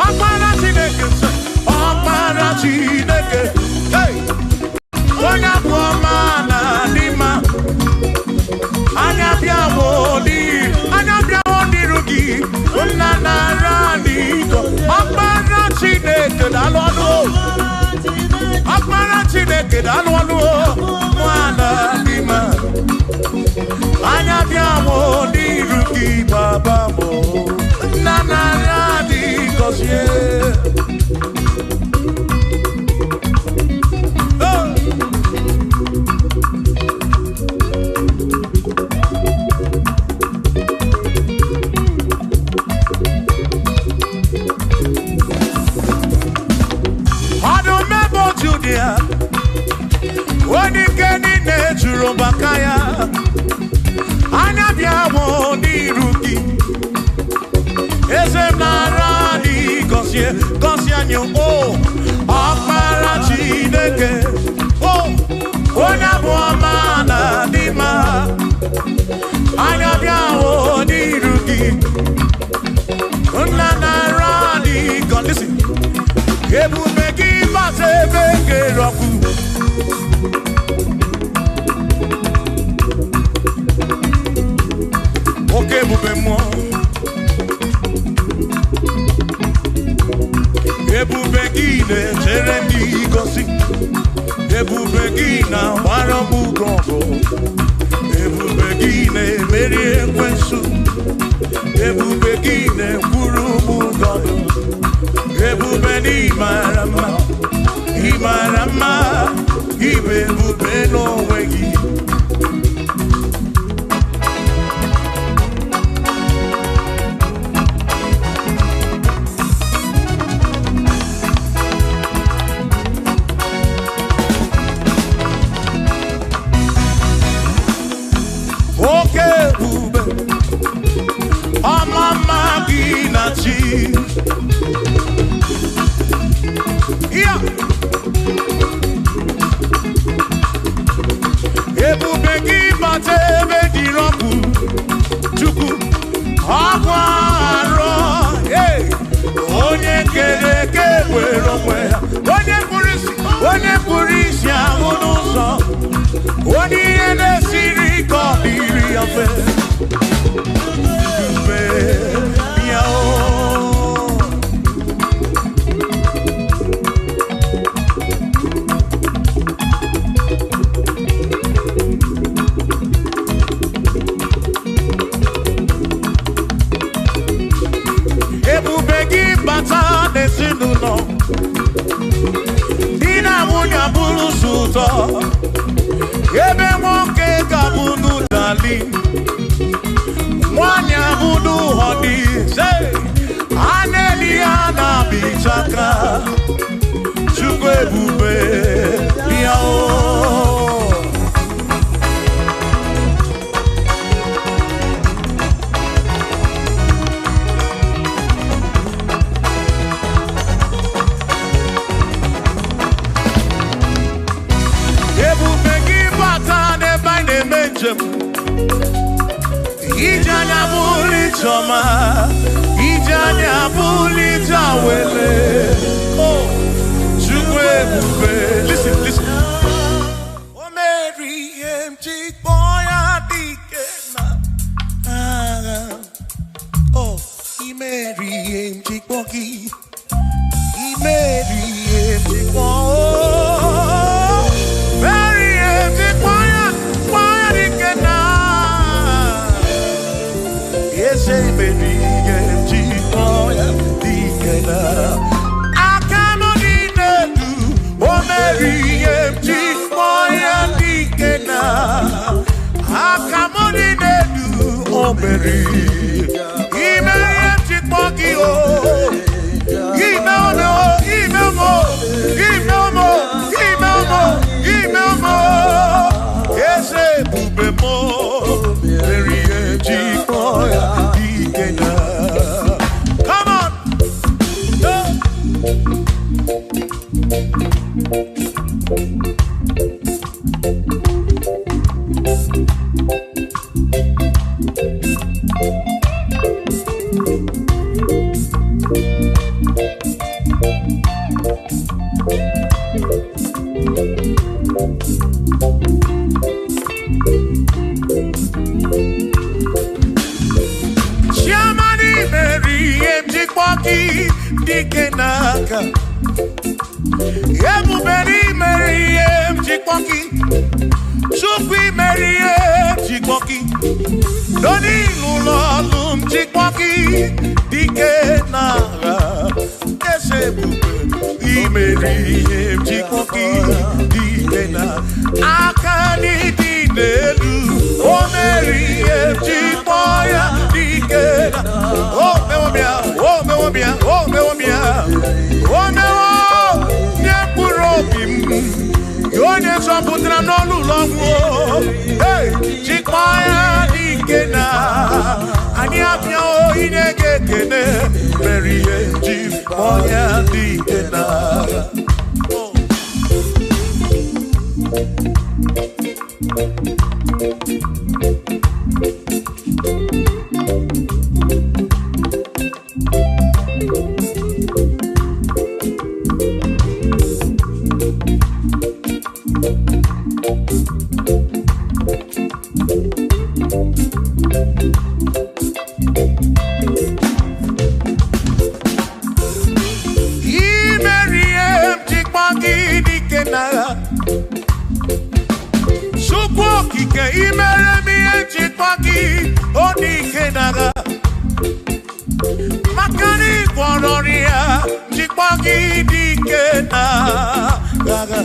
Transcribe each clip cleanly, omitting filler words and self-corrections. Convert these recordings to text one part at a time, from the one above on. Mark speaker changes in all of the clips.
Speaker 1: Ọkpara Chineke, Ọkpara Chineke. Hey! Onye abụ ọma na adị mma. Anya bịawo n'iru, anya bịawo n'iru gị, nna nara n'iko. Ọkpara Chineke daalụ ọnụ o. Ọkpara Chineke daalụ ọnụ o. Nwana dị mma. Anya bịawo n'iru gị baba m o. Nna nara n'ịgọzie. Oh! Ọdụm ebe otu dị ya, onye ike niile juru maka ya. Anya bịawo n'iru gị, eze m nara n'ịgọzie, gọzie anyị o. Ọkpara Chineke, o, onye abụ ọma na dị mma. Anya bịawo n'iru gị, nna nara n'ịgọ. Listen. Ebube gị bata ebe kere ọkụ. Oke ebube mmụọ. Ebube gị na-echere ndị gosi. Ebube gị na-agbara m ugo ọgụ. Ebube gị na-emeri ekwensu. Ebube gị na-ekwuru m ụgọdụ. Ebube na ịmara mma, ịmara mma, ịbụ ebube n'onwe gị. Oke ebube, ọma mma gị na chi. Ya! Ebube gị bata ebe dịrị ọkụ, Chukwu, ọkụ arọ, hey! Onye kere eke were onwe ya, onye kpụrụ isi, onye kpụrụ isi ahụ n'ụzọ, onye ihe na-esiri ike ọ dịrị ya mfe. Ebube ya o. Ebube gị bata n'ezinụlọ, di na nwunye abụrụ sọ ụtọ, ebe nwoke ga-abụ n'ụdali, nwanyị abụ n'ụhọdị, a na-eli ya na-abịchaka, Chukwu ebube bịa o. Ebube gị bata n'ebe anyị na-eme njem, ije anya bụrụ ijeọma, ije anya bụrụ ije awele. Oh, Chukwu ebube. Listen, listen. O mere ihe m ji kpọọ ya dike na agha. Oh, i mere ihe m ji kpọọ gị. I mere ihe m ji kpọọ. Mere ihe m ji kpọọ ya dike na eze mere ihe m ji kpọọ ya dike na aka m dị n'elu. O mere ihe m ji kpọọ ya dike na aka m dị n'elu. O mere ime ihe m ji kpọọ gị o. Ime ome o, ime ome o, ime ome o, ime ome o, ime ome o. Eze ebube m o, mere ihe m ji kpọọ ya dike na. Come on! Oh. dike n'aka. Ebube n'imere ihe m ji kpọ gị. Chukwu imere ihe m ji kpọ gị. N'onilu ụlọ ọlụ m ji kpọ gị dike n'agha. Eze ebube imere ihe m ji kpọ gị dike na aka n'ịdị n'elu. O mere ihe m ji kpọ ya dike na. O mewo m ya, o mewo m ya, o mewo m ya. O mewo nye mkpụrụ obi m. Onye zọpụtara n'ọnụ ụlọ ọgwụ. Hey, jikpọ ya dike na anyị abịa inye gị ekene mere ihe ji kpọọ ya dike na. Imere ihe m ji kpọọ gị dike n'agha. Chukwu okike imere m ihe m ji kpọọ gị o dike n'agha. Maka na ị gwọrọ ọrịa ji kpọọ gị dike n'agha.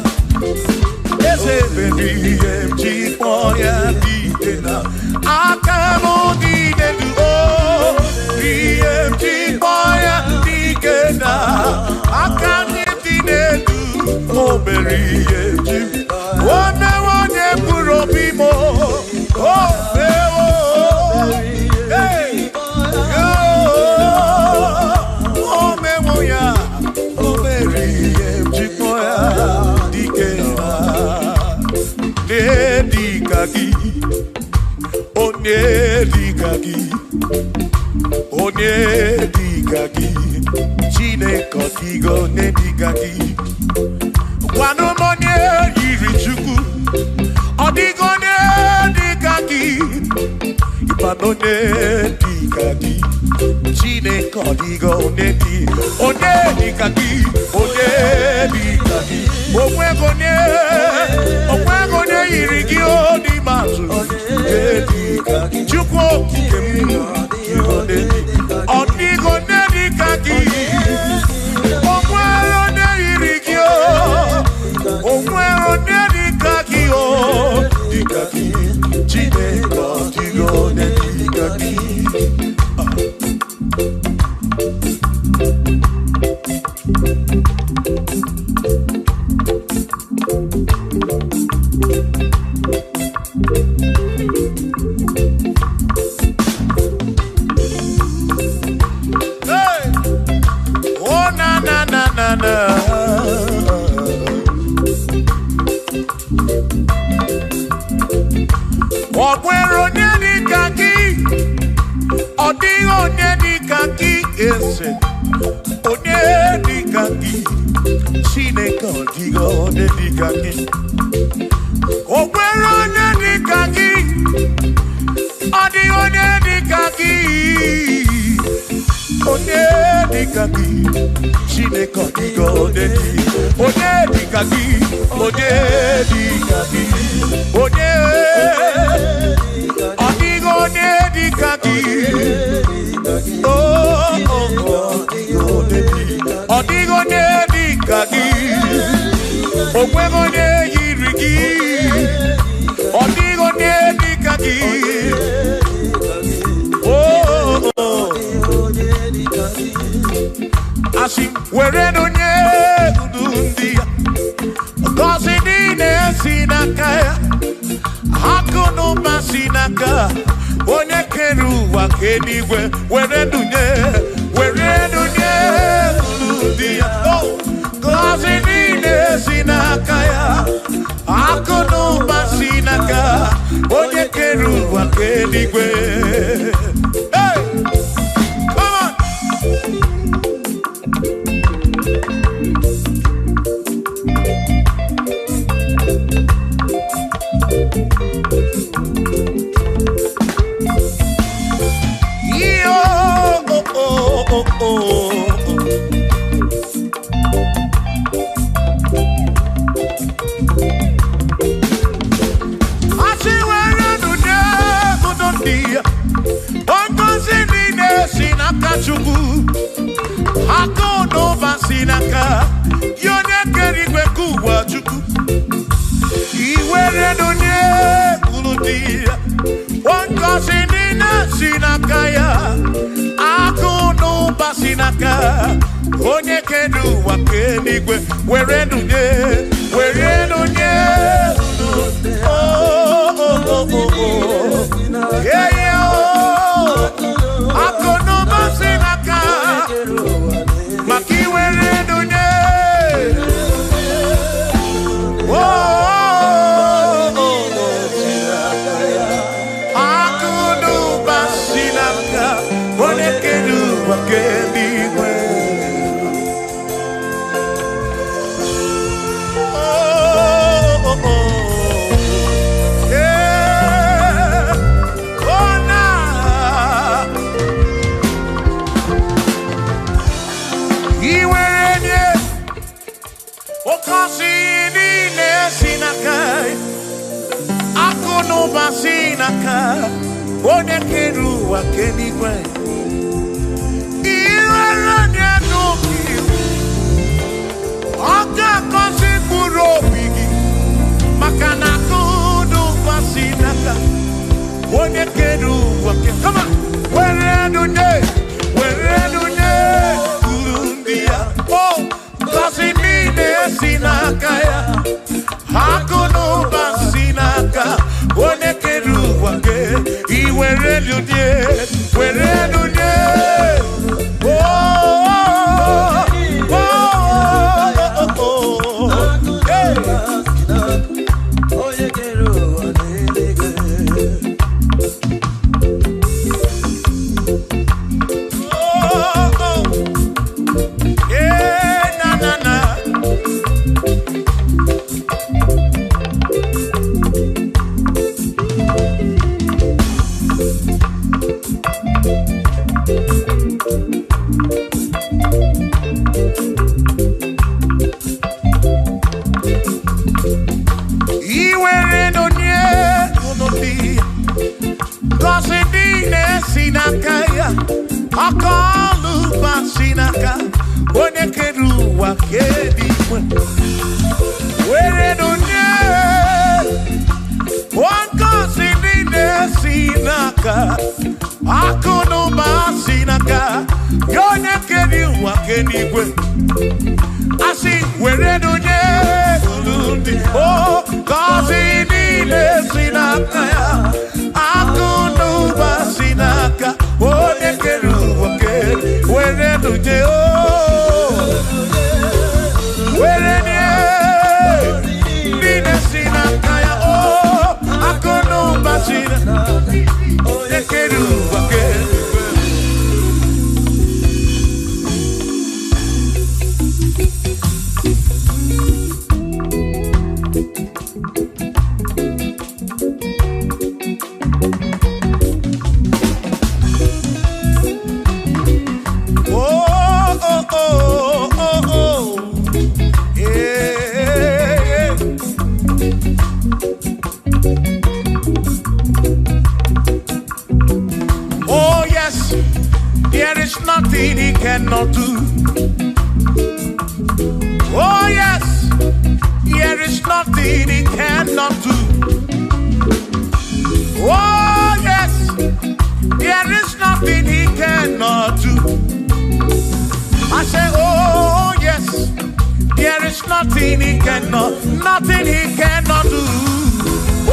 Speaker 1: Eze mere ihe m ji kpọọ ya dike na aka m dị n'elu o ihe m ji kpọọ ya dike na aka m dị n'elu o mere ihe m ji o mewo onye mkpụrụ obi m o mewo. Hey! O mewo ya o mere ihe m ji kpọọ ya dike na dịka gị, onye dịka gị, onye dịka gị, Chineke ọ dịghị onye dịka gị. Gwanụ m onye yiri Chukwu, ọ dịghị onye dịka gị, ịkwanụ onye dịka gị, Chineke ọ dịghị onye dị, onye dịka gị, onye dịka gị, onweghị onye, onweghị onye yiri gị o n'ime azụ, onye dịka gị, Chukwu okike m, ọ dịghị onye dịka gị, o nwere onye yiri gị o, o nwere onye dịka gị o, dịka gị, Chineke ọ dịghị onye dịka gị. Hey! Oh na na na na na. Ọ nwere onye dịka gị, ọ dịghị onye dịka gị eze, onye dịka gị, Chineke ọ dịghị onye dịka gị. O nwere onye dịka gị, ọ dịghị onye dịka gị, onye dịka gị, Chineke ọ dịghị onye dị, onye dịka gị, onye dịka gị, onye ọ dịghị onye dịka gị. Oh, oh, oh, ọ dịghị onye dịka gị, o nweghị onye yiri gị, ọ dịghị onye dịka gị. Oh, oh, oh. Asị m were onye ndu ndị ya, ngọzi niile si n'aka ya, akụ na ụba si n'aka onye kere ụwa ka eluigwe, were dunye, were dunye ndu ndị ya. Oh, ngọzi niile si n'aka ya, akụ na ụba si n'aka onye kere ụwa ka eluigwe. Hey! Come on! Yo, oh, oh, oh, oh. Were nye unu di ya. Ngọzi niile si n'aka ya. Akụ na ụba si n'aka onye kere ụwa kee eluigwe. Were nye, were nye unu. Oh, oh, oh, oh, oh. Yeah, yeah, oh. Akụ na ụba si n'aka maka iwere nye. Oh, oh, oh, oh. Akụ na ụba si n'aka onye kere ụwa kee eluigwe. Oh, oh, oh. Yeah. Oh, na. Iwere nye oke osi niile si n'aka, akụ na ụba si n'aka onye kere ụwa kee eluigwe. Iwere nye n'obi, ọ ga-agọzi mkpụrụ obi gị, maka na akụ na ụba si n'aka onye kere ụwa kee. Come on. Were nye, were nye uru ndị ya. Oh, ngọzi niile si n'aka ya, akụ na ụba si n'aka onye kere ụwa kee. Iwere nye, were nye. Oh, oh, oh, oh, oh. Hey.
Speaker 2: Onye kere ụwa n'eluigwe.
Speaker 1: Oh, oh. Yeah, na, na, na. Iwere nye unu dị, ngọzi niile si n'aka ya, aka ọlụ ụba si n'aka onye kere ụwa kee eluigwe. Were nye ngọzi niile si n'aka, akụ na ụba si n'aka ya onye kere ụwa kee eluigwe. Asị were nye unu ndị o, ngọzi niile si n'aka ya, akụ na ụba si n'aka onye kere ụwa kee. Were nye o, were nye niile si n'aka ya, o akụ na ụba si n'aka onye kere ụwa kee eluigwe. Oh, oh, oh, oh, oh. Yeah. Oh, yes, there is nothing he cannot do. Oh, yes, there is nothing he cannot do. Oh, yes, there is nothing he cannot do. I say, oh, yes, there is nothing he cannot, nothing he cannot do.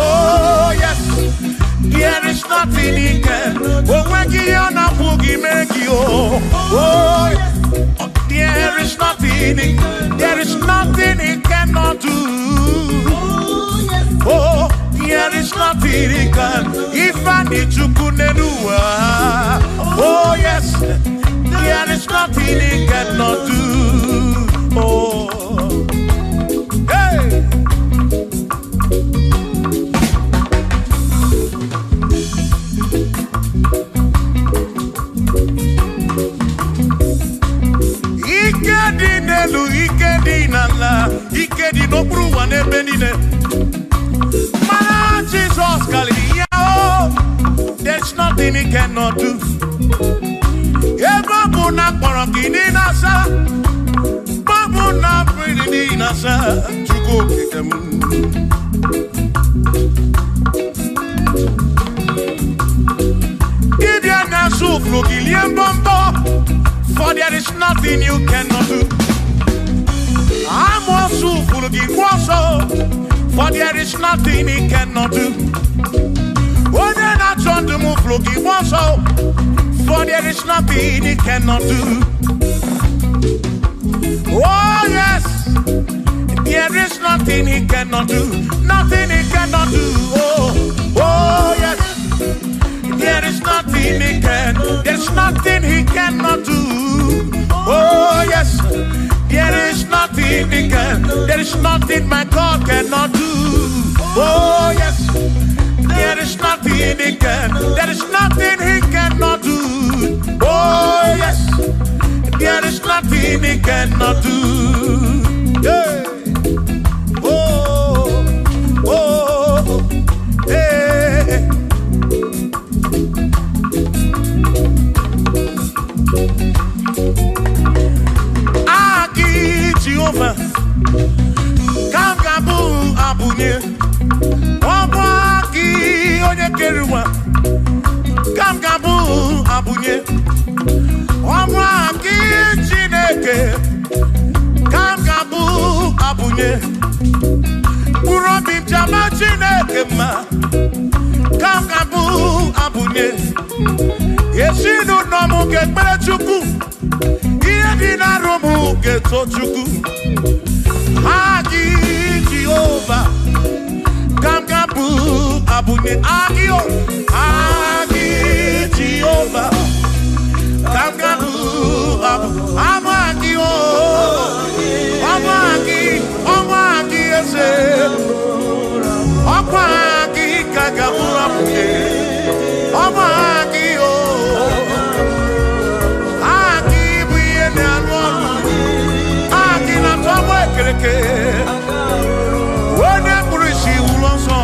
Speaker 1: Oh, yes, there is nothing he can. Oh, when he on a boogie make you. Oh, there is nothing he, there is nothing he cannot do. Oh, there is nothing he can. If I need to kunenua. Oh, yes, there is nothing he cannot do. Oh, hey. Ike dị n'elu, ike dị n'ala, ike dị n'okpuru ụwa n'ebe niile. Mana Jizọs karịrị ya o. There's nothing he cannot do. Ebe ọ bụ na akpọrọ gị niile asa, ebe ọ bụ na mmiri niile asa, Chukwu okike m. rie mbọmbọ, for there is nothing you cannot do. Amoosu furu gị gwa ọsọ, for there is nothing he cannot do. Onye na-achọ ndụ m furu gị gwa ọsọ, for there is nothing he cannot do. Oh yes, there is nothing he cannot do. Nothing he cannot do. Oh, oh yes, there is nothing he can. There's nothing he cannot do. Oh yes, there is nothing he can. There is nothing my God cannot do. Oh yes, there is nothing he can. There is nothing he cannot do. Oh yes, there is nothing he cannot do. Yeah. Oh, oh, hey. Aki Jehova, ka m ga-abụ abụnye. Ọ bụ gị onye kere ụwa, ka m ga-abụ abụnye. Ọ bụ gị Chineke, ka m ga-abụ abụnye. Mkpụrụ obi m jama Chineke mma, ka m ga-abụ abụnye. Ezinụlọ m ga-ekpere Chukwu, ihe dị n'arụ m ga-eto Chukwu. Agị Jehova, ka m ga-abụ abụnye. Agị o, agị Jehova, ka m ga-abụ abụ. Ama gị o, ọma gị, ọma gị eze. Ọkwa gị ka ga-abụ abụnye. Ọma gị o, agị bụ ihe na-arụ ọrụ. Agị na-atọ ọgbọ ekereke. Onye kpụrụ isi wụrụ nsọ.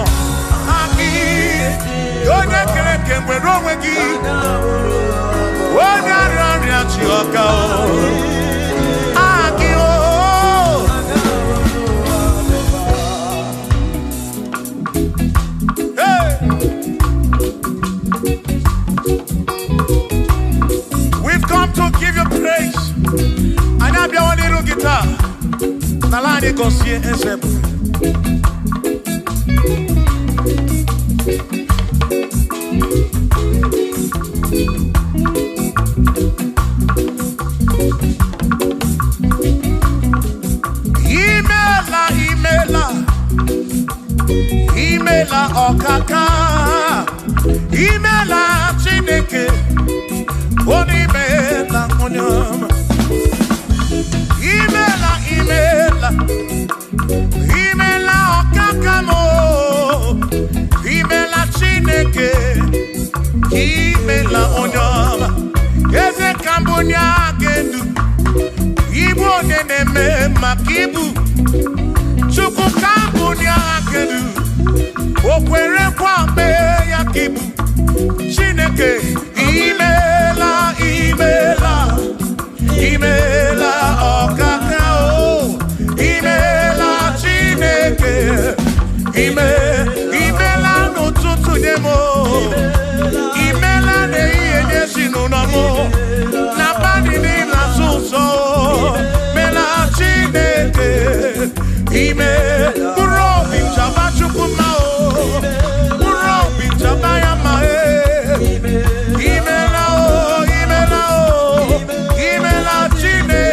Speaker 1: Agị, onye kereke nwere onwe gị. Onye arịa ọrịa chi ọka o. Agị o. Hey! We've come to give you praise. Anyị abịawo n'iru gị taa. N'ala anyị gọzie eze ebube. Imela, imela, imela ọkaka. Imela Chineke, onye imela onye ọma. Imela, imela, imela ọkaka m o. Imela Chineke, imela onye ọma. Eze ka mbụ onye aga-edu, ibu onye na-eme maka ibu. Chukwu ka mbụ onye aga-edu, o kwere nkwa mee ya ka ibu. Chineke, imela, imela, imela ọkaka o. Imela Chineke, ime, imela n'ụtụtụ nye m o. Imela n'ehihie nye ezinụlọ m o. N'abalị niile asụ ụsọ o. Mela Chineke, ime, mkpụrụ obi m chaba Chukwu mma o. Mkpụrụ obi m chaba ya mma e. Imela o, imela o, imela Chineke.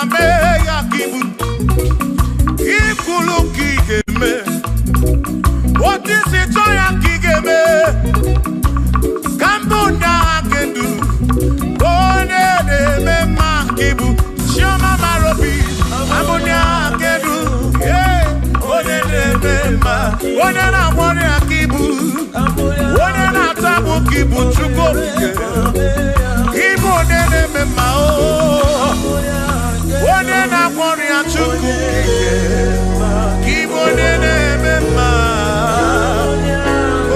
Speaker 1: mma mee ya ka ibu. Ikwulu ka ị ga-eme. Otu isi chọọ ya ka ị ga-eme. Ka mbụ ndị agha kedu. Onye na-eme mma ka ibu. Chioma mara obi. Abụ ndị agha kedu. Onye na-eme mma. Onye na-agwọ ọrịa ka ibu. Onye na-ata agbụ ka ibu. Chukwu okike. Ibu onye na-eme mma o. Onye na-agwọ ọrịa Chukwu okike. Ibu onye na-eme mma. Oh,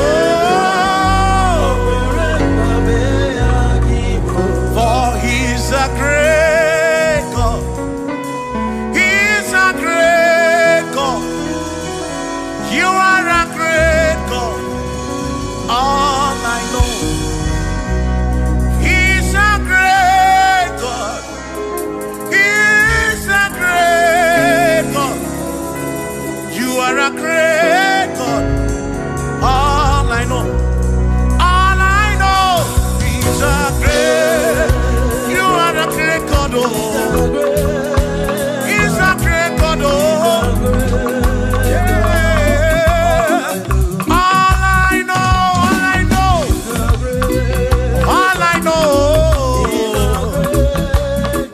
Speaker 1: for he's a great God. He's a great God. You are a great God. All I know. He's a great God. He's a great God. You are a great God. All I know. All I know. He's a great. You are a great God. Oh. He's a great God. Oh. Yeah. All I know. All I know. All I know.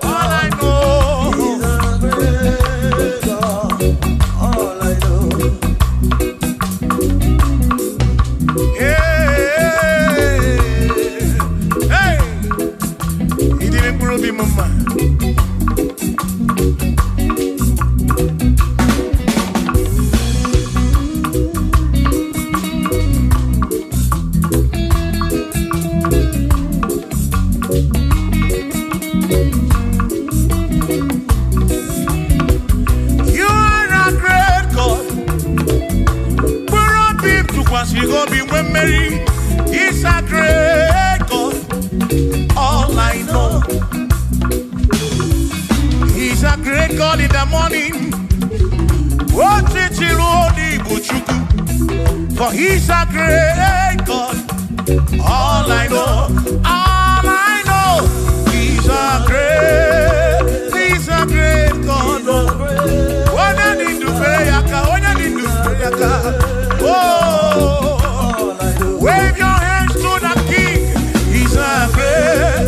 Speaker 1: All I know.
Speaker 2: All I know.
Speaker 1: Hey. Hey. He didn't prove him, mama. You are a great God. Mkpụrụ obi m tụkwasịrị gị obi nwee mmeri. He's a great God. All I know. He's a great God in the morning. Ọchịchịrị onye bụ Chukwu. For he's a great God. All I know. All I know. He's a great God. Onye dị ndụ fere ya aka. Onye dị ndụ fere ya aka. Oh. Wave your hands to the King. He's a great.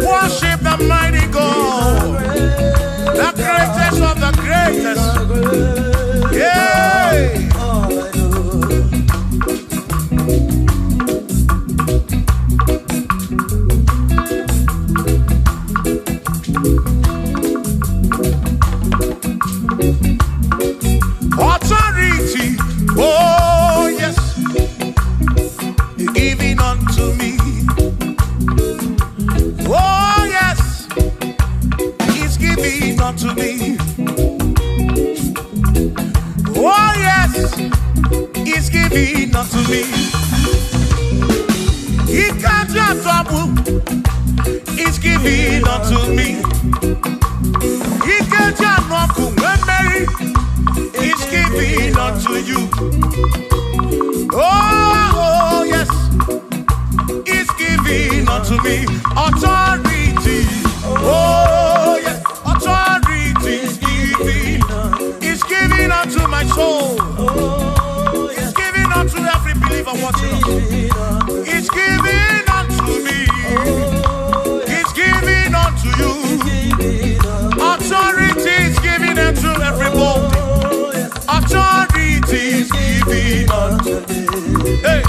Speaker 1: Worship the mighty God. The greatest of the greatest. Yeah. Authority. Oh, yes. Giving unto me. Oh, yes. He's giving unto me. Oh, yes. He's giving unto me. He can't have trouble. He's giving unto me. He can't have no when Mary is giving unto you. Oh, yes. He's giving unto me authority. Oh, yes. Authority is giving. He's giving unto my soul. He's giving unto every believer watching us. He's giving unto me. He's giving unto you. Authority is giving unto everybody. Authority is giving unto me. Hey.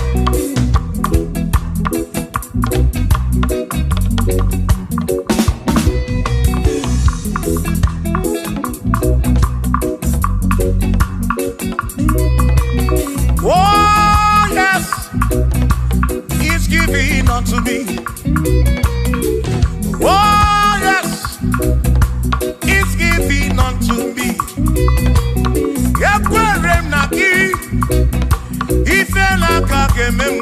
Speaker 1: Oh, yes, he's giving unto me. Oh, yes, he's giving unto me. Ekwere m na gị, ife n'aka ga-eme m.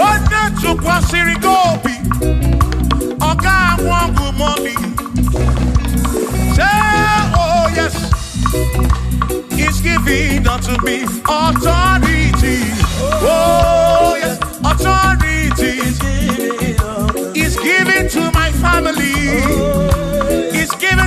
Speaker 1: Onye tụkwasịrị gị obi, ọ ga-anwụ ọgwụ mọmi. Say, oh yes, he's giving unto me authority. Oh yes, authority. He's giving to my family. He's giving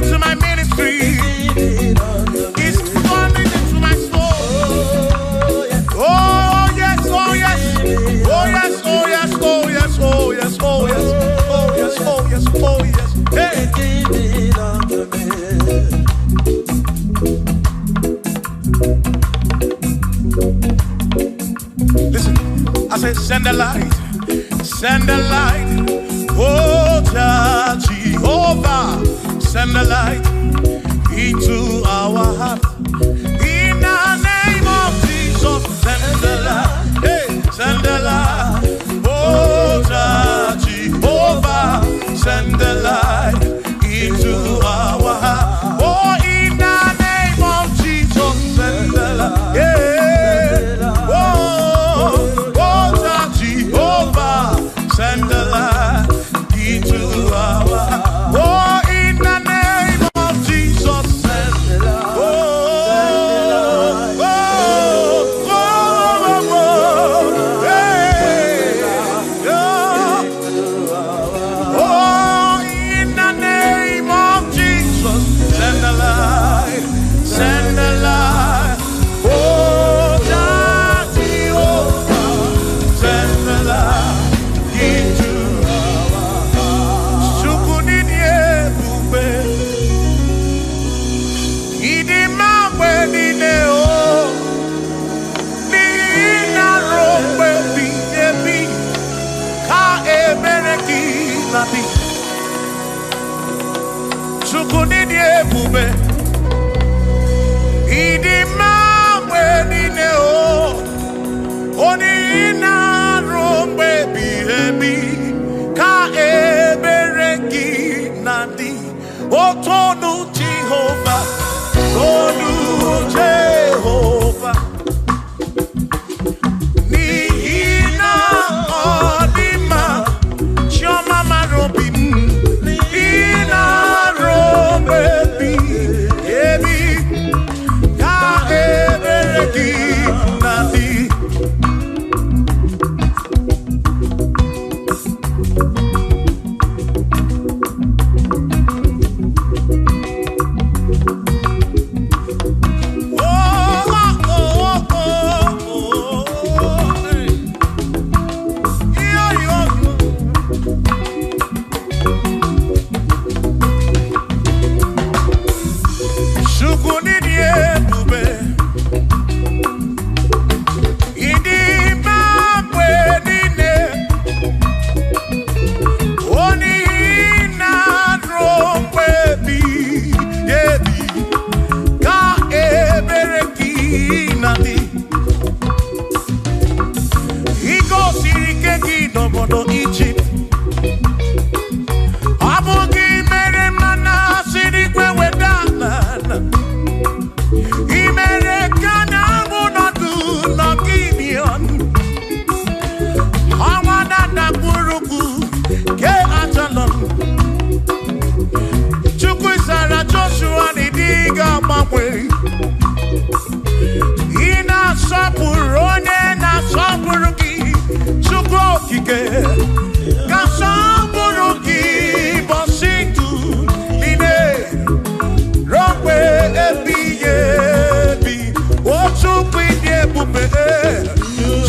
Speaker 1: Chukwu n'ịdị ebube, ịdị mma mgbe niile o, onye ị na-arụ mgbe ebighị ebi, ka ebere gị na-adị. Otonu Jehova, tonu Jehova, n'ihi na ọ dị mma, chiọma mara obi m, ị na-arụ mgbe ebighị ebi, ka ebere gị na-adị. Oh, oh, oh, oh, oh, hey. Yo, yo, yo. Chukwu n'ịdị ebube, ịdị mma mgbe niile, onye ị na-arụ mgbe ebighị ebi, ka ebere gị na-adị. I gosiri ike gị n'obodo Ijipt, ọ bụ gị mere mmanụ siri igwe weda n'ala. I mere ka na-abụ nọdụ n'Gibion, ọnwa na-adakpụrụkwu ke Ajalon. Chukwu zara Joshua na ịdị ga-agbanwe. Ị na-asọpụrụ onye na-asọpụrụ gị, Chukwu okike ka sọpụrụ gị bọsị ndụ niile ruo mgbe ebighị ebi. O Chukwu ịdị ebube,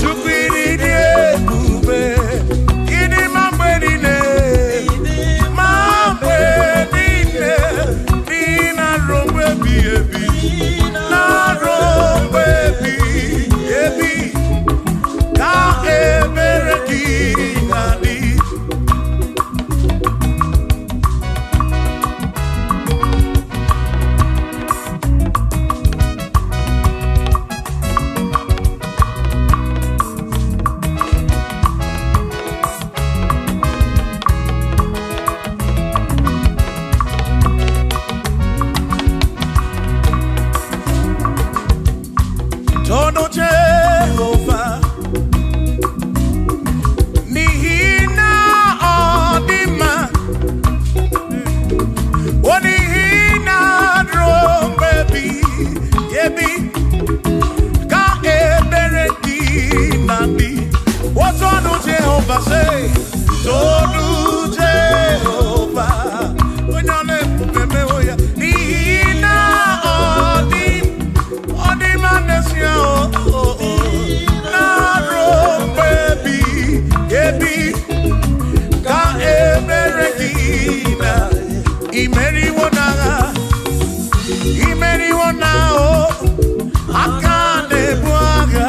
Speaker 1: Chukwu ịdị ebube, ịdị mma mgbe niile, ma mgbe niile, dị na-arụ mgbe ebighị ebi, na-arụ mgbe ebighị ebi, ka ebere gị na-adị. Tono Jehova, n'ihi na ọ dị mma, ọ n'ihi na ruo mgbe ebighị ebi, ka ebere gị na-adị. O tonu Jehova, say, tonu Jehova, onye ọ na-ebube mewo ya, n'ihi na ọ dị ọ dị mma n'ezie, o, o, o, na-arụ mgbe ebighị ebi, ka ebere gị na imeriwo n'agha, imeriwo na o, aka na-ebu agha,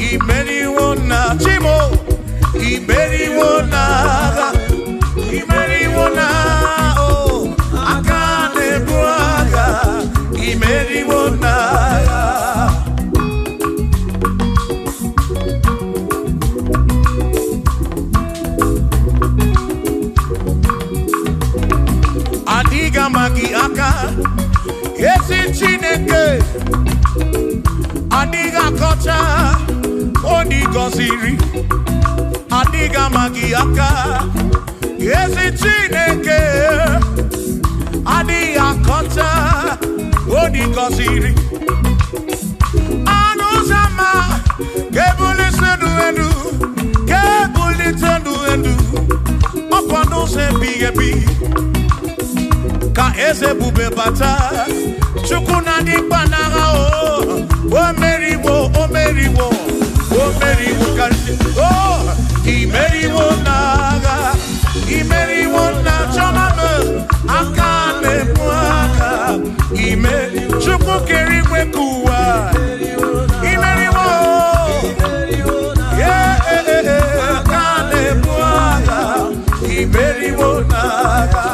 Speaker 1: imeriwo na Chimo, imeriwo n'agha, imeriwo na o, aka na-ebu agha, imeriwo n'agha. Adịghị ama gị aka, ezi Chineke, adịghị akọcha onye ị gọziri, adịghị ama gị aka, ezi Chineke, adịghị akọcha onye ị gọziri. Ọnụ ụzọ ámá ka ebulite ndụ elu, ka ebulite ndụ elu, ọkwa n'ụzọ ebighị ebi, ka eze ebube bata. Chukwu na-adị mkpa n'agha o, o meriwo, o meriwo, o meriwo karịsịa. O imeriwo n'agha, imeriwo na chọma m, aka na-ebu aka, ime Chukwu kere igwe ka ụwa, imeriwo, yeah, aka na-ebu agha, imeriwo n'agha.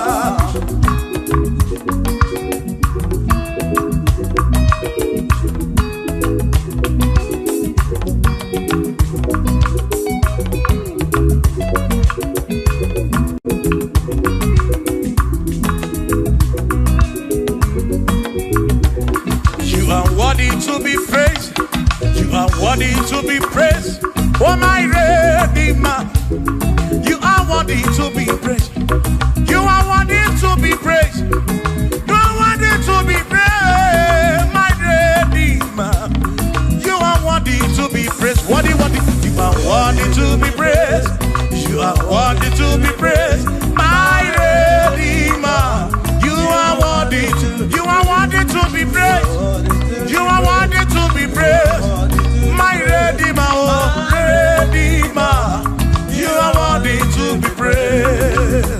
Speaker 1: to be praised. You are worthy to be praised. Oh my Redeemer, you are worthy to be praised. You are worthy to be praised. You are worthy to be praised, my Redeemer. You are worthy to be praised. Worthy, worthy. You are worthy to be praised. You are worthy to be praised, my Redeemer. You are worthy to. You are worthy to be praised. You are worthy to be praised, my Redeemer, oh Redeemer. You are worthy to be praised.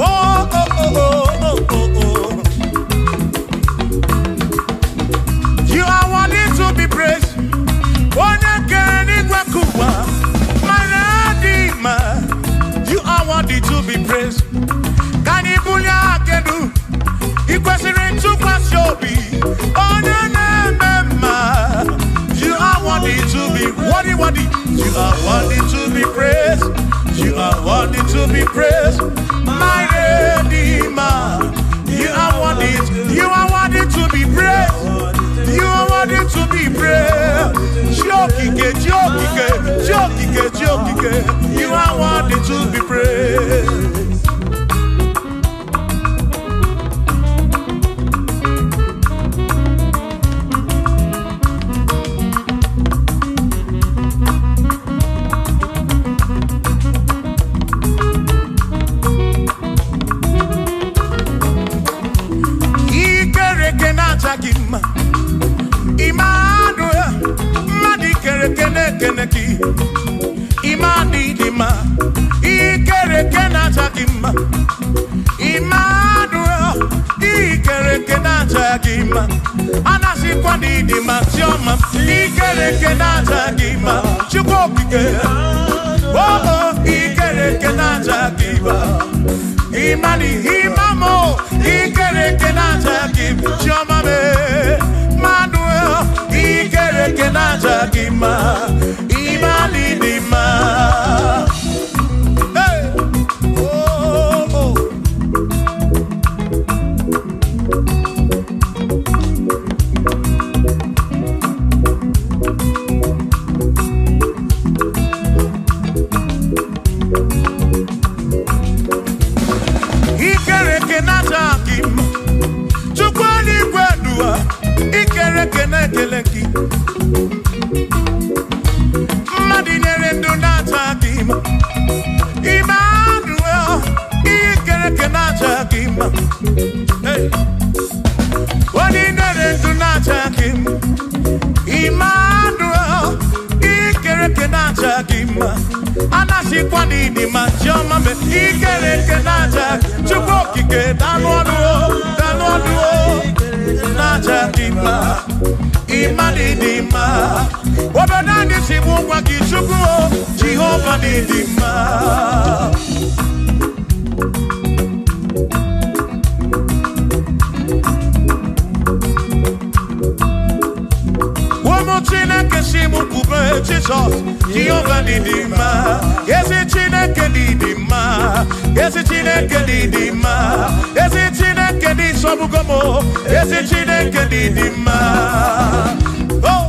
Speaker 1: Oh, oh, oh, oh, oh, oh. You are worthy to be praised. Onye kere n'igwe kụwa, my Redeemer. You are worthy to be praised. Ka anyị bulie aka elu, ị kwesịrị ntụkwasị obi. Onye na-eme mma. You are worthy to be worthy, worthy. You are worthy to be praised. You are worthy to be praised, my Redeemer. You are worthy. You are worthy to be praised. You are worthy to be praised. Chiokike, Chiokike, Chiokike, Chiokike. You are worthy to be praised. Ikereke na-acha gị mma. Emmanuel, mmadụ ikereke na-ekene gị. Imani dị mma. Ikereke na-acha gị mma. Emmanuel, ikereke na-acha gị mma. Anasịkwa na ịdị mma, Chiọma. Ikereke na-acha gị mma. Chukwu okike. Oh, oh, ikereke na-acha gị mma. Imani, imamo, ikereke na-acha gị mma. Chiọma me. Manuel, ikereke na-acha gị mma. Imani dị mma. Hey! Oh, oh. Ikereke na-acha gị mma. Chukwu eluigwe dụwa. Ikereke na-ekele gị. Mmadụ nyere ndụ na-acha gị mma. Emmanuel, ikereke na-acha gị mma. Hey! Onye nyere ndụ na-acha gị mma. Emmanuel, ikereke na-acha gị mma. Anasịkwa na ịdị mma, Chiọma me. Ikereke na-acha Chukwu okike, daalụ ọnụ o, daalụ ọnụ o. Na-acha gị mma. Ịma na ịdị mma. Obodo anyị si mụ gwa gị Chukwu o, Jehova na ịdị mma. Ụmụ Chineke si mụ kwube Jizọs, Jehova na ịdị mma. Ezi Chineke na ịdị mma. Ezi Chineke na ịdị mma. Ezi Chineke na ịsọgbugo m o. Ezi Chineke na ịdị mma. Oh!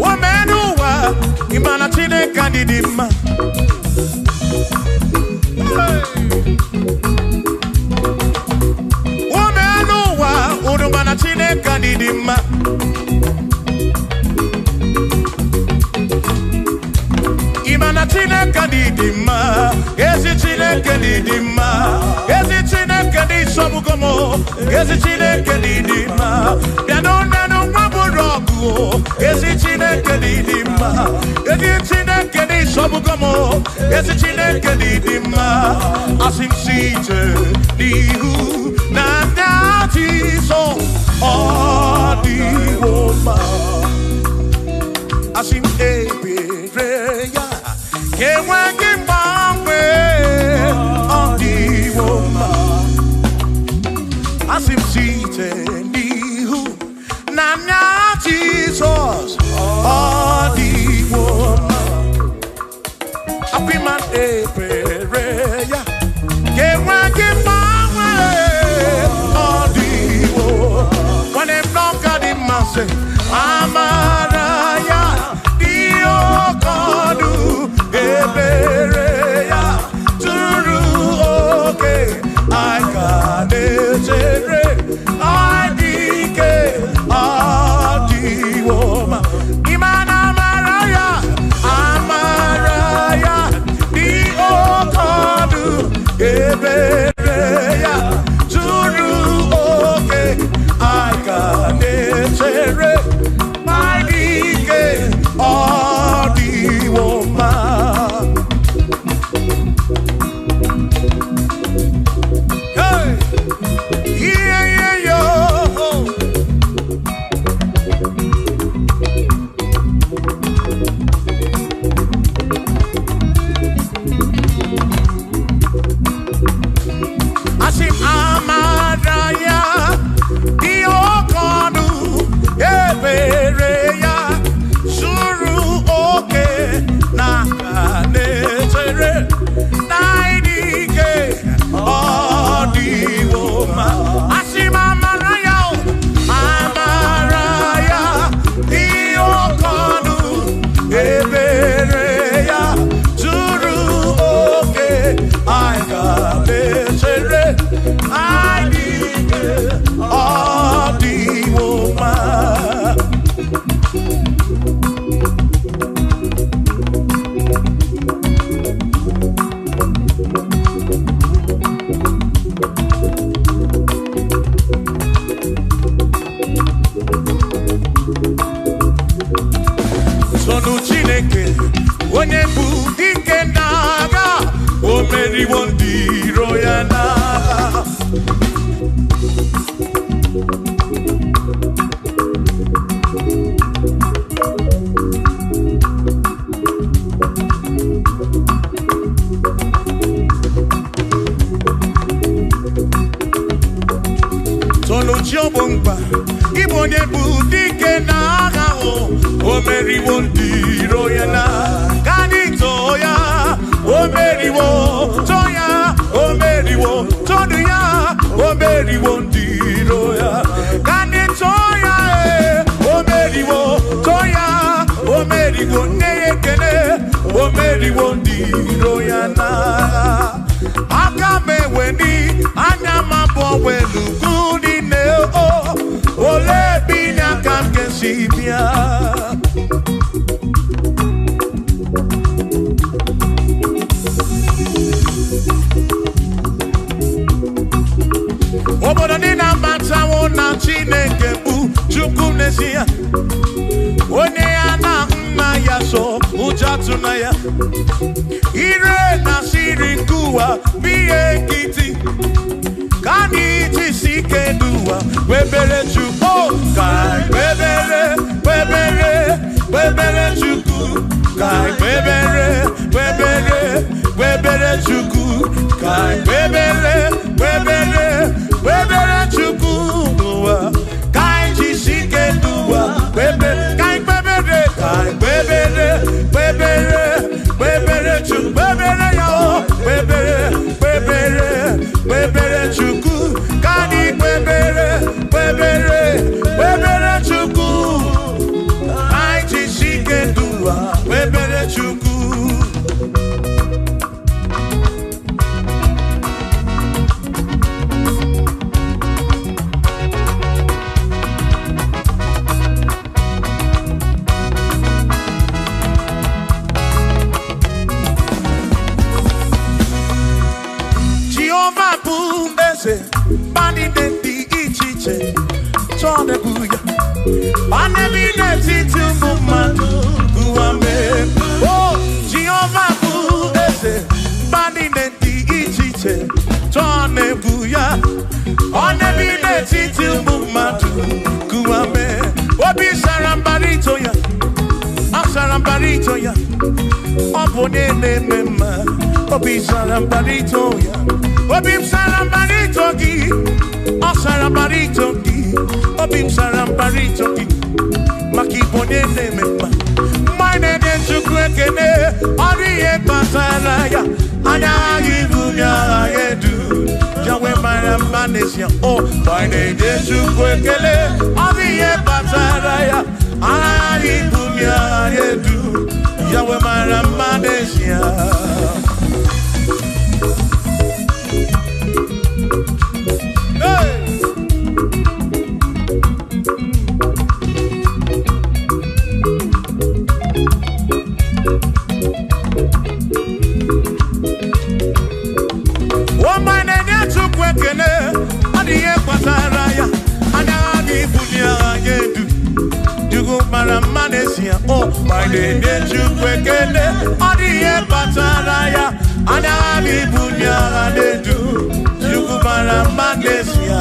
Speaker 1: Woman ụwa, ị ma na Chineke anyị dị mma. Hey! Woman ụwa, unu ma na Chineke anyị dị mma. Ị ma na Chineke anyị dị mma. Ezi Chineke dị dị mma. Ezi Chineke dị nsọgbugo m o. Ezi Chineke dị dị mma. Bịanụ nanụ nwa bụrụ ọgụ o. Ezi Chineke dị dị mma. Ezi Chineke dị nsọgbugo m o. Ezi Chineke dị dị mma. Asị m si ije n'ihu na ndị Jizọs ọ dịwo mma. Asị m ebere ya Enweghị mgbanwe, ọ dịwo mma. Asị m site n'ihu n'anya Jizọs, ọ dịwo mma. Apịma ebere ya ga-enweghị mgbanwe, ọ dịwo. Nwanne m n'ọka dị mmasị, amara ya dị oke ọnụ, ebere ya tụrụ oke, anyị ka na-echere, anyị dị ike, ọ dịwo mma. Ịma na amara ya, amara ya dị oke ọnụ, ebere ya tụrụ oke, anyị ka na-echere, anyị dị ike, ọ dịwo mma. Hey! Yeah, yeah, yo. Asị m amara ya dị oke ọnụ, ebere ya zuru oke, na ka na-echere na ịdị ike, ọ dịwo mma. Asị m amara ya o, amara ya dị oke ọnụ, ebere ya zuru oke, anyị ga na-echere, anyị dị ike, ọ dịwo mma. Sonu Chineke, onye bụ dike n'agha, o meriwo ndị iro ya n'agha. Sonu chi ọgbọ mkpa, ịbụ onye bụ dike n'agha, o o meriwo ndị iro ya na ka anyị too ya, o meriwo, too ya, o meriwo, tonu ya, o meriwo ndị iro ya, ka anyị too ya, ee, o meriwo, too ya, o meriwo, nne ya ekele, o meriwo ndị iro ya na aka m eweni anya m abụọ welugu niile, o olee ebe inye aka m ga-esi bịa? Obodo niile amatawo na Chineke bụ Chukwu n'ezie, onye ya na nna ya so, ụjọ atụna ya. Ire na siri nke ụwa bụ ihe nkịtị, ka anyị jisi ike n'ụwa kwebere Chukwu, ka anyị kwebere, kwebere, kwebere Chukwu, ka anyị kwebere, kwebere, kwebere Chukwu, ka anyị kwebere, kwebere, kwebere Chukwu n'ụwa, ka anyị jisi ike n'ụwa kwebere, ka anyị kwebere, ka anyị kwebere, kwebere, kwebere Chukwu, kwebere ya o, kwebere, kwebere, kwebere Chukwu, ka anyị kwebere, kwebere, kwebere Chukwu, anyị jisi ike n'ụwa kwebere Chukwu. bụ onye na-eme mma. Obi sara mbara ito ya. Obi m sara mbara ito gị. Ọ sara mbara ito gị. Obi m sara mbara ito gị. Maka ịbụ onye na-eme mma. Mgbe na-enye Chukwu ekele, ọ dị ihe kpatara ya. Anya agha ibu ya agha edu. Yahweh mara mma n'ezie. O mgbe na-enye Chukwu ekele, ọ dị ihe kpatara ya. Anya agha ibu ya agha edu. Yahweh mara mma n'ezie. Hey! Woman na-enye Chukwu ekele, ọ dị ihe kpatara ya. Anya agha ibu ya agha edu. Chukwu mara mma n'ezie. O mgbe na-enye Chukwu ekele, ọ dị ihe kpatara ya. Anya agha ibu ya agha edu. Chukwu mara mma n'ezie.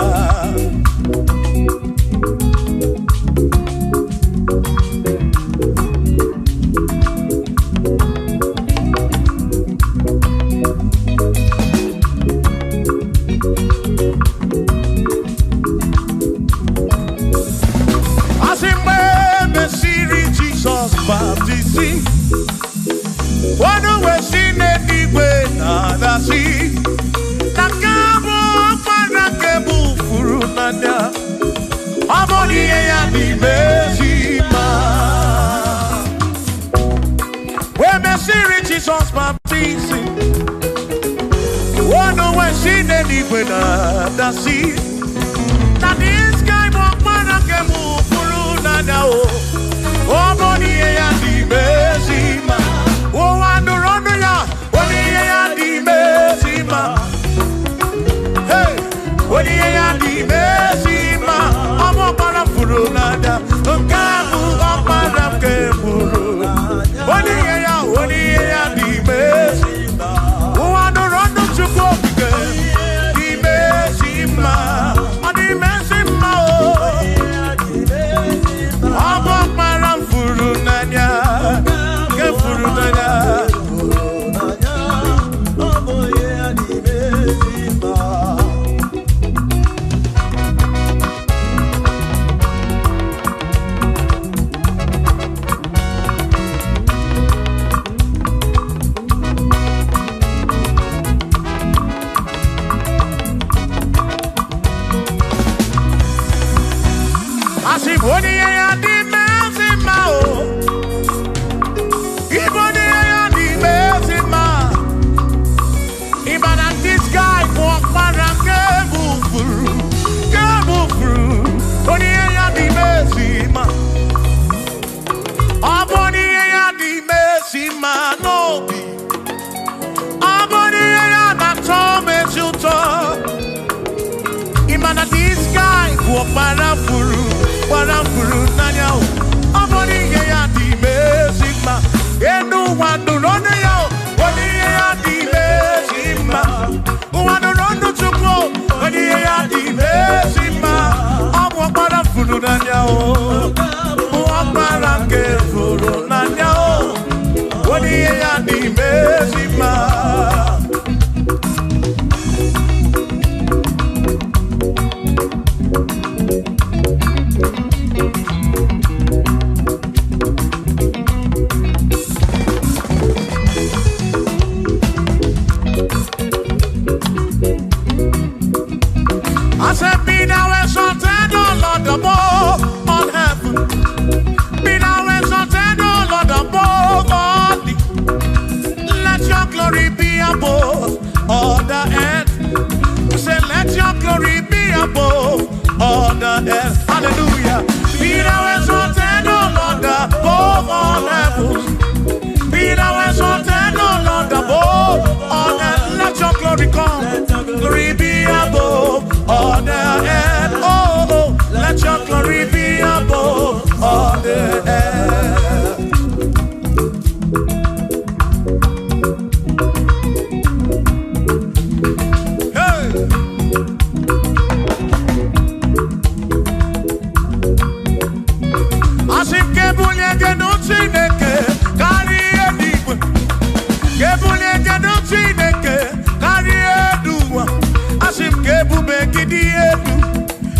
Speaker 1: Asị mgbe e mesịrị Jizọs baptizim, ọnụ wee si n'eluigwe na-adasị, na nke a bụ ọkpara nke bụ furu n'anya, ọ bụ n'ihe ya n'ime ezi mma. Wee mesịrị Jizọs baptizim, ọnụ wee si n'eluigwe na-adasị, na this guy bụ ọkpara nke bụ furu n'anya o. Ọ bụ n'ihe ya n'ime ezi mma. Ụwa nụrụ ọnụ ya, ọ n'ihe ya n'ime ezi mma. Hey! Ọ n'ihe ya n'ime ezi mma. Ọ bụ ọkpara furu n'anya, nke a bụ ọkpara nke furu. Ọ n'ihe ya, ọ n'ihe ya n'ime ezi mma. Ụwa nụrụ ọnụ Chukwu okike n'ime ezi mma. Ọ n'ime ezi mma o. Ọ bụ ọkpara m furu n'anya, nke furu n'anya. Asị m onye ihe ya dị ezi mma o. Ịbụ onye ihe ya dị ezi mma. Ịma na this guy bụ ọkpara nke bụ furu, nke bụ furu. Onye ihe ya dị ezi mma. Ọ bụ onye ihe ya dị ezi mma n'obi. Ọ bụ onye ihe ya na-atọ m ezi ụtọ. Ịma na this guy bụ ọkpara furu, gbara furu n'anya o. Ọ bụ n'ihe ya dị ezi mma. Enu ụwa nụrụ ọnụ ya o. Ọ n'ihe ya dị ezi mma. Ụwa nụrụ ọnụ Chukwu o. Ọ n'ihe ya dị ezi mma. Ọ bụ ọkpara furu n'anya o. Bụ ọkpara nke furu n'anya o. Ọ n'ihe ya dị ezi mma.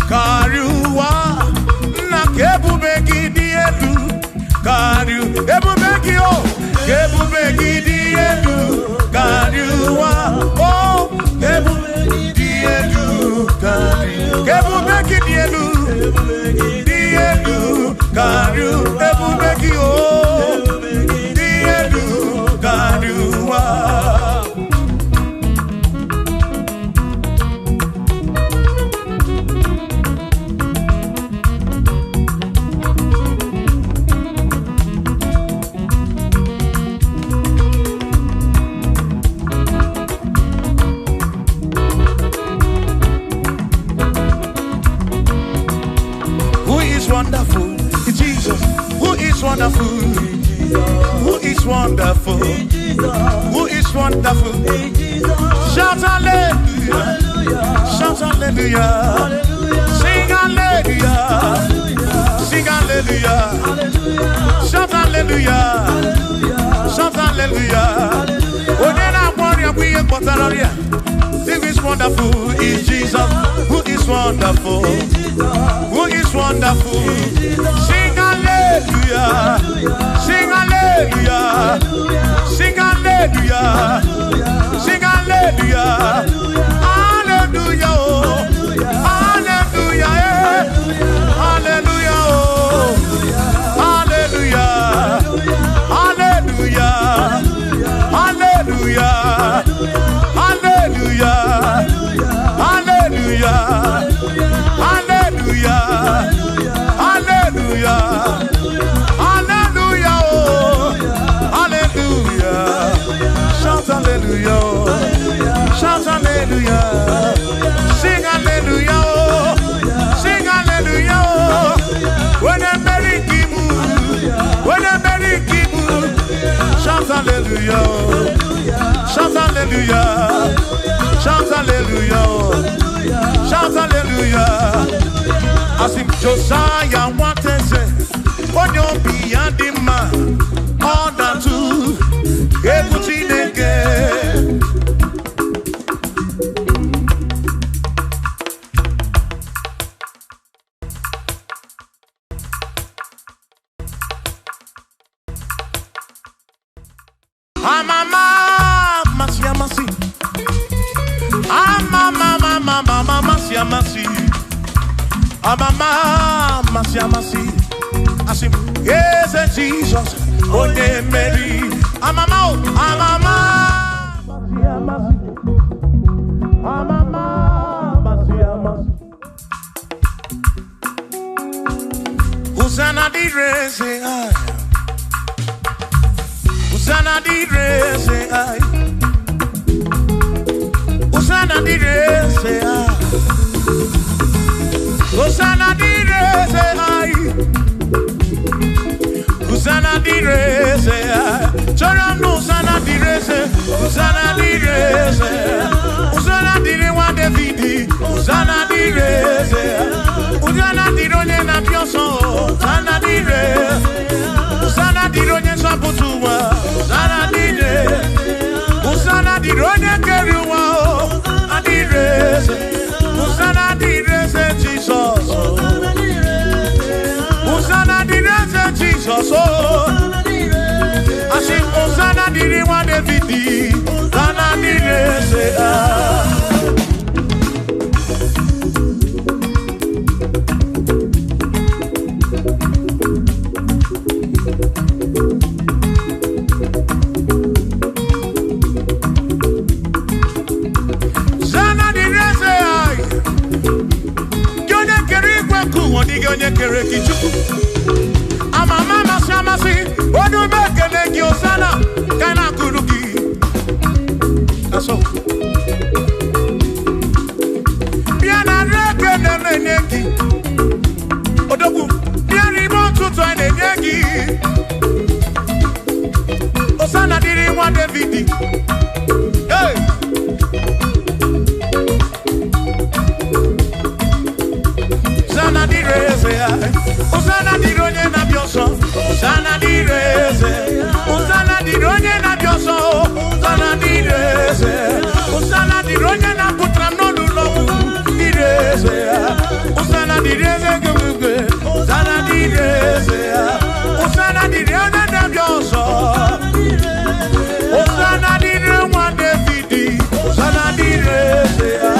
Speaker 1: Karịa ụwa. Nna ka ebube gị dị elu karịa ebube gị o, ka ebube gị dị elu karịa ụwa o, ka ebube gị dị elu karịa, ka ebube gị dị elu dị elu karịa ebube gị o, dị elu karịa ụwa. Who is wonderful? Jesus. Who is wonderful? Who is wonderful? Who is wonderful? Shout hallelujah. Shout hallelujah. Sing hallelujah. Sing hallelujah. Shout hallelujah. Shout hallelujah. Onye na-agwọ ọrịa bụ ihe kpọtara ọrịa. Who is wonderful is Jesus. Who is wonderful? Who is wonderful? Sing hallelujah. Sing hallelujah. Sing hallelujah. Sing hallelujah. Hallelujah. Oh. Hallelujah. Eh. Hallelujah. Oh. Hallelujah. Hallelujah. Hallelujah. Hallelujah. Hallelujah. Hallelujah. Hallelujah. Hallelujah. Oh. Hallelujah. Shout hallelujah. Shout hallelujah. Sing hallelujah. Oh. Sing hallelujah. Oh. When I'm Mary Kibu. When I'm Mary Kibu. Shout hallelujah. Shout hallelujah. Shout hallelujah. Shout hallelujah. Asị m Josiah nwata eze, onye obi ya dị mma, ọ na-atụ egwu Chineke. Amama amasị amasị. Amama amama amasị amasị. Amama amasị amasị. Asị m eze Jizọs onye mmeri. Amama o, amama amasị amasị. Amama amasị amasị. Hosanna dịrị eze anyị. Hosanna dịrị eze anyị. Hosanna dịrị eze anyị. Hosanna dịrị eze anyị. Hosanna dịrị eze anyị. Chọrọ m na Hosanna dịrị eze. Hosanna dịrị eze. Hosanna dịrị nwa Davidi. Hosanna dịrị eze. Hosanna dịrị onye na-abịa ọsọ. Hosanna dịrị. Hosanna dịrị onye nzọpụta ụwa. Hosanna dịrị. Hosanna dịrị onye kere ụwa. Hosanna dịrị eze. Hosanna dịrị eze Jizọs. Hosanna dịrị eze Jizọs. Asị m Hosanna dịrị nwa Davidi. Hosanna dịrị eze. Hosanna dịrị eze anyị. Gị onye kere igwe nke ụwa, ọ dịghị onye kere gị Chukwu. Amama amasị amasị, onye ume ekele gị Hosanna, ka a na-akụrụ gị. That's all. Bịa na nri ekele na-enye gị. Odogwu, bịa n'ime ụtụtụ a na-enye gị. Hosanna dịrị nwa Davidi. Hey! Hosanna dịrị eze anyị. dịrị eze gị igwe. Hosanna dịrị eze ya. Hosanna dịrị onye na-abịa ọzọ. Hosanna dịrị nwa David. Hosanna dịrị eze ya.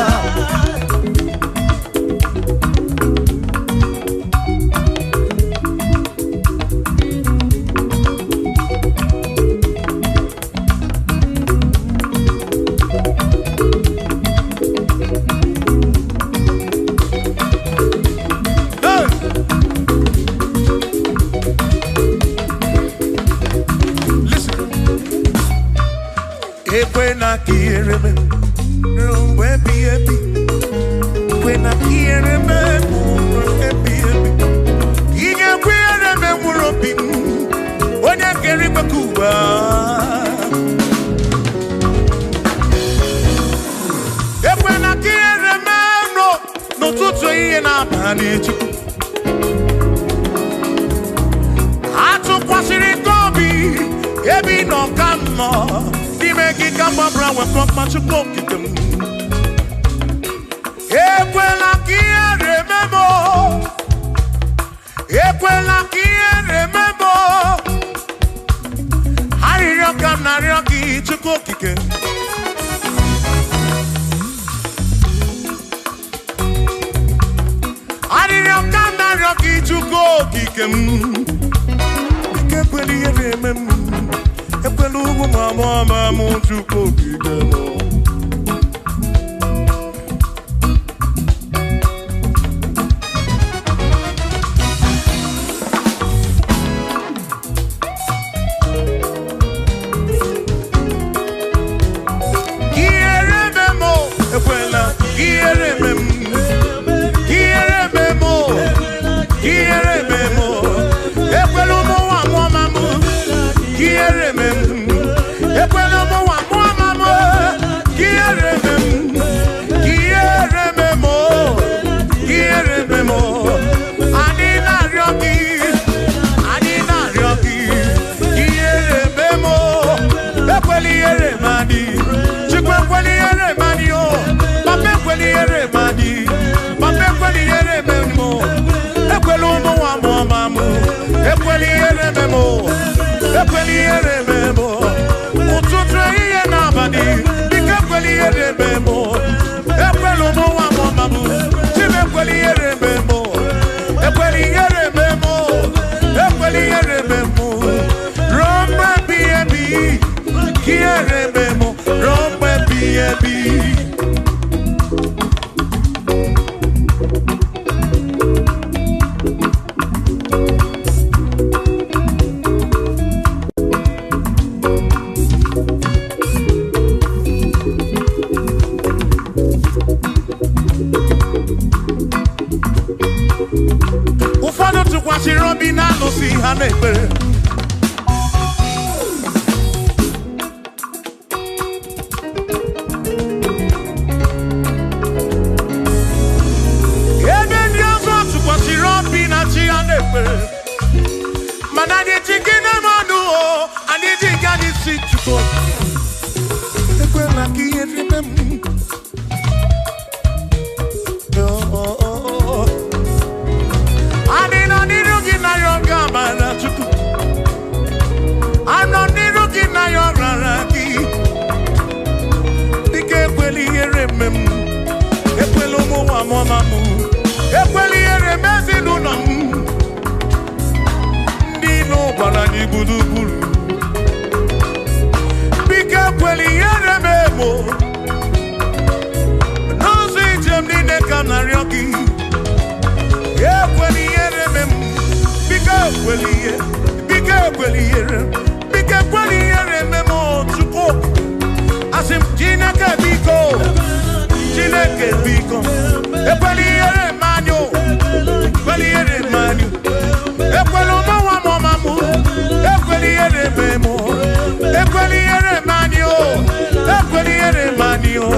Speaker 1: Hey! Listen. Ekwena ka ihere mee ruo mgbe ebighị ebi. Ekwena ka ihere mee mgbe ebighị ebi. Ị ga-ekwe ihere mee mkpụrụ obi m, onye kere igwe ka ụwa. Ekwena ka ihere mee n'ụtụtụ ehihie na abalị Chukwu. Atụkwasịrị gị obi ebe ị nọ ka m nọ n'ime gị ka m gbabara wepụ mma Chukwu okike m. Ekwela ka ihere mee m o. Ekwela ka ihere mee m o. Arịrịọ ka m na-arịọ gị Chukwu okike. Arịrịọ ka m na-arịọ gị Chukwu okike m. Ike ekwela ihere eme m. Ekwela ugwu ma mụọ ama m Chukwu okike m. Ihere eme m o, ekwela ihere eme m. Ihere eme m o, ihere eme m o. Ekwela ụmụ nwa mụọ ma m. Ihere eme m. Ekwela ụmụ nwa mụọ ma m. Ihere eme m. Ihere eme m o, ihere eme m o. Anyị na-arịọ gị, anyị na-arịọ gị. Ihere eme m o, ekwela ihere m adị. Chukwu ekwela ihere m adị o. Papa ekwela ihere m adị. Papa ekwela ihere eme m o. Ekwela ụmụ nwa mụọ ma m. Ekwela ihere eme m o. Ekwela ihere eme m o. Ụtụtụ ehihie na abalị, biko ekwela ihere eme m o. Ekwela ụmụ nwa mụọ ma m. Chim ekwela ihere eme m o. Ekwela ihere eme m o. Ekwela ihere eme m o. Ruo mgbe ebighị ebi, ka ihere eme m o. Ruo mgbe ebighị ebi. Ụfọdụ tụkwasịrị obi na alụsị ha na-ekpere. Ebe ndị ọzọ tụkwasịrị obi na chi ha na-ekpere. Mana anyị ji gị na-eme ọnụ o, anyị ji gị anyị si Chukwu. Ekwela ka ihe rime m. Oh, oh, oh. Anyị nọ n'iru gị na ya oge amara Chukwu. Anọ n'iru gị na ya ọrara gị. Dịka ekwela ihere eme m. Ekwela ụmụ nwa mụọ ma mụ. Ekwela ihere eme ezinụlọ m. Ndị ilo gbara anyị gburugburu. Biko ekwela ihere eme m o. N'ụzọ ije m niile ka m na-arịọ gị. Ekwela ihere eme m. Biko ekwela ihe. Biko ekwela ihere. Biko ekwela ihere eme m o, Chukwu. Asị m Chineke biko. Chineke biko. Ekwela ihere eme anyị o. Ekwela ihere eme anyị o. Ekwela ụmụ nwa m ọma m. Ekwela ihere eme m o. Ekwela ihere eme anyị o. Ekwela ihere eme anyị o.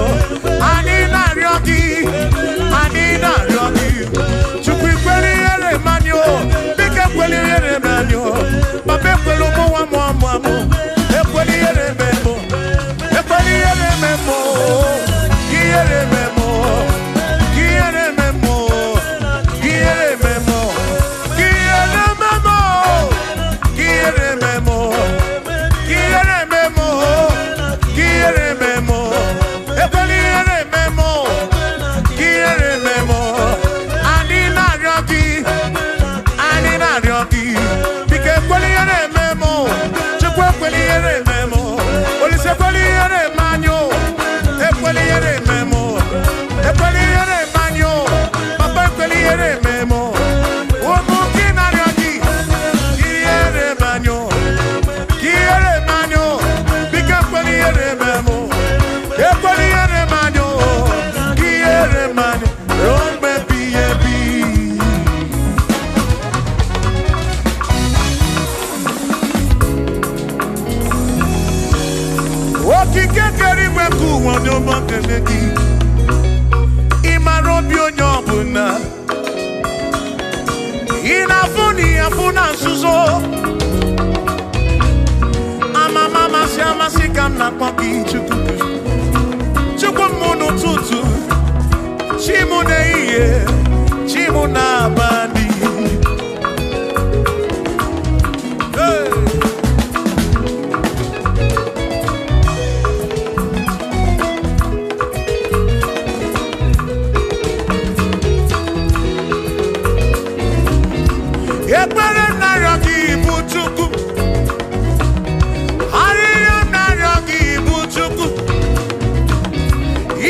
Speaker 1: Anyị na-arịọ gị. Anyị na-arịọ gị. Chukwu ikwela ihere eme anyị o. Biko ekwela ihere eme anyị o. Papa ekwela ụmụ nwa m ọma m. Ekwela ihere eme m o. Ekwela ihere eme m o. Ihere eme m o. Okike kere igwe ka ụwa onye ọma kele gị. Ị mara obi onye ọbụla. Ị na-afụ na ị afụ na nzuzo. Amama amasị amasị ka m na-akpọ gị Chukwu. Chukwu m n'ụtụtụ, chi m n'ehihie, chi m n'abalị. Hey! Ekpere m na-arịọ gị bụ Chukwu. Arịrịọ m na-arịọ gị bụ Chukwu.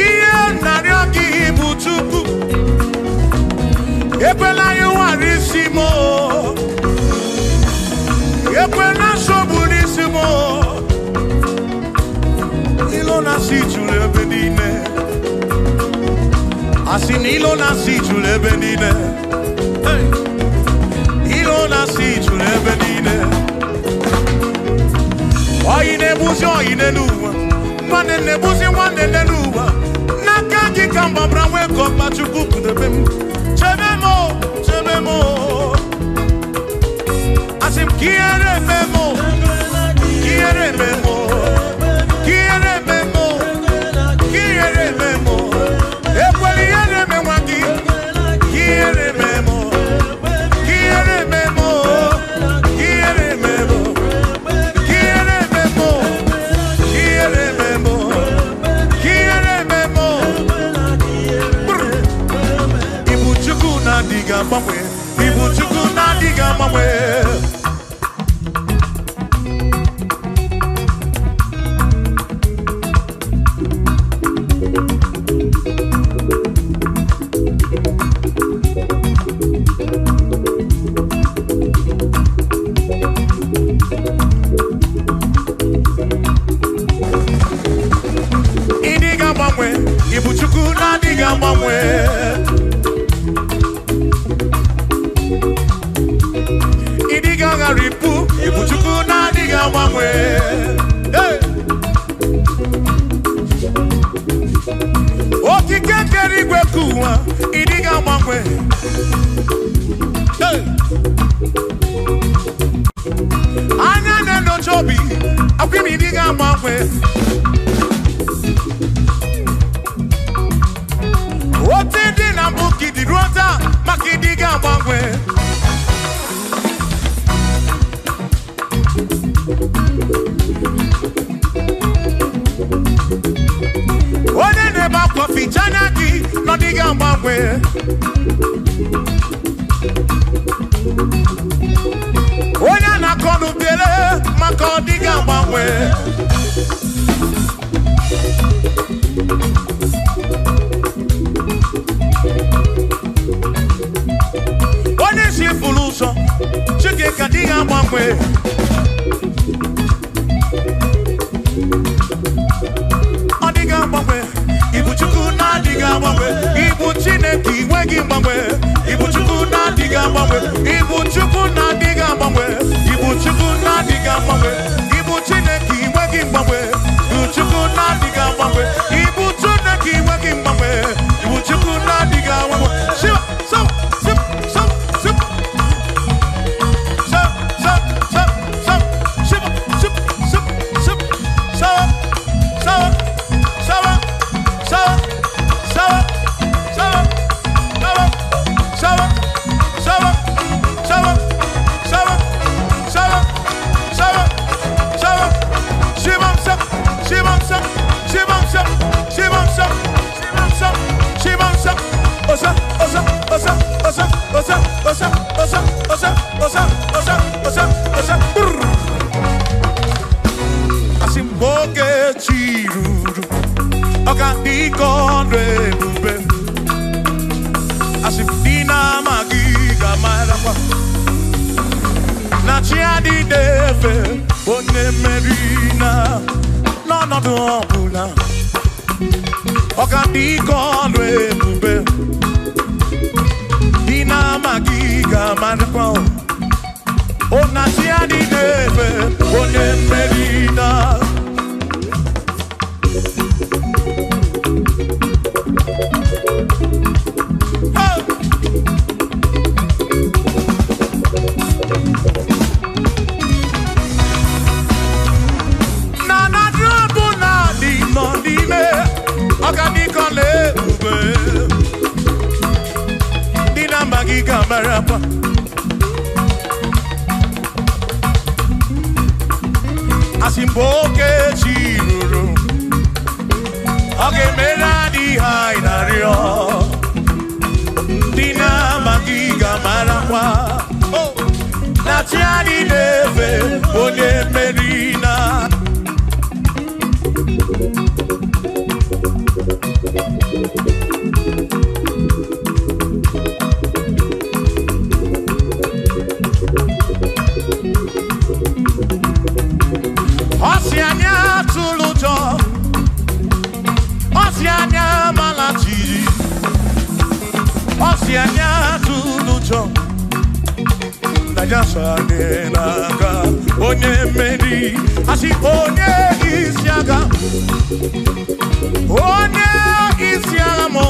Speaker 1: Ihe m na-arịọ gị bụ Chukwu. Ekwela ya ụwara isi m o. Ekwela nsogbu n'isi m o. Ilo na-asị juru ebe niile. Asị na ilo na-asị juru ebe niile. Hey! Ilo na-asị juru ebe niile. Oyi na-egbuzi oyi n'elu ụwa. Nwanne na-egbuzi nwanne n'elu ụwa. N'aka gị ka m gbabara nwee ka ọkpa Chukwu kpụdebe m. Chebe m o, chebe m o. Asị m ka ihere eme m o, ka ihere eme m o, ka ihere eme m o, ka ihere eme m o. Ekwela ihere eme nwa gị, ka ihere eme m o, ka ihere eme m o, ka ihere eme m o, ka ihere eme m o, ka ihere eme m o, ka ihere eme m o. Brr. Ibu Chukwu na-adịghị agbanwe, Ibu Chukwu na-adịghị agbanwe. Ịdịghị agbanwe, Ibu Chukwu na-adịghị agbanwe. Ịdịghị agharịpụ, Ibu Chukwu na-adịghị agbanwe. Hey! Okike kere igwe ka ụwa, ịdịghị agbanwe. Hey! Anya na-enyocha obi, akwa ime ịdịghị agbanwe. Otu dị na mbụ ka ịdị ruo taa, maka ịdịghị agbanwe. Onye na-ebe akwa ficha anya gị na ọ dịghị agbanwe. Onye a na-akọ n'ubere maka ọ dịghị agbanwe. Onye isi furu ụzọ, Chineke adịghị agbanwe. Ọ dịghị agbanwe, Ibu Chukwu na-adịghị agbanwe. Ibu Chineke inweghị mgbanwe. Ibu Chukwu na-adịghị agbanwe. Ibu Chukwu na-adịghị agbanwe. Ibu Chukwu na-adịghị agbanwe. Ibu Chineke inweghị mgbanwe. Ibu Chukwu na-adịghị agbanwe. Ibu Chineke inweghị mgbanwe. Ibu Chukwu na-adịghị agbanwe. Shiva, so, sip, so, sip. So, so, so, so, sip, sip, sip, sip, so, so, so, so, so, so, so, so, so, so, so, so, so, Shibam sap, shibam sap, shibam sap, shibam sap, shibam sap, shibam sap, osa, osa, osa, osa, osa, osa, osa, osa, osa, osa, osa, osa, brr. Asị m oge chi ruru, ọ ga-adị ka ọrụ ebube. Asị m ndị na-amaghị ga-amarakwa na chi adịghị efe onye mmeri na n'ọnọdụ ọbụla. Ọ ga-adị ka ọrụ ebube. Ndị na-amaghị ga-amarakwa o na chi adịghị efe onye mmeri na. ga-amarakwa. Asị mgbe oge chi ruru, ọ ga-emere anyị ihe anyị na-arịọ. Ndị na-amaghị ga-amarakwa na chi anyị na-efe onye mmeri na. Ọ sị anyị atụla ụjọ, ọ sị anyị amala jijiji, ọ sị anyị atụla ụjọ, na ya so anyị n'aka onye mmeri. Asị onye isi agha, onye isi agha mụ,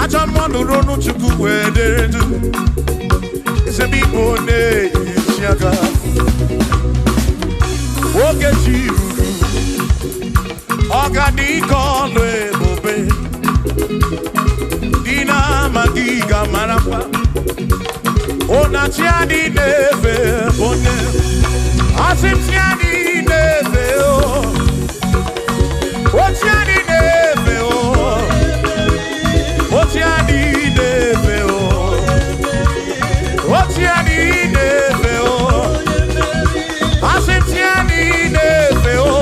Speaker 1: ajọ mmụọ nụrụ ọnụ Chukwu wee dere du. Eze m ịbụ onye isi agha. Oge chi ruru, ọ ga dị ka ọlụ ebube. Ndị na-amaghị ga-amarakwa na chi anyị na-efe bụ onye. Asị m chi anyị na-efe o, o chi anyị na-efe o, o chi anyị na-efe o, o chi anyị na-efe o. Asị m chi anyị na-efe o,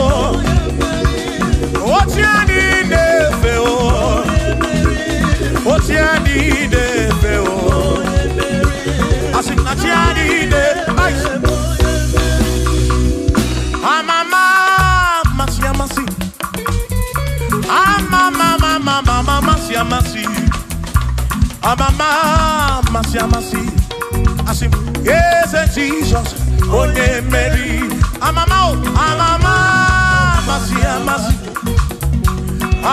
Speaker 1: o chi anyị na-efe o, o chi anyị na-efe o. Asị m na chi anyị na-efe. Amama amasị amasị, amama amama amasị amasị, amama amasị amasị. Asị m eze Jizọs onye mmeri. Amama o, amama amasị amasị,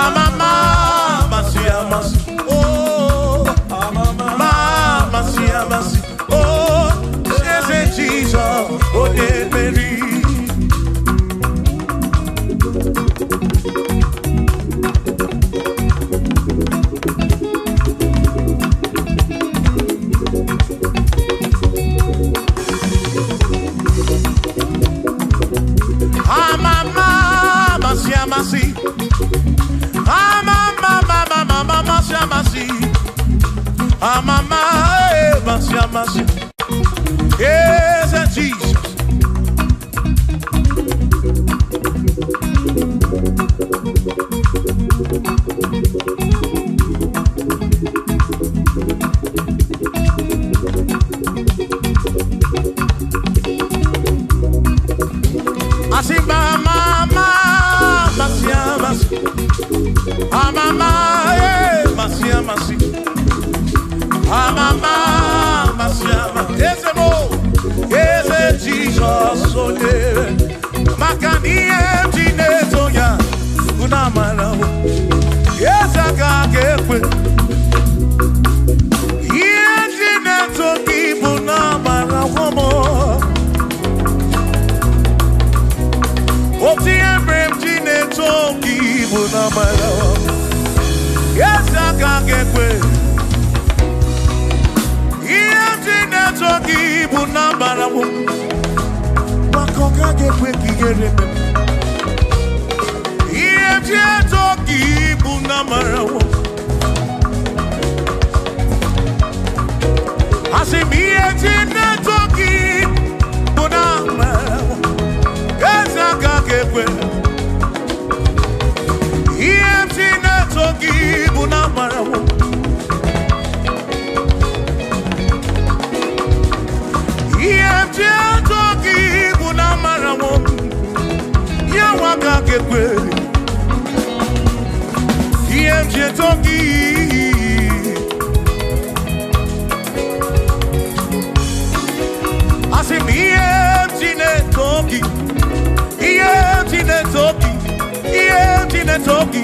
Speaker 1: amama amasị amasị, oh amama amasị amasị, oh eze Jizọs onye mmeri. Amama amasị amasị, amama amama amasị amasị, amama amasị amasị, eze Jizọs. Asị mama amasị amasị, amama amasị amasị, amama amasị amasị. Eze mo, eze Jizọs onye, maka na ihe m ji na-eto ya unu amara o. Eze aka ga-ekwe ihe m ji na-eto gị bụ na amara m. Otu ihe mere m ji na-eto gị bụ na amara m. Eze aka ga-ekwe ihe m ji na-eto gị bụ na amara m. Maka ọ gaghị ekwe ka ihere mee m. Ihe m ji eto gị bụ na amara m. Asị m ihe ji na-eto gị bụ na amara m. Eze aka ga-ekwe ihe m ji na-eto gị bụ na amara m. Ihe m ji eto gị bụ na amara m. Ya nwa aka ga-ekwe ihe m ji eto gị. Asị m ihe m ji na-eto gị, ihe m ji na-eto gị, ihe m ji na-eto gị,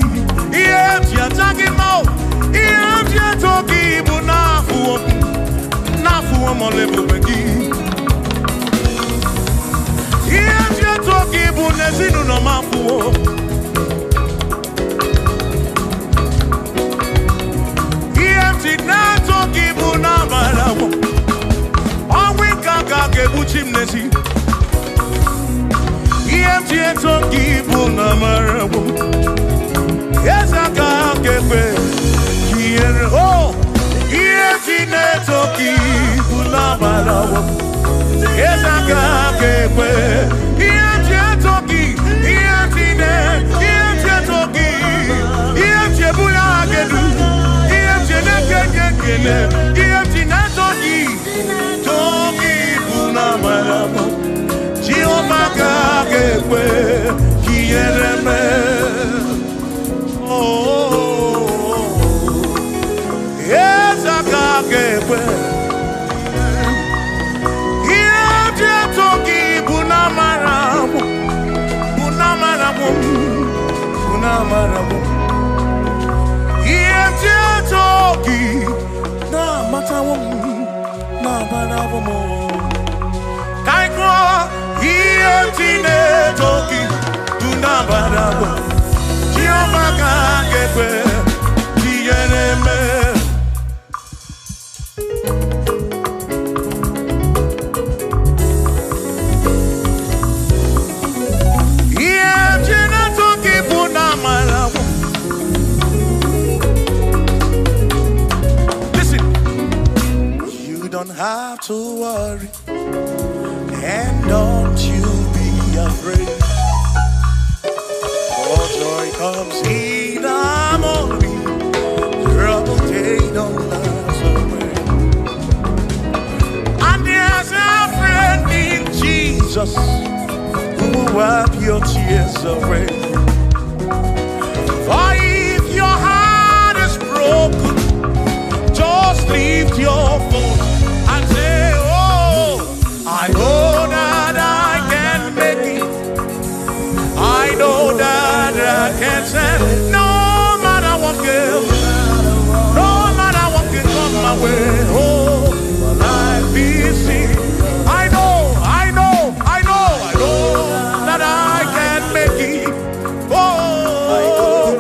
Speaker 1: ihe m ji aja gị mma o, ihe m ji eto gị bụ n'afọ m, n'afọ m ọla ebube gị. Ihe m ji eto gị bụ n'ezinụlọ m afụwo. Ihe m ji na-eto gị bụ n'amara m. ji eto gị bụ na amara m. Eze aka ga-ekwe ka ihere o ihe ji na-eto gị bụ na amara m. Eze aka ga-ekwe ihe ji eto gị ihe ji na ihe ji eto gị ihe ji ebuli aha gị elu ihe ji na-ekenye ekele ihe ji na-eto gị too gị bụ na amara m. Jehova ga-ekwe ka ihere mee. Oh, eze aka ga-ekwe ihe ji eto gị bụ na amara m, bụ na amara m, bụ na amara m. Ihe ji eto gị na-amatawo m, na-amarawo m. Ka anyị gụọ ihe ji na-eto gị bụ na amara m. Jehova ga-ekwe ka ihere mee. Ihe ji na-eto gị bụ na amara m. Listen, you don't have to worry, and don't you be afraid. For joy comes in the morning, trouble they don't last away. And there's a friend in Jesus who will wipe your tears away. For if your heart is broken, just lift your voice and say, oh, I know that I can make it. I know that I can stand. No matter what girl, no matter what can come my way. Oh, my life is in. I know, I know, I know, I know that I can make it. Oh,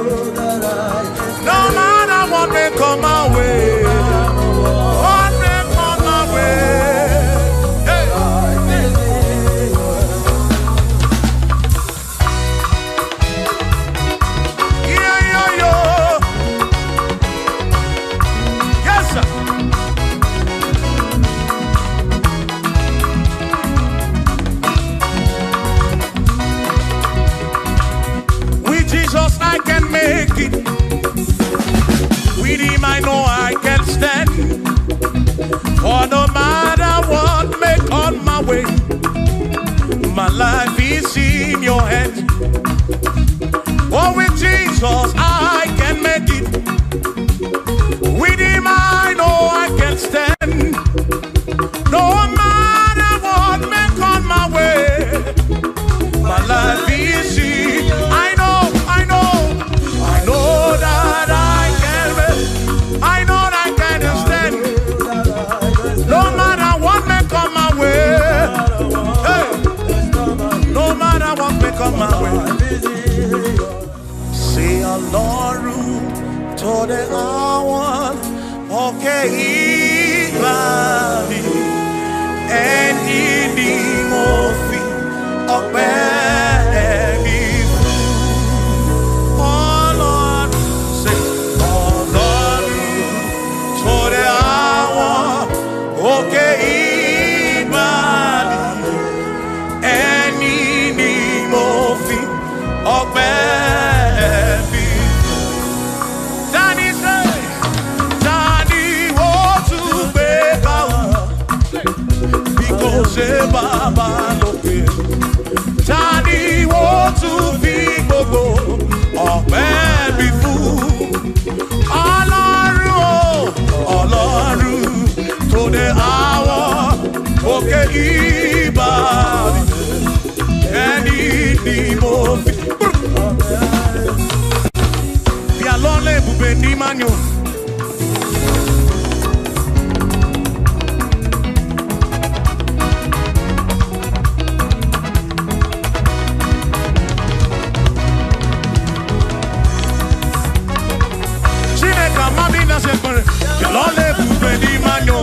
Speaker 1: no matter what may come my way. What may come my way. Hey. Yeah, yeah, yeah. Yes, sir. With Jesus, I can make it. With Him, I know I can stand. For no matter what may come my way, my life is in your hands. Oh, with Jesus, I can make it. With Him, I know I can stand. No matter what may come my way, my life is in. I know, I know, I know that I can make. I know that I can stand. No matter what may come my way, hey, no matter what may come my way. Say Ọlọ́run tó dé àwọn òkè ìgbà mi, ẹni ni mo fi ọpẹ́ mi fún. Ọlọ́run ṣe Ọlọ́run tó dé àwọn òkè ìgbà mi, ẹni ni mo fi ọpẹ́ mi fún. Tani ṣe, tani ó tún gbé ká o, bí kò ṣe bàbá lókè. Tani ó tún fi gbogbo ọpẹ́ mi fún? Ọlọ́run o, Ọlọ́run tó dé àwọn òkè ìbàdí, ẹni ni mo fi. Bịa lọla ebube n'ime anyị o. Chineke amami na-asa ekpere. Bịa lọla ebube n'ime anyị o.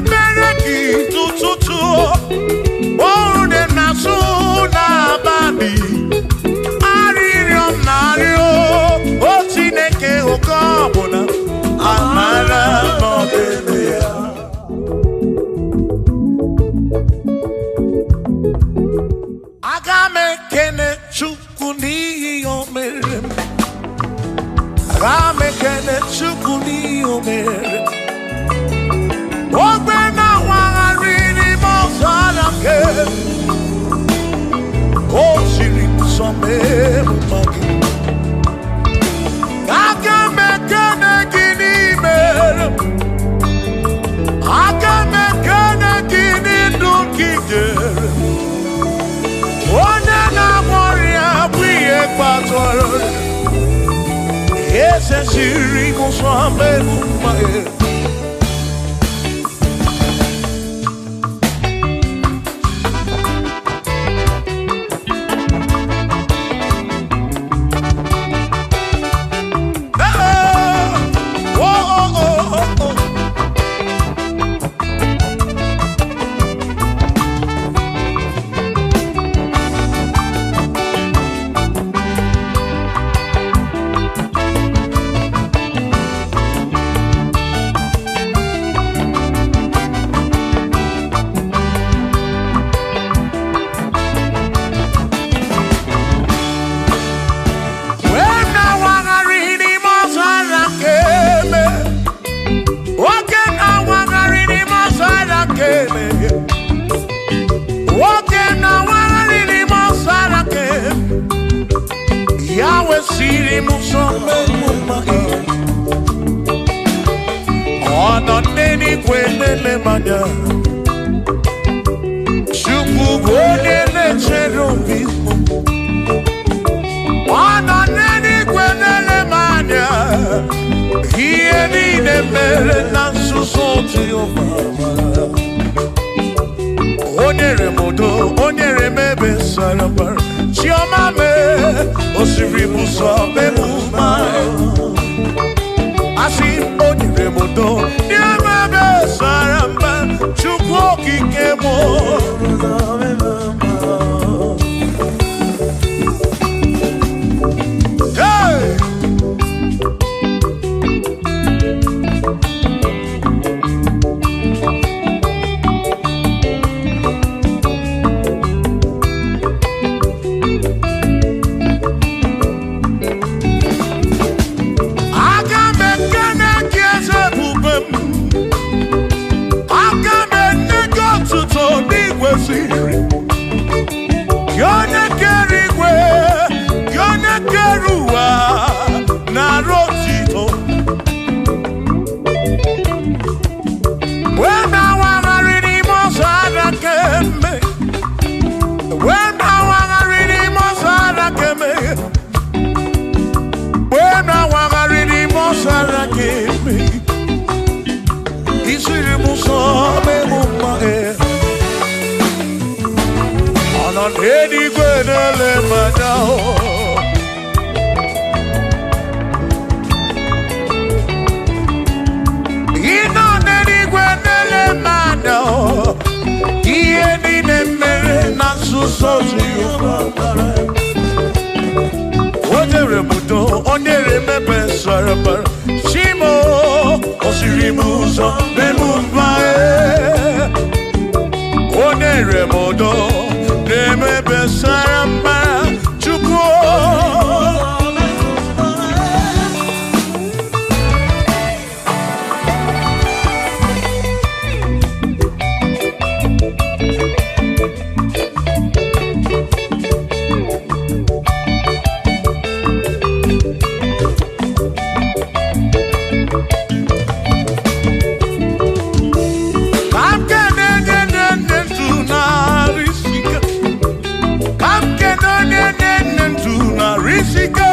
Speaker 1: na-emere gị tụtụtụ, ọrụ na-asụ n'abalị, arịrịọ m na-arịọ, o Chineke oke ọbụla, amara m ọ ga-eme ya. Aga m ekene Chukwu n'ihi o mere m. Aga m ekene Chukwu n'ihi o mere m. Ogbe na-awagharị n'ime ọzara nke o siri nsọ mee mma gị. Aga m ekene gị n'ime m. Aga m ekene gị n'ndụ gị nyere m. Onye na-agwọ ọrịa bụ ihe kpatara eze siri nsọ mee mma gị. Ọ nọ n'eluigwe na-ele m anya. Chukwu bụ onye na-echere obi m. Ọ nọ n'eluigwe na-ele m anya. Ihe niile mere na nzuzo Jehova mara. O nyere m udo, o nyere m ebe sara mbara. Chiọma mee, o siri m ụzọ mee m mma. Asị o nyere m udo, nye m ebe sara mbara. Chukwu okike m. Hey! Aga m ekene gị eze ebube m. Aga m enye gị otuto n'igwe siri. Gị onye kere igwe, gị onye kere ụwa, nara otito. Wee na-awagharị n'ime ọzara keme. Wee na-awagharị n'ime ọzara keme. Wee na-awagharị n'ime ọzara keme. Isiri m ụzọ mee m mma e. Ọ nọ n'eluigwe na-ele m anya o. Ị nọ n'eluigwe na-ele m anya o. Ihe niile mere na nzuzo Jehova mara. O nyere m udo, o nyere m ebe sara mbara. Chimo, o siri m ụzọ mee m mma e. O nyere m udo, na-eme ebe sara mbara. Chukwu ka m kene onye na-enye ndụ narị isike. Ka m kene onye na-enye ndụ narị isike.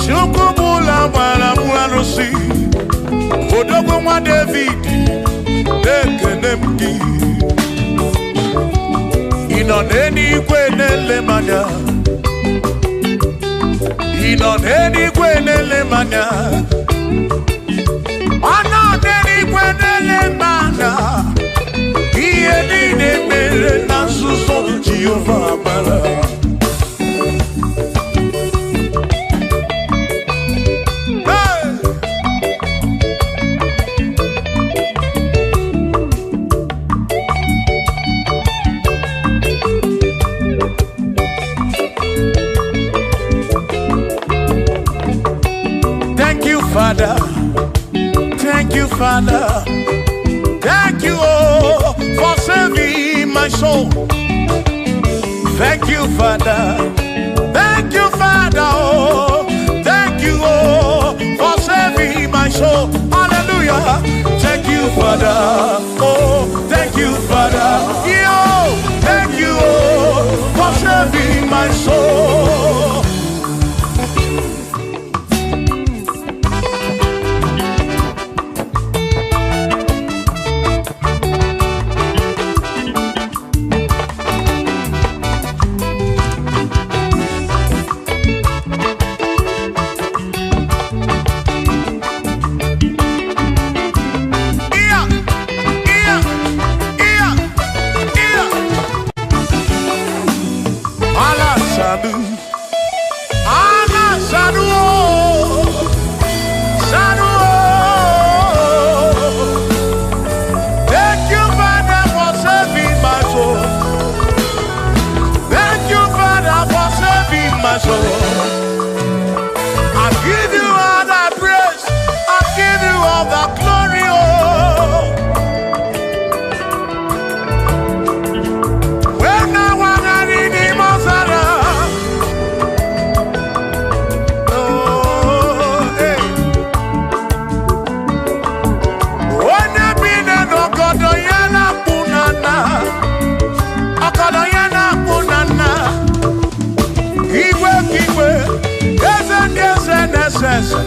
Speaker 1: Chukwu bụla gbara m arụsị. Odogwu nwa David, na-ekene m gị. Ị nọ n'eluigwe na-ele m anya. Ị nọ n'eluigwe na-ele m anya. Ọ nọ n'eluigwe na-ele m mere na nzuzo Jehova mara. Hey! Thank you, Father. Thank you, Father. Thank you, oh, for saving my soul. Thank you, Father. Thank you, Father. Oh, thank you, oh, for saving my soul. Hallelujah. Thank you, Father. Oh, thank you, Father. Yo, thank you, oh, for saving my soul. Yeah, yeah, yeah, yeah. Allah Sadu, Allah Sadu, oh, Sadu. Oh. Thank you, Father, for saving my soul. Thank you, Father, for saving my soul. I give you all the praise. I give you all the glory. Oh. When I was in the Mozara, oh, hey. Onye bi n'ọgọdọ ya na-akpụ na nna, ọgọdọ ya na-akpụ na nna. Igwe ka igwe, eze ndị eze na-ese ese.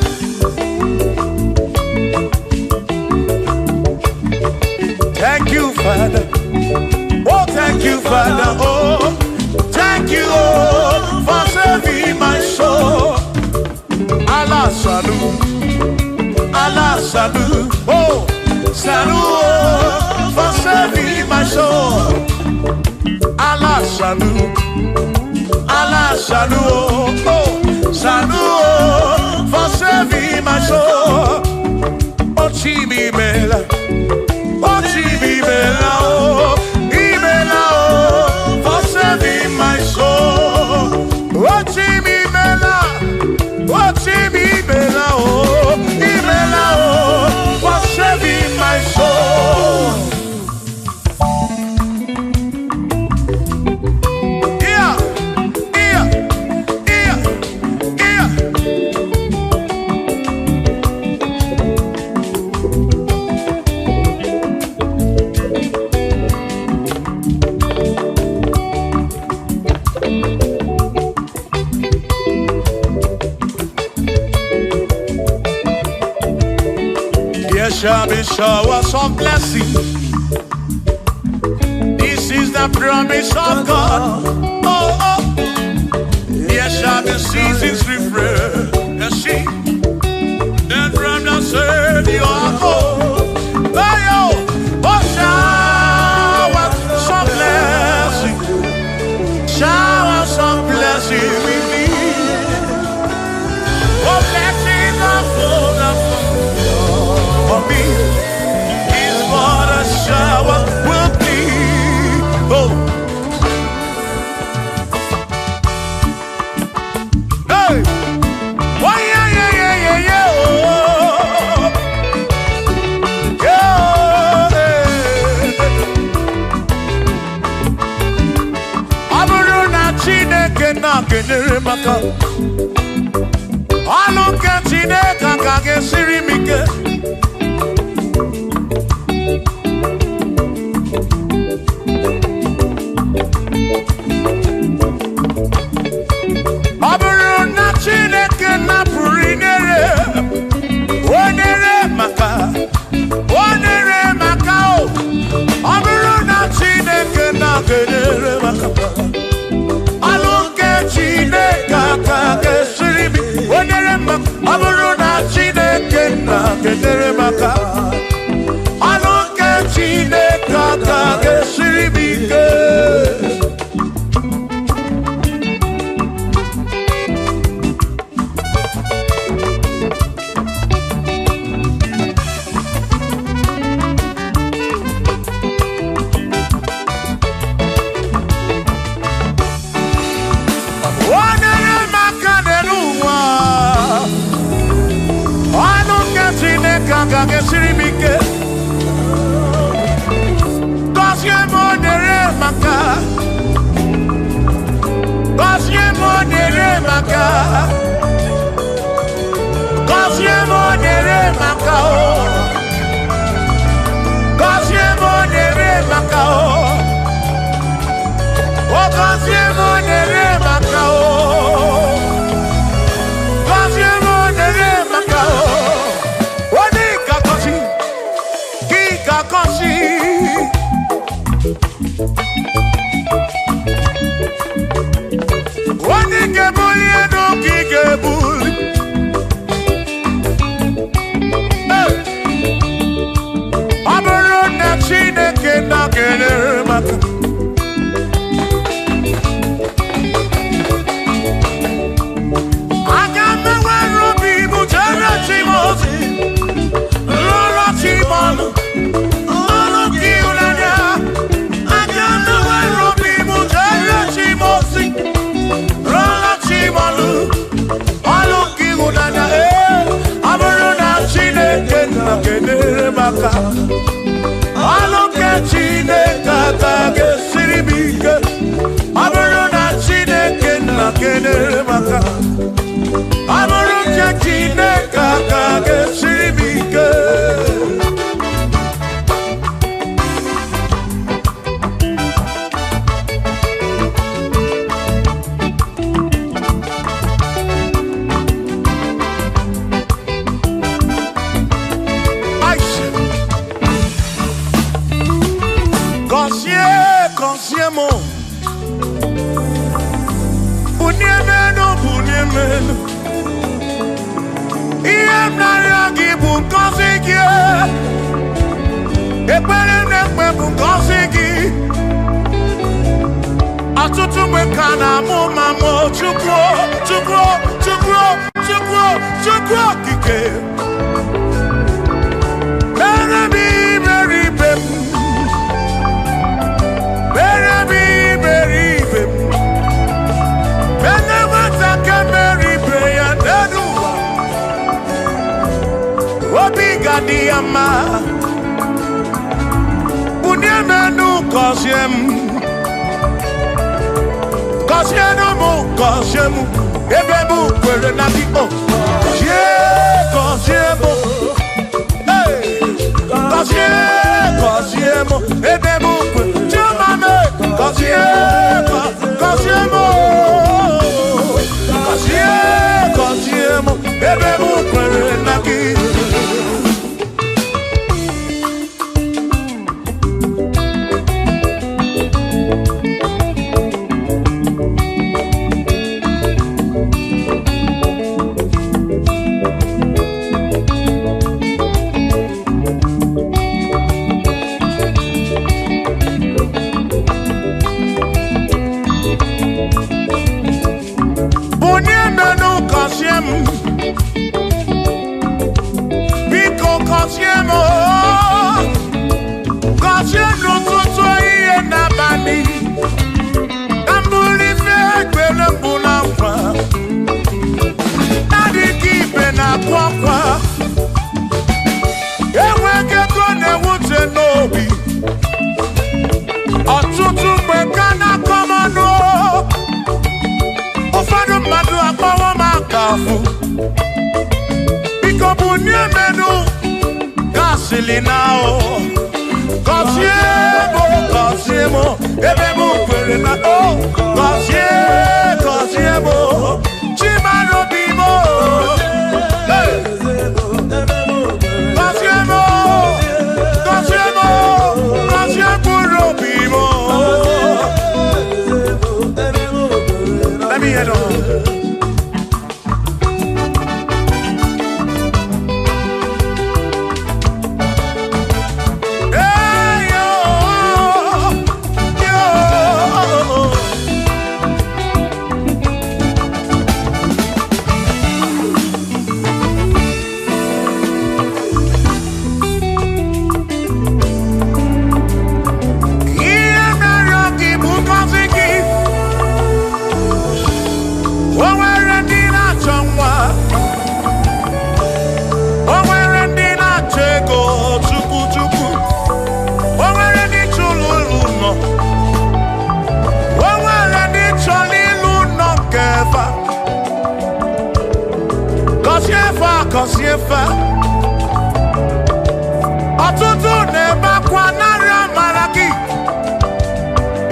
Speaker 1: Thank you, Father. Oh, thank you, Father. Oh, thank you, oh, for saving my soul. Allah Salu, Allah Salu, oh, Salu, oh, for saving my soul. Allah Salu, Allah Salu, oh, oh, Salu, oh, for saving my soul. Oh, Chimi Mela. Oh, Chimi Mela, oh, Imela, oh, for saving my soul. Oh, Chimi Mela, oh, Chimi Mela, oh, Imela, oh, for saving my soul. Yeah, yeah, yeah, yeah. There shall be showers of blessing. This is the promise of God. Oh, oh. There shall be seasons refresh. Then from the Savior, oh, oh, oh, showers of blessing. Showers of blessing we need. Oh, blessings are full of for me is what a shower will be. Oh, hey, why, yeah, yeah, yeah, yeah, yeah, oh, yeah, hey. Ọ bụrụ na Chineke na-enyere m aka, ọlụ nke Chineke aka ga-esiri m ike. Ọ bụrụ na Chineke napụrụ inyere, o nyere maka, o nyere maka o. Ọ bụrụ na Chineke na-enyere maka, ọlụ nke Chineke aka m aka. Gọzie m, nyere m aka o. Gọzie m, nyere m aka o. O gọzie m, nyere m aka o. Gọzie m, nyere m aka o. Onye ga-agọzi, gị ga-agọzi. Onye ga-ebuli elu ka ị ga-ebuli. Hey! Ọ bụrụ na Chineke nọgidere m aka, aga m enwere obi m jere chi m ozi, rụọrọ chi m ọrụ, ọrụ nke ịhụnanya. Aga m enwere obi m jere chi m ozi, rụọrọ chi m ọrụ, ọrụ nke ịhụnanya. Ee, ọ bụrụ na Chineke nọgidere m aka, ọrụ nke Chineke aka ga-esiri m ike. Ọ bụrụ na Chineke nọgidere m aka, ọ bụrụ nke Chineke aka ga-esiri m ike. Aisha. Gọzie, gọzie m, bunie m elu, bunie m elu. Ihe m na-arịọ gị bụ ngọzi gị. Ekpere m na-ekpe bụ ngọzi gị. Ọtụtụ mgbe ka na-amụ ma mụ, Chukwu, Chukwu, Chukwu, Chukwu, Chukwu okike, mere m iberibe m, mere m iberibe m, mere nwata ka mere ibe ya n'elu ụwa, obi ga-adị ya mma. Bunie m enu, gọzie m, gọzienụ m, gọzie m, ebe m kwere na gị o. Gọzie, gọzie m. Hey! Gọzie, gọzie m, ebe m kwere. Chioma m, gọzie, gọzie m o. Gọzie, gọzie m, ebe m kwere na gị. Bunie m elu, gọzie m, biko gọzie m o. Gọzie n'ụtụtụ, ehihie n'abalị, ka m bụrụ ife ekpere mbụ na nkwa na-adịghị ibe na-akụ akwa. Enweghị ego na-ewute n'obi. Ọtụtụ mgbe ka na-akọ m ọnụ, ụfọdụ mmadụ akpọwọ m aka afụ. Biko bunie m elu, gasịlị na o. Gọzie m, gọzie m, ebe m kwere na o. Gọzie, gọzie m, Chimarobi m. Hey! Gọzie m, gọzie m, gọzie mkpụrụ obi m. Let me hear them. Hey, yo, yo. Gọzie fa. Ọtụtụ na-ebe akwa narị amara gị.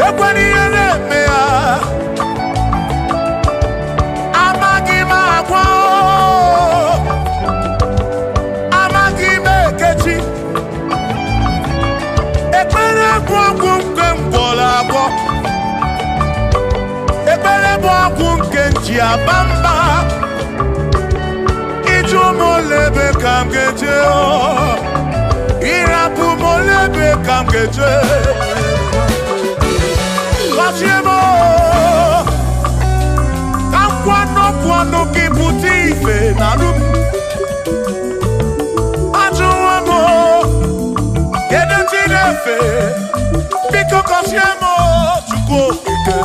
Speaker 1: Ekwela ihe na-eme ha. Amaghị m agwa o. Amaghị m ekechi. Ekpere bụ ọgwụ nke m gwọrọ agwọ. Ekpere bụ ọgwụ nke m ji aba mba. Ịjụ m ole ebe ka m ga-eje o. Ịrapụ m ole ebe ka m ga-eje. Gọzie m o. Ka nkwanụ ọnụ gị pụta ife n'alụ m. Ajụwo m o, kedu chi na-efe? Biko gọzie m o, Chukwu okike.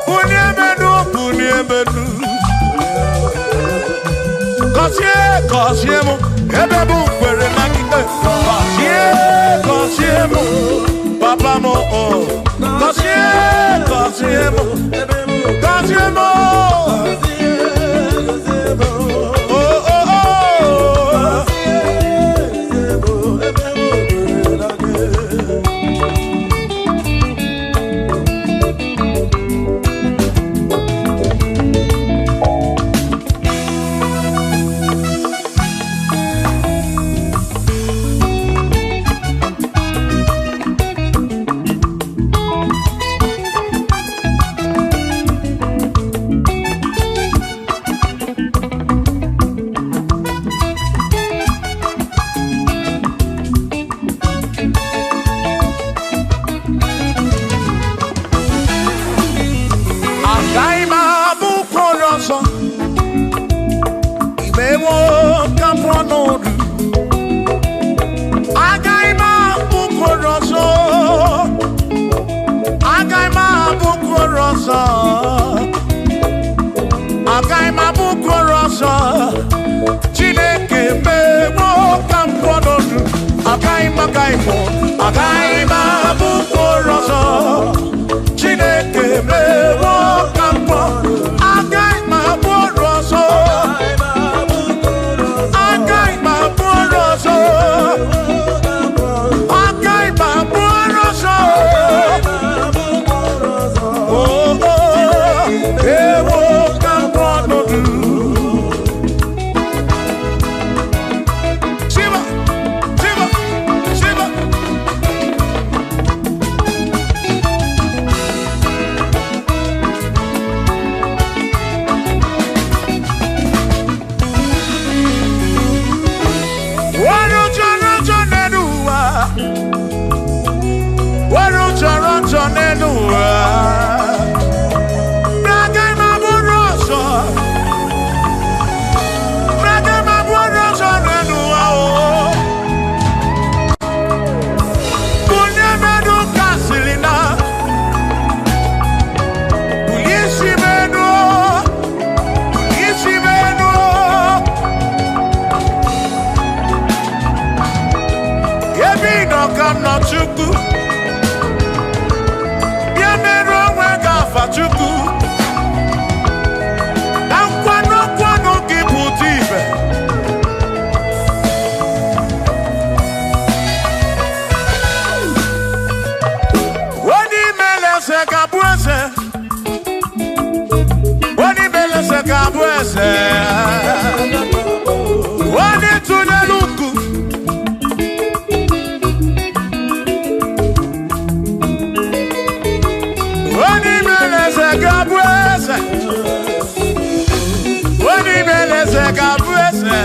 Speaker 1: Bulie m elu, bulie m elu. Gọzie, gọzie m, ebe m kwere na gị. Gọzie, gọzie m, papa m o. Gọzie, gọzie m, gọzie m o. Oh, oh, oh. Agaghị m abụ ụkwụ ọzọ. Imewo ka m pụọ n'ọdụ. Agaghị m abụ ụkwụ ọzọ. Agaghị m abụ ụkwụ ọzọ. Agaghị m abụ ụkwụ ọzọ. Chineke mewo ka m pụọ n'ọdụ. Agaghị m agaghị m agaghị m abụ ụkwụ ọzọ. Chineke mewo ka m pụọ. Agaghị m abụ ọrụ ọzọ. Agaghị m abụ ọrụ ọzọ. Agaghị m abụ ọrụ ọzọ. Oh, oh, ewo ka m pụọ n'ọdụ. Shiva, Shiva, Shiva. Wọ́n jọrọ jọ nínú wa. Wọ́n jọrọ jọ nínú wa. Braga ma bụrụ ọzọ. Braga ma bụrụ ọzọ nínú wa o. Bulie menu kasịrị na. Bulie isi menu. Bulie isi menu. Ebe ị nọ ka m nọ Chukwu. Bịa merụ onwe gị afa Chukwu. Ka nkwanụ nkwanụ gị pụta ibe. Onye imele eze ga-abụ eze. Onye imele eze ga-abụ eze. Onye tụnyere uku. Onye imele eze ga-abụ eze. Onye imele eze ga-abụ eze.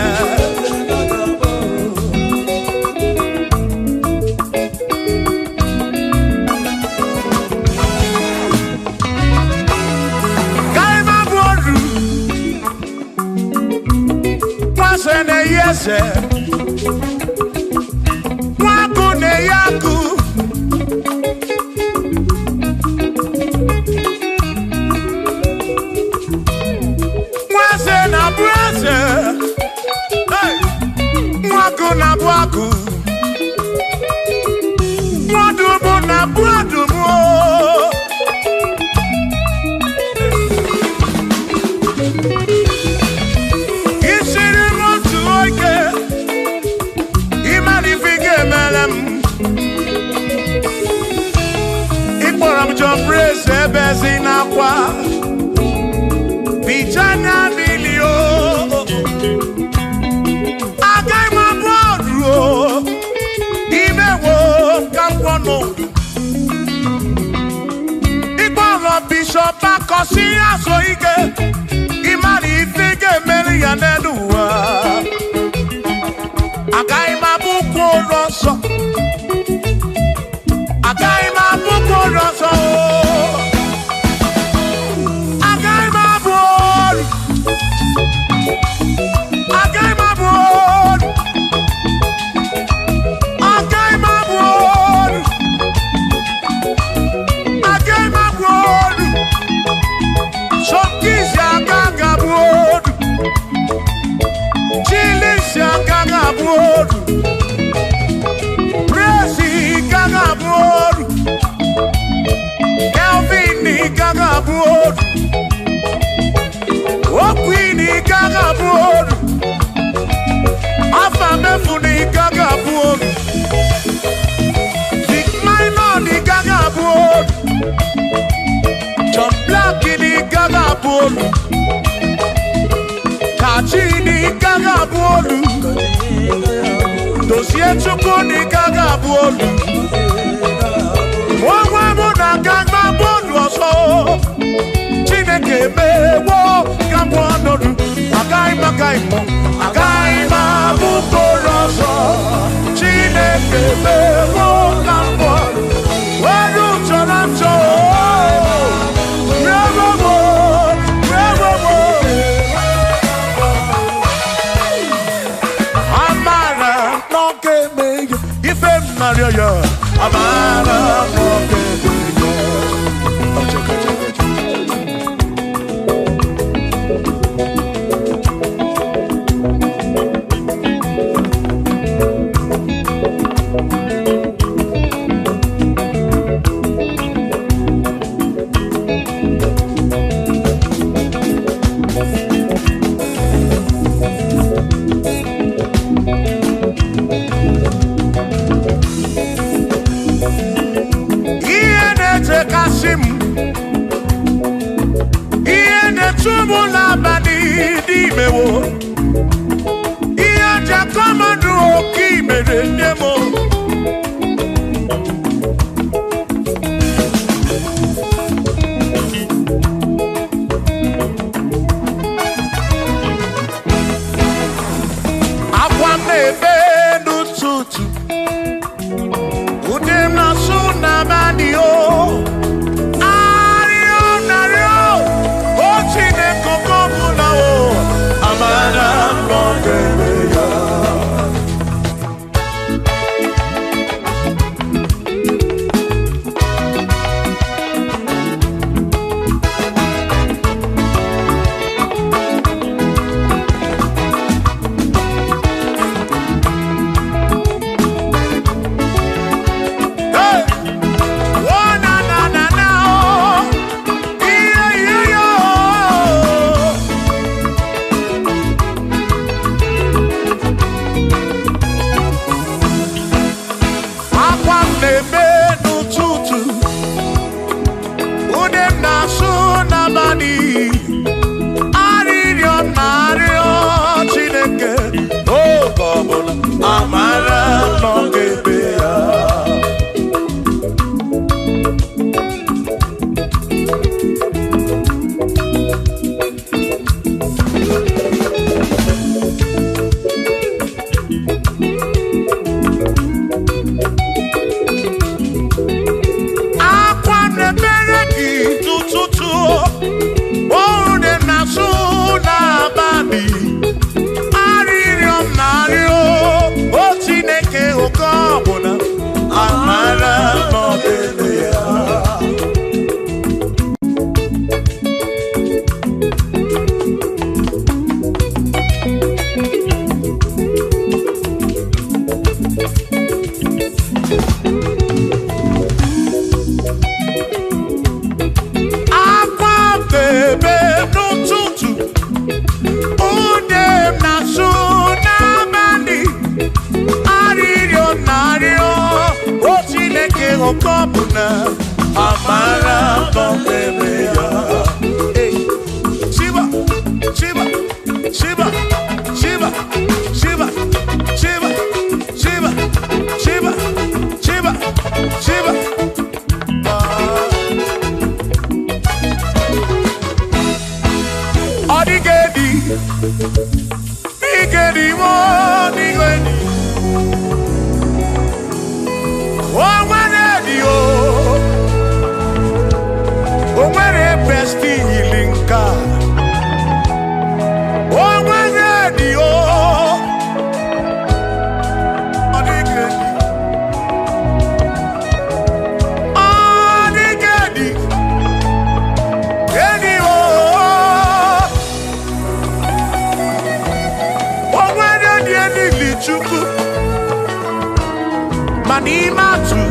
Speaker 1: Ka ị ma bụ oru. Nwa na-eyi eze. Nwa agụ na-eyi agụ. Nwa eze na-abụ eze. Hey! Nwa agụ na-abụ agụ. Nwa ọdụm na-abụ ọdụm o. Isiri m Ịkpọrọ m John Praise ebezi n'akwa Bijana milio. Agaghị m abụ ọrụ o, imewo ka m gwọnụ. Ịkpọrọ Bishọp Akọsi azụ ike, ịmara ife ị ga-emeri ya n'elu ụwa. Agaghị m abụ ụkwụ ụlọ nsọ. Agaghị m abụ ụkwụ ụlọ nsọ o. Agaghị m abụ ọrụ. Agaghị m abụ ọrụ. Agaghị m abụ ọrụ. Agaghị m abụ ọrụ. Sọkizi aka ga-abụ ọrụ. Chilisi aka ga-abụ ọrụ. Presi ka ga-abụ ọrụ. Kelvin ka ga-abụ ọrụ. Okwini ka ga-abụ ọrụ. Afa mefuni ka ga-abụ ọrụ. Big Minor ka ga-abụ ọrụ. John Black ka ga-abụ ọrụ. Kachi ka ga-abụ ọrụ. Dozie Chukwu ka ga-abụ ọrụ. Onwe mụ na aga mma bọọlụ ọzọ. Chineke mewo ka m ọnọdụ. Agaghị m agaghị m agaghị m abụ mkpụrụ ọzọ. Chineke mewo ka m ọnọdụ. Were chọrọ nchọ. Rewowo, rewowo. Amara n'oge emeghe ife m narịọ ya. Amara n'oge emeghe. Ọchọkọchọkọchọ. Ihe na-echekasị m, ihe na-echu m n'abalị n'imewo, ihe njakọmadụ oke imere nne m. Akwa m na-ebe n'ụtụtụ, ụdị m na-asụ n'abalị o. Arịọ narịọ, o Chineke oke ọbụla o, amara m na ọ ga-eme ya. oke ọbụla amara gbanwere ya. Shiba, Shiba, Shiba, Shiba, Shiba, Shiba, Shiba, Shiba, Shiba, Shiba. Ọ dịghị edi, dịghị edi, ọ dịghị edi. O nwere edi o, o nwere prestili nke a. O nwere edi o, ọ dịghị edi. Ọ dịghị edi, edi o. O nwere edi elili Chukwu, ma n'ime atụ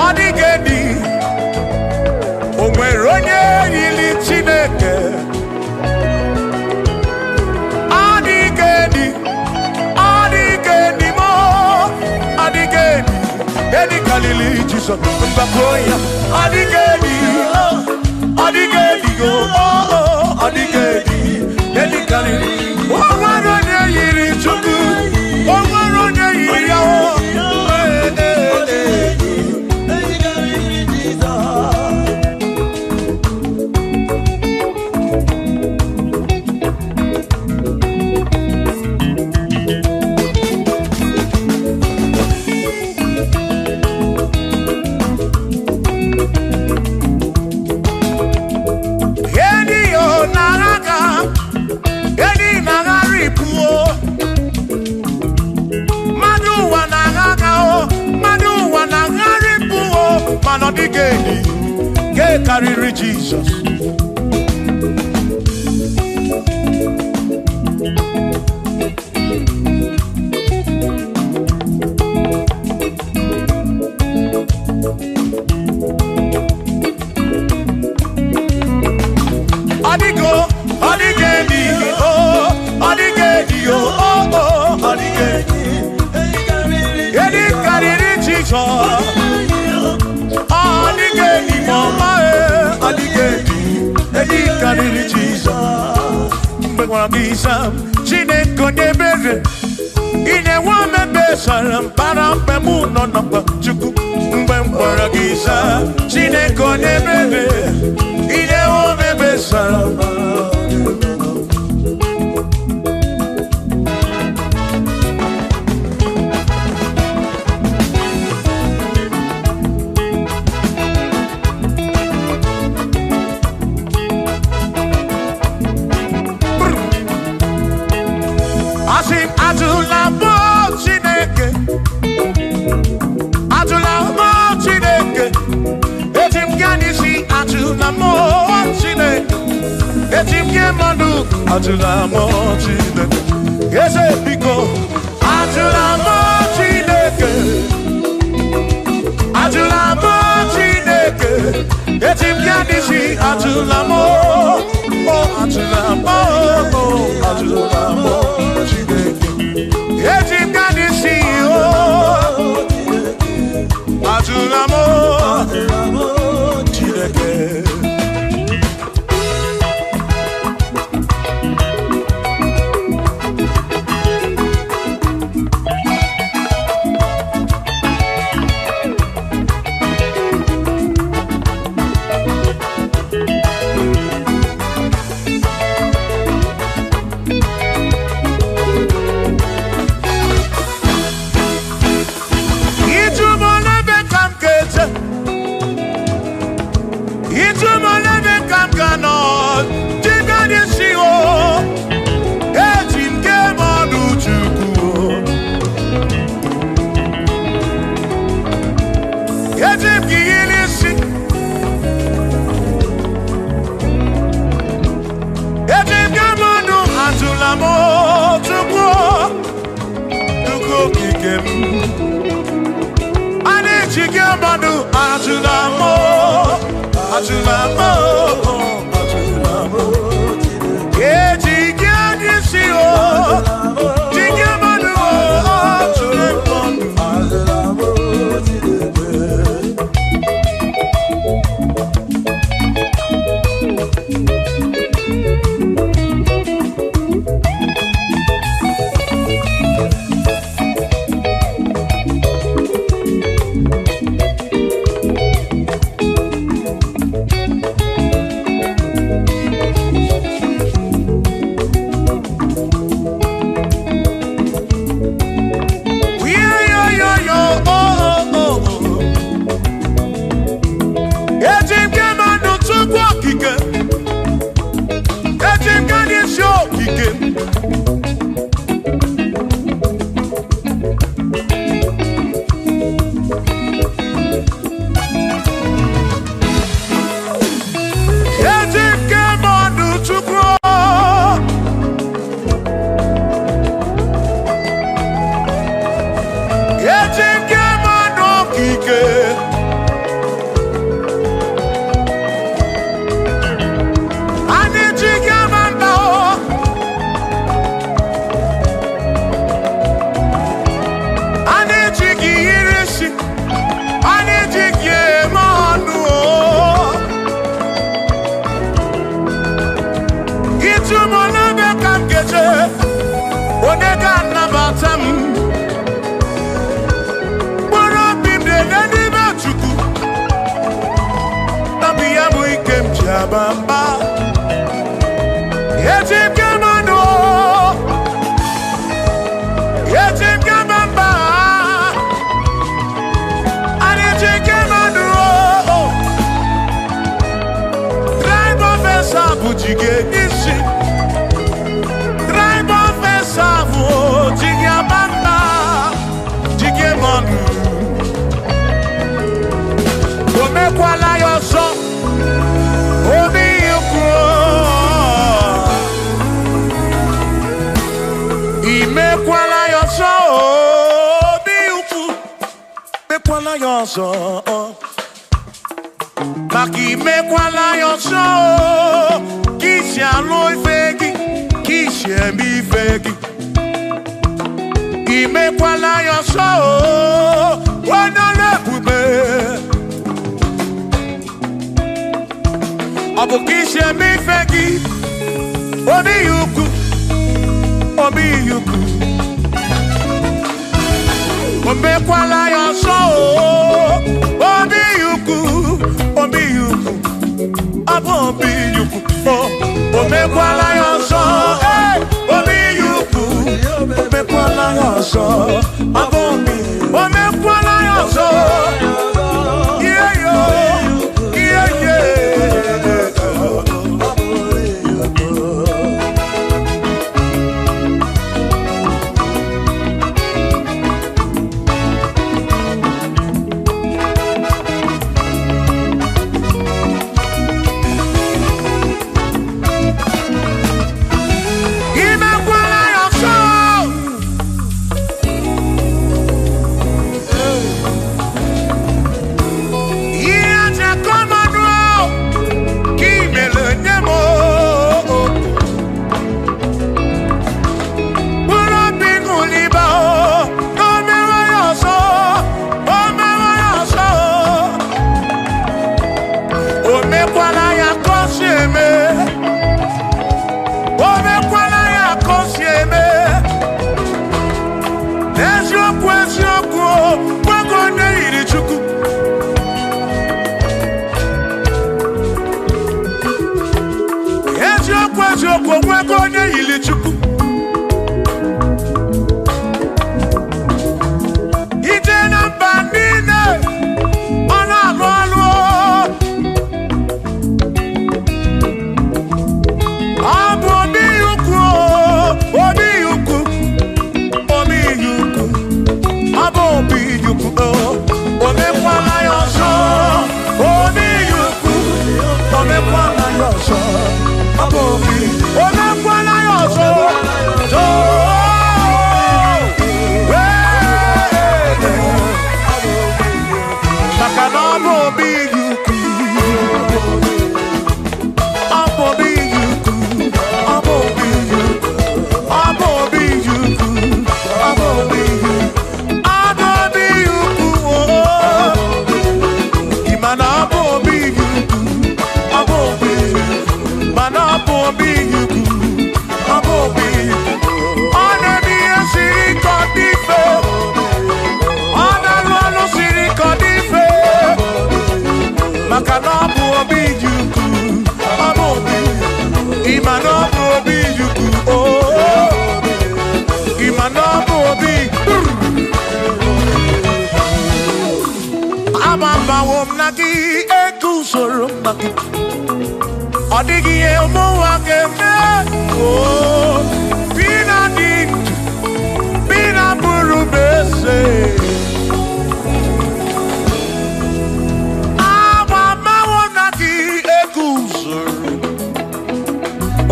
Speaker 1: ọ dịghị edi. O nwere onye yiri Chineke. Ọ dịghị edi, ọ dịghị edi mo, ọ dịghị edi. Edi karịrị Jizọs, mgbakọ ya. Ọ dịghị edi, ọ dịghị edi o, ọ dịghị edi. Edi karịrị. O nwere onye yiri Chukwu, o nwere onye yiri ya o. Ee, ee, ee. Edi yo naraga, edi nagaripuo. Mmadụ ụwa na-agha o, mmadụ ụwa na-agharịpụ o, mana ọ dịghị edi nke karịrị Jizọs. Ọ dịgo, ọ dịghị edi o, ọ dịghị edi o, o, o, ọ dịghị edi. Edi karịrị Jizọs. Ọ dịghị edi ma ọma e, ọ dịghị edi. Edi karịrị Jizọs. Mgbe gwara gị zaa m, Chineke onye ebere, ị na-enwe omebe sara mbara mgbe mụ nọ n'ọkpa Chukwu. Mgbe m gwara gị zaa, Chineke onye ebere, ị na-enwe omebe sara mbara. Asị m ajụla mụ Chineke, ajụla mụ Chineke, eji m gaa n'isi ajụla mụ Chineke, eji m gị mmadụ ajụla mụ Chineke, eze biko ajụla mụ Chineke, ajụla mụ Chineke, eji m gaa n'isi ajụla mụ, o ajụla mụ, o ajụla mụ Chineke. Eji m gaa n'isi o, ajụla mụ Chineke. aba mba. Eji m gị mmanụ, eji m gị mba, anyị ji gị mmanụ. Tribe of Esau ji gị isi. Tribe of Esau ji gị aba mba, ji gị mmanụ. O mekwala ya ọzọ, obi ukwu. Imekwala ya ọzọ, obi ukwu. Mekwala ya ọzọ, maka imekwala ya ọzọ, ka isi alụ ife gị, ka isi eme ife gị. Imekwala ya ọzọ, onye ọrụ ebube. Ọ bụ ka isi eme ife gị, obi ukwu, obi ukwu. O mekwala ya ọzọ, obi ukwu, obi ukwu, ọ bụ obi ukwu. O mekwala ya ọzọ, obi ukwu, o mekwala ya ọzọ, ọ bụ obi. O mekwala ya ọzọ, ihe yo, ihe ye. Imekwala ya ọzọ. Ihe aja kọmanụ ka imere nye m. Mkpụrụ obi ṅụliba, o mewe ya ọzọ, o mewe ya ọzọ. O mekwala ya ka o si eme. O mekwala ya ka o si eme. N'eziokwu, eziokwu, nwoke onye yiri Chukwu. Eziokwu, eziokwu, nwoke onye yiri Chukwu. Ije na mba niile, ọ na-alụ ọlụ. Ọ bụ obi ukwu, obi ukwu, obi ukwu. Ọ bụ obi ukwu, o mekwala ya ọzọ, obi ukwu, o mekwala ya ọzọ, ọ bụ obi, o mekwala ya ọzọ. Maka na ọ bụ obi ukwu, ọ bụ obi ukwu, ọ bụ obi ukwu, ọ bụ obi ukwu, ọ bụ obi ukwu. Ọ bụ obi ukwu, ị ma na ọ bụ obi ukwu, ọ bụ obi ukwu, mana ọ bụ obi ukwu, ọ bụ obi ukwu. Ọ na-eme ihe siri ike ọ dị mfe, ọ na-alụ ọlụ siri ike ọ dị mfe, maka na ọ bụ obi ukwu, ọ bụ obi. Ị ma na ọ bụ obi ukwu, ị ma na ọ bụ obi. Agbabawo m na gị, eguzoro m na gị. Ọ dịghị ihe ụmụ ụwa ga-eme. Oo, bi na dị ndụ, bi na bụrụ m eze. Agbabawo m na gị, eguzoro.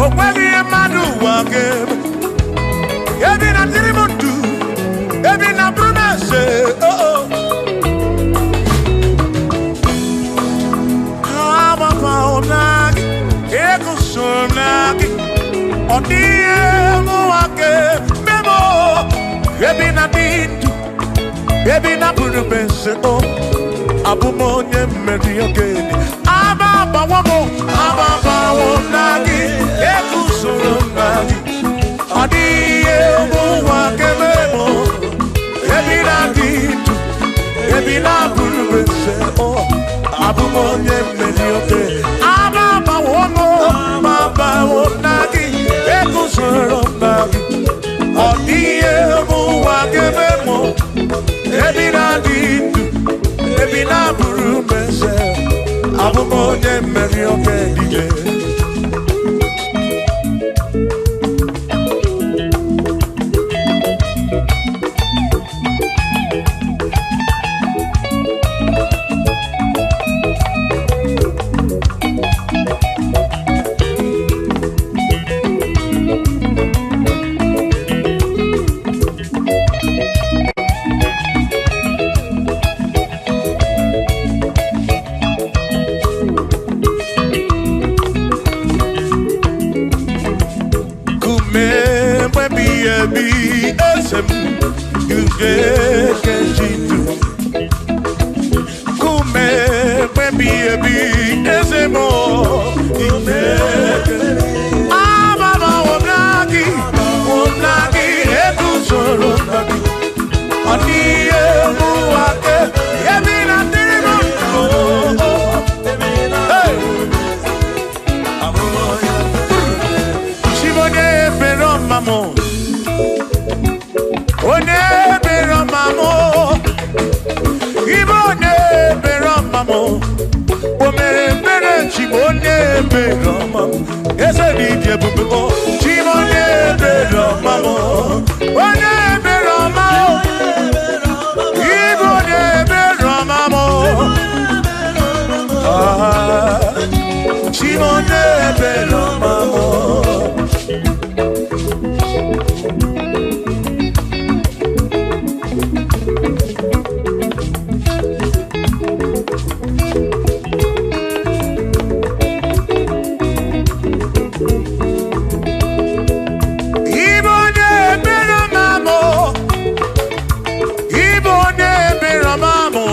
Speaker 1: O nweghị ihe mmadụ ụwa ga-eme. Ebi na dịrị m ndụ, ebi na bụrụ m eze. Oh, oh. Agbabawo m na gị, eguzoro m na gị. Ọ dịghị ihe ụwa ga-eme m. Ebi na dị ndụ, ebi na bụrụ m eze. O abụ m onye mmeri ogene. Agbabawo m, agbabawo m na gị, eguzoro m na gị. Ọ dịghị ihe ụwa ga-eme m. Ebi na dị ndụ, ebi na bụrụ m eze. O abụ m onye mmeri ogene. Agbabawo Ebi na-adị ndụ, ebi na-abụrụ m eze. Abụ m onye mmeri oke dike. Kume mwebi ebi eze m nke jitu. Kume mwebi ebi eze m nke. Amama omnagi, omnagi eguzoro nagi. Oni emu ake, ebi na diri mo. Hey! Chibonye ebere ọma mụ. Onye ebere ọma mụ. Ibe onye ebere ọma mụ. O mere ebere Chibo onye ebere ọma mụ. Eze dị dị ebube o. Chibo onye ebere ọma mụ. Onye ebere ọma o. Ibe onye ebere ọma mụ. Ah, Chibo onye ebere ọma mụ. Ibe onye ebere ọma mụ. Ibe onye ebere ọma mụ.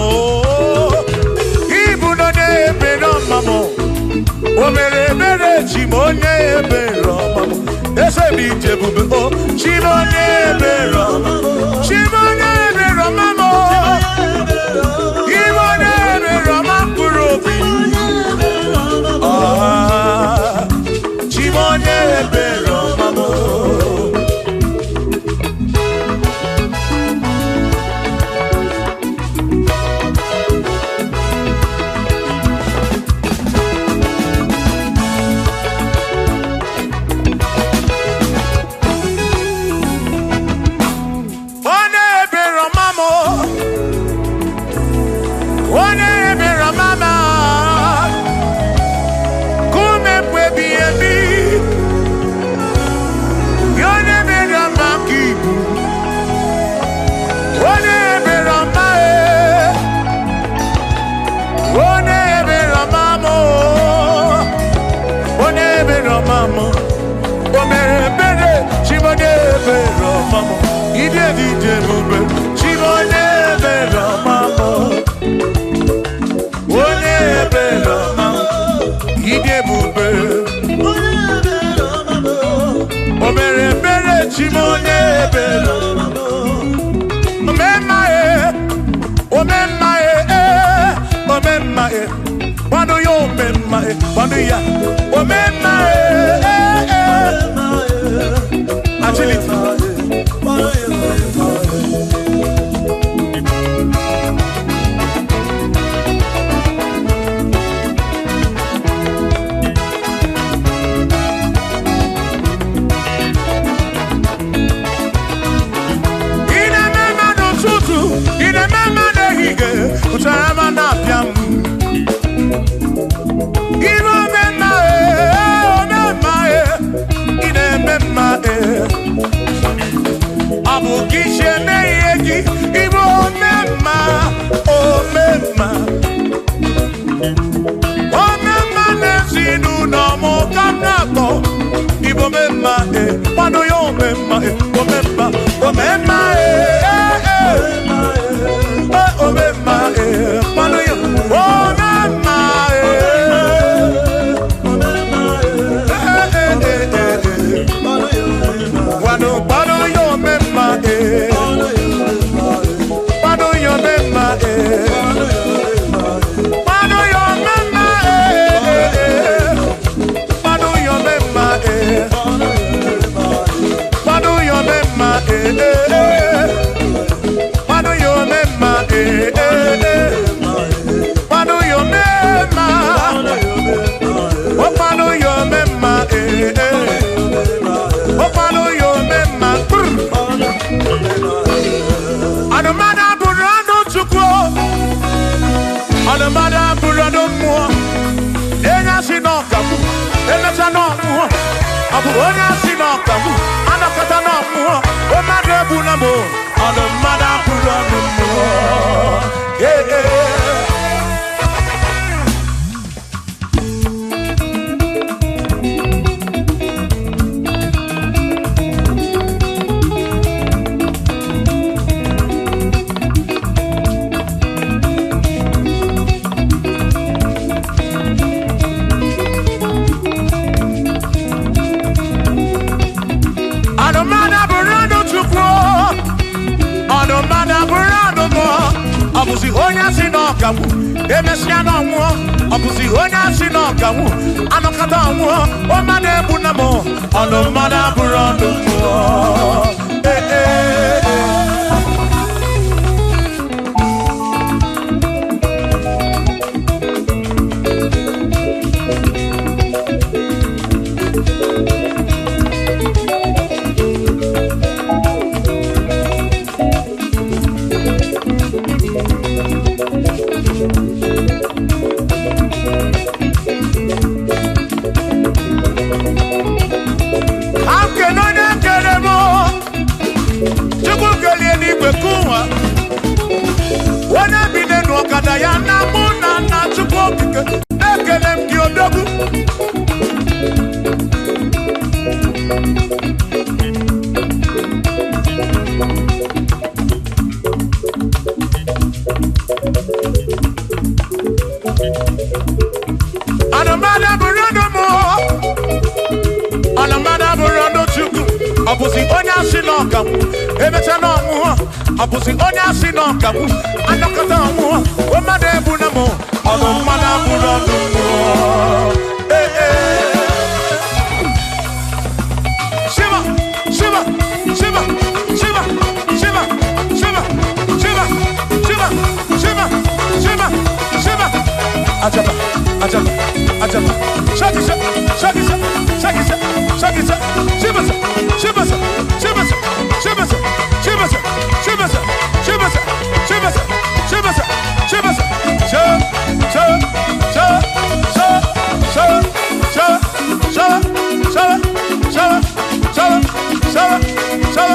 Speaker 1: Ibu onye ebere ọma mụ. O mere ebere chi m onye ebere ọma mụ. Eze m ije ebube o. Chi m onye ebere ọma mụ. Chi m onye ebere ọma mụ. Ibe onye ebere ọma mkpụrụ obi. Ah, Chi m onye ebere ọma mụ. Onye ebere ọma mụ. Onye ebere ọma m. Kume mgbe ebi. Onye ebere ọma ka ibu. Onye ebere ọma e. Onye ebere ọma mụ. Onye ebere ọma mụ. O mere ebere chi m onye ebere ọma mụ. Ide dị dị ebube chi m onye ebere ọma mụ. Onye ebere ọma mụ. Ide ebube. O mere ebere chi m onye ebere. Omemma e, omemma e, omemma e. Kwado ya omemma e, kwado ya. Omemma e, eh, eh. Agility. Ị na-eme mma n'ụtụtụ, ị na-eme mma n'ehihie, ụtara na-apịa m. Ibe omemma e, omemma e, ị na-eme mma e. Ọ bụ ka isi eme ihe gị, ịbụ omemma, omemma. Omemma n'ezinụlọ m ka m na-akpọ. Ịbụ omemma e, kwado ya omemma e, omemma, omemma e, e, e. E, omemma e, kwado ya omemma e. E, e, e, e, e. Kwado, kwado ya omemma e. Kwado ya omemma e. Kwado ya omemma e, e, e. Kwado ya omemma e. Kwado ya omemma e. na m, ọnụ mmadụ abụrụ ọnụ mmụọ. Yeah, yeah. Ọ bụzi onye asị na ọkanwụ emesịa na ọnwụọ, ọ bụzi onye asị na ọkanwụ anọkọta ọnwụọ, ọma na-egbu na m, ọnụ mmadụ abụrụ ọnụ mmụọ. Ee, ee, ee. Ọkada ya na mụ na nna Chukwu okike na-ekele m gị odogwu. Anụmanụ abụrụ ọnụ mụ, anụmanụ abụrụ ọnụ Chukwu. Ọ bụzi onye asị na ọkanwụ emecha na ọnwụọ, ọ bụzi onye asị na ọkanwụ anọkọta ọnwụọ, mmadụ ebu na mụ, ọnụ mmadụ abụrụ ọnụ mmụọ. Ee, ee. Shiva, shiva, shiva, shiva, shiva, shiva, shiva, shiva, shiva, shiva, shiva. Ajaba, ajaba, ajaba. Shaki, shaki, shaki, shaki, shaki, shiva, shiva, shiva, shiva, shiva, shiva, shiva, shiva, shiva, shiva, sha, sha, sha, sha, sha, sha, sha, sha, sha, sha, sha, sha,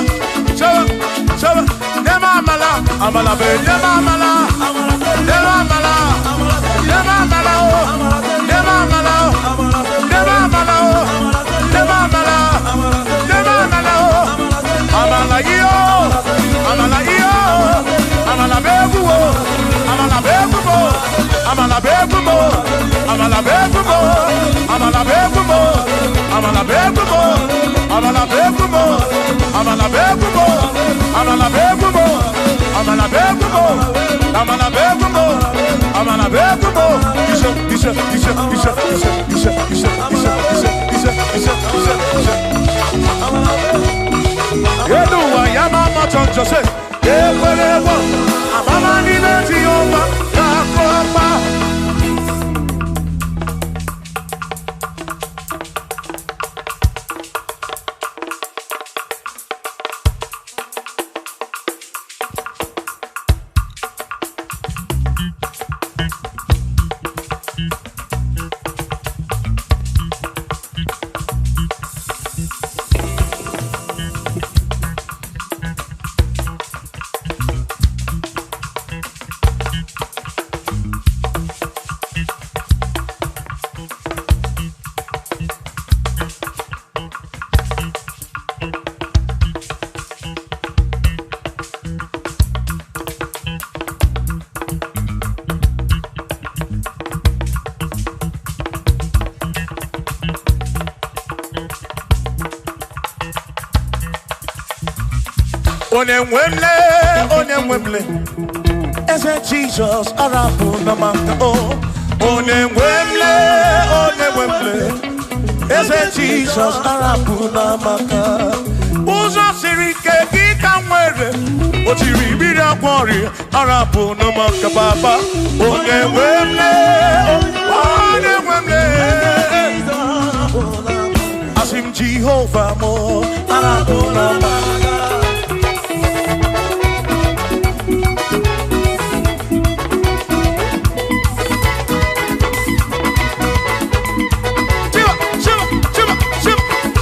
Speaker 1: sha, sha. Nema amala, amala be, nema amala, nema amala, nema amala o, nema amala o, nema amala o, nema amala, nema amala o, amala iyo, amala iyo, amala be guo, amala be guo, amala be guo, amala be guo, amala be guo, amala be guo, amala be guo, amala be guo, amala be guo, amala be guo, amala be guo, amala be guo. Isha, isha, isha, isha, isha, isha, isha, isha, isha, isha, isha, isha. Eduwa ya mama choncho se, ekwerewo, amama n'ime Jehova ga-akọpa. Onye nwemle, onye nwemle, eze Jizọs arapụ na maka o. Onye nwemle, onye nwemle, eze Jizọs arapụ na maka. Ụzọ siri ike gị ka nwere, o tiri mmiri agwọ ọrịa arapụ na maka baba. Onye nwemle, onye nwemle, asị m Jehova mụ arapụ na maka. Shiva, shiva, shiva, shiva,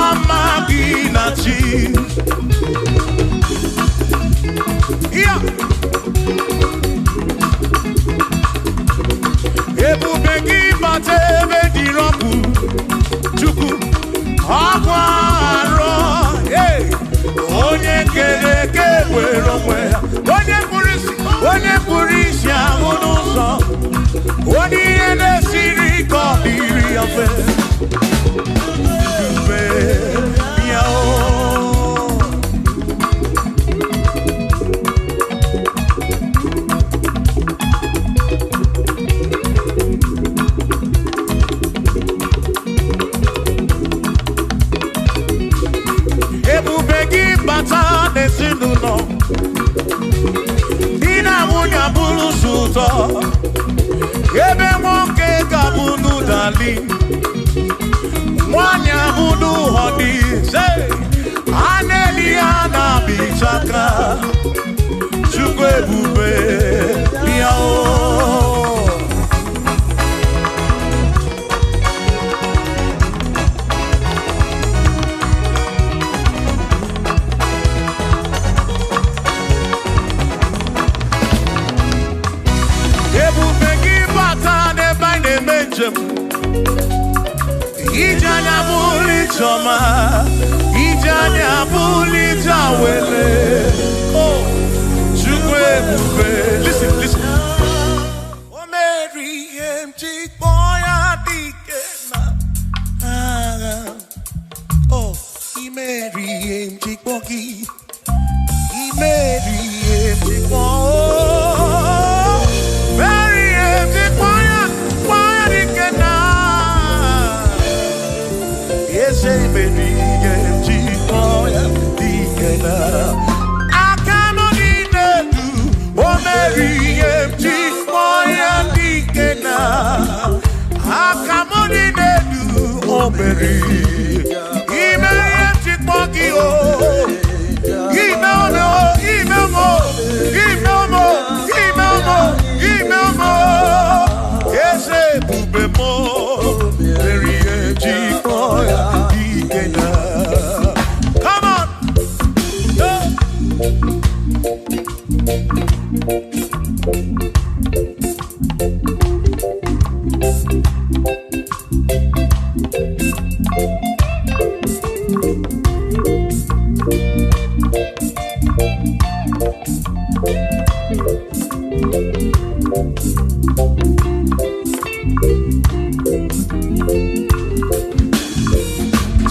Speaker 1: Mama gị na chi. Yeah. Ebube gị bata ebe dịrị ọkụ, Chukwu, ọkụ arọ. Hey! Onye kere eke were onwe ya. Onye kpụrụ isi, onye kpụrụ isi ahụ n'ụzọ. Onye ihe na-esiri ka ọ dịrị ya mfe. Ebube ya o. Ebube gị bata n'ezinụlọ, di na nwunye abụrụ ụzọ ụtọ, ebe nwoke ga-abụ n'ụdali, nwanyị abụ n'ụhọdị, a na-eli ya na-abịchaka. Chukwu ebube bịa o. Ebube gị bata n'ebe anyị na-eme njem, ije anya bụrụ ije ọma, ije anya bụrụ ije awele. Oh, Chukwu ebube. Listen, listen. O mere ihe m ji kpọọ ya dike na agha. Oh, i mere ihe m ji kpọọ gị. I mere ihe m ji kpọọ. Mere ihe m ji kpọọ ya dike na. Eze mere ihe m ji kpọọ ya dike na. Aka m dị n'elu, o mere ihe m ji kpọọ ya dike na. Aka m dị n'elu, o mere. I mere ihe m ji kpọọ gị o. Ime ome o, ime ome o, ime ome o, ime ome o, ime ome o. Eze ebube m o, mere ihe m ji kpọọ ya dike na. Come on! Yeah.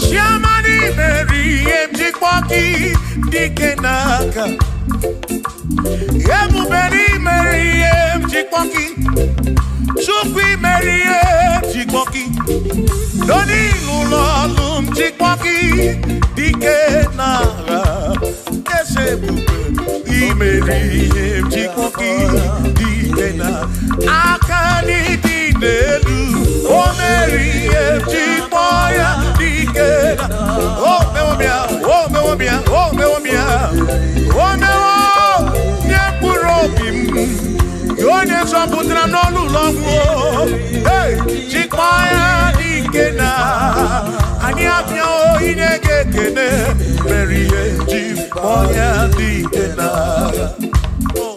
Speaker 1: Chiamani mere ihe m ji kpọọ gị dike n'aka. Ebube mere ihe m ji kpọọ gị. Chukwu mere ihe m ji kpọọ gị. Doni n'ụlọ ọrụ m ji kpọọ gị dike n'agha. Eze ebube i mere ihe m ji kpọọ gị dike na aka dị n'elu. O mere ihe m ji kpọọ ya dike na. O mewo m ya, o mewo m ya, o mewo m ya. O mewo nye mkpụrụ obi m. Onye zọpụtara m n'ọnụ ụlọ ọgwụ o. Hey, jikpọọ ya dike na. Anyị abịawo inye gị ekele, mere ihe ji kpọọ ya dike na. Oh.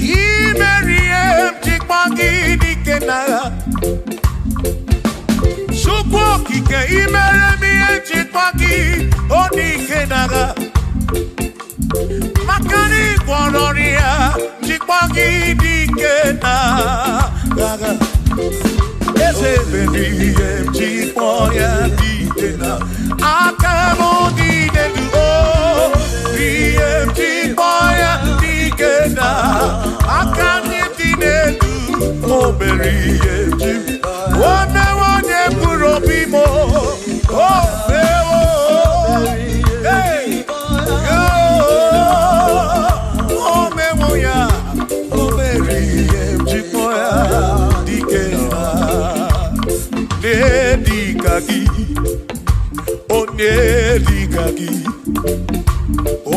Speaker 1: I mere ihe m ji kpọọ gị dike n'agha. Chukwu okike, i mere m ihe m ji kpọọ gị o dike n'agha. Maka na ị gwọrọ ọrịa, ji kpọọ gị dike n'agha. Eze mere ihe m ji kpọọ ya dike na. Aka m dị n'elu o, ihe m ji kpọọ ya dike na. Aka m dị n'elu, o mere ihe m ji. O mewo onye mkpụrụ obi m o, o mewo. Hey! Yo!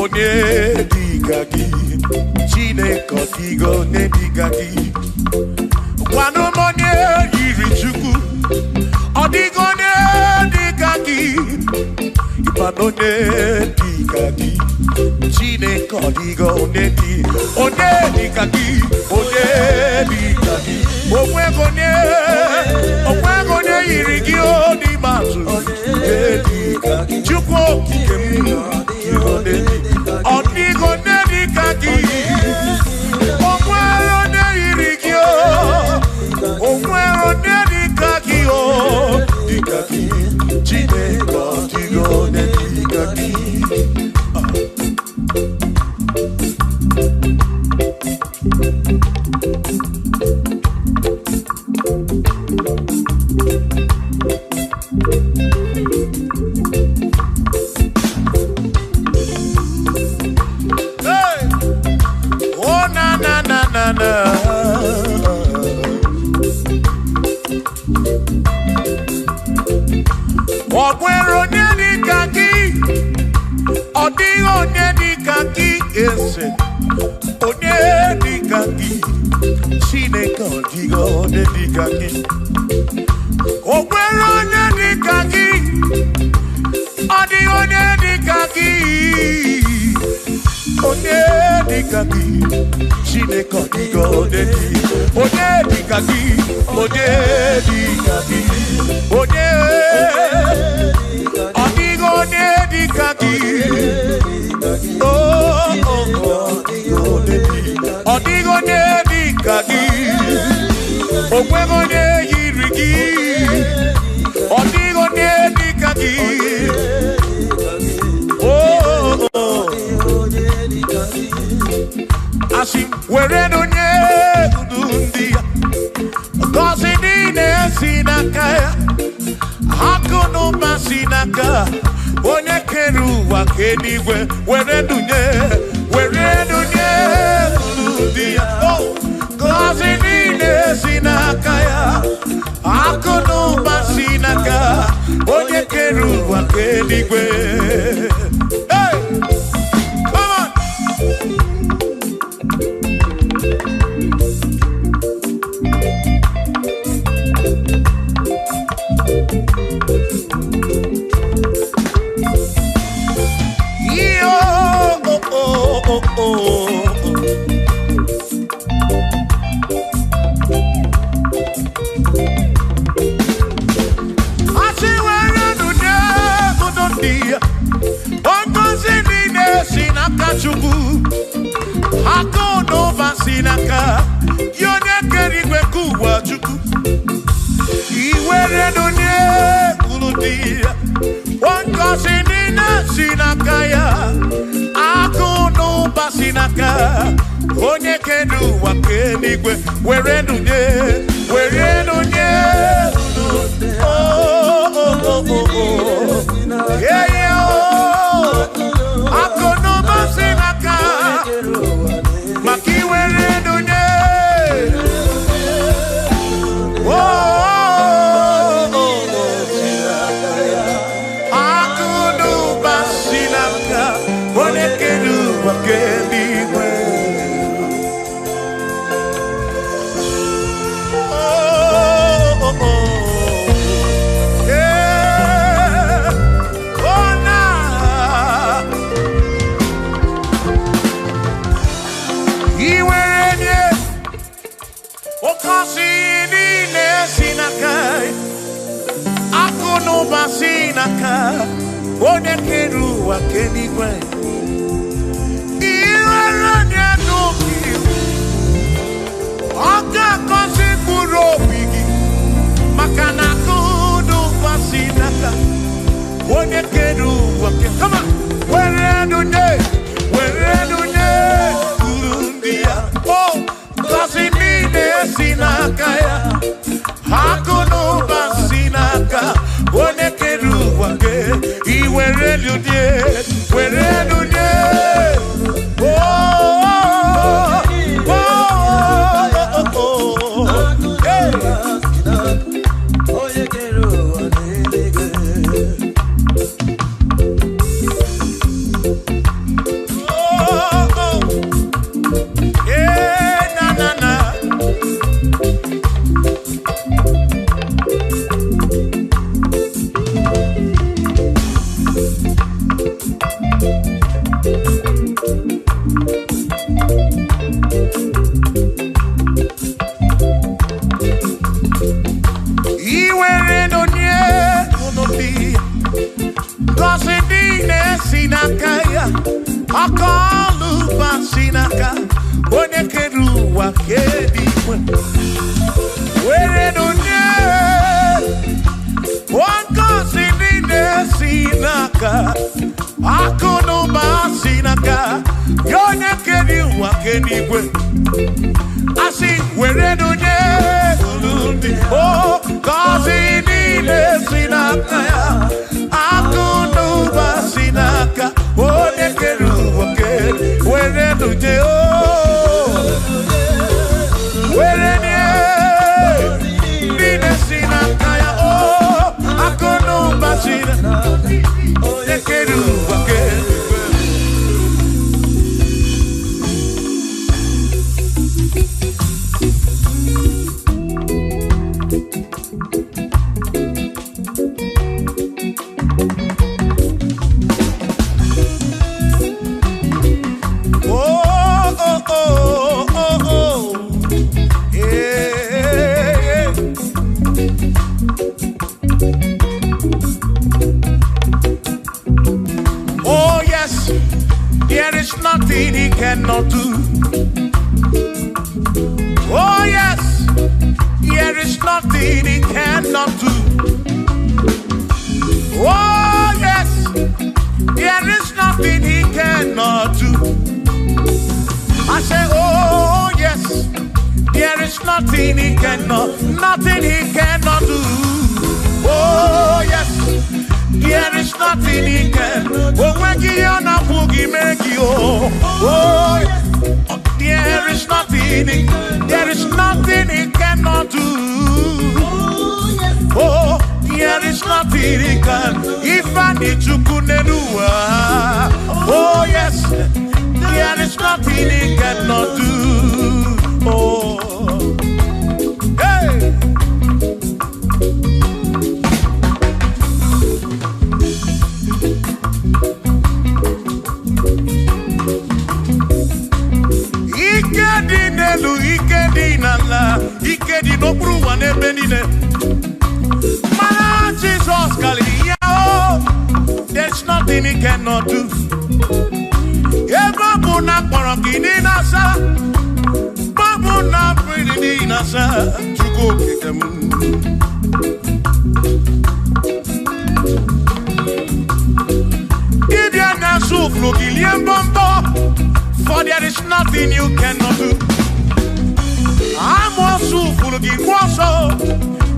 Speaker 1: Onye dịka gị, Chineke ọ dịghị onye dịka gị. Gwanụ m onye yiri Chukwu, ọ dịghị onye dịka gị. Ịkwanụ onye dịka gị, Chineke ọ dịghị onye dị, onye dịka gị, onye dịka gị. Onweghị onye, onweghị onye yiri gị o n'ime atụ. Chukwu okike m, ọ dịghị onye dịka gị. O nwere onye yiri gị o, o nwere onye dịka gị o, dịka gị. Chineke ọ dịghị onye dịka gị. Hey! Oh na na na na na. Ọ nwere onye dịka gị, ọ dịghị onye dịka gị eze, onye dịka gị, Chineke ọ dịghị onye dịka gị. O nwere onye dịka gị, ọ dịghị onye dịka gị, onye dịka gị, Chineke ọ dịghị onye dị, onye dịka gị, onye dịka gị, onye, ọ dịghị onye dịka gị. Oh, oh, oh, ọ dịghị onye dịka gị, o nweghị onye yiri gị, ọ dịghị onye dịka gị. Oh, oh, asị m were onye udu ndị ya, ngọzi niile si n'aka ya, akụ na ụba si n'aka onye kere ụwa ka eluigwe, were dunye, were dunye unu ndị ya. Oh, ngọzi niile si n'aka ya, akụ na ụba si n'aka onye kere ụwa ka eluigwe. Hey! Come on! Yo, oh, oh, oh, oh. Asị were nụnye ụdọ ndị ya, ngọzi niile si n'aka Chukwu, akụ na ụba si n'aka gị onye kere igwe nke ụwa Chukwu. Iwere nụnye unu dị ya, ngọzi niile si n'aka ya, akụ na ụba si n'aka onye kere ụwa ka eluigwe, were nụnye, were nụnye Oh, oh, oh, oh, oh. Yeah, yeah, oh. Akụ na ụba si n'aka maka iwere nụnye. Oh, oh, oh, oh. Akụ na ụba si n'aka onye kere ụwa ka eluigwe. Oh, oh, oh. Yeah. Oh, na. Iwere nye oke osi niile si n'aka, akụ na ụba si n'aka onye kere ụwa ka eluigwe. Iwere nye n'obi, ọ ga-agọzi mkpụrụ obi gị, maka na akụ na ụba si n'aka onye kere ụwa ke. Come on! Were nụnye, were nụnye uru ndị ya. Oh, ngọzi niile si n'aka ya, akụ na ụba si n'aka onye kere ụwa ke. Iwere nụnye, were nụnye. Oh, oh, oh, oh, oh. Hey!
Speaker 2: Onye kere ụwa n'eluigwe.
Speaker 1: Akọlụba si n'aka onye kere ụwa kee eluigwe. Werenụ nye ngọzi niile si n'aka, akụ na ụba si n'aka ya onye kere ụwa kee eluigwe. Asị werenụ nye ndị o ngọzi niile si n'aka ya, akụ na ụba si n'aka onye kere ụwa kee. Werenụ nye o, were nye niile si n'aka ya, o akụ na ụba si n'aka onye kere ụwa kee eluigwe. Oh, oh, oh, oh, oh. Yeah. Oh, yes, there is nothing he cannot do. Oh, yes, there is nothing he cannot do. Oh, yes, there is nothing he cannot do. I say, oh, yes, there is nothing he cannot, nothing he cannot do. Oh, yes, there is nothing he can. Oh, when he on a boogie, make you. Oh, there is nothing he, there is nothing he cannot do. Oh, there is nothing he can. If I need to kunenua. Oh, yes, there is nothing he cannot do. Oh, hey. Ike dị n'elu, ike dị n'ala, ike dị n'okpuru ụwa n'ebe niile. Mana Jizọs karịrị ya o, there's nothing he cannot do. Ebe ọ bụ na akpọrọ gị n'ile asa, ọ bụ na mmiri n'ile asa, Chukwu okike m. Dibịa na-asụ ụfụrụ gị lie mbọmbọ, for there is nothing you cannot do. Amoosu furu gị gwa ọsọ,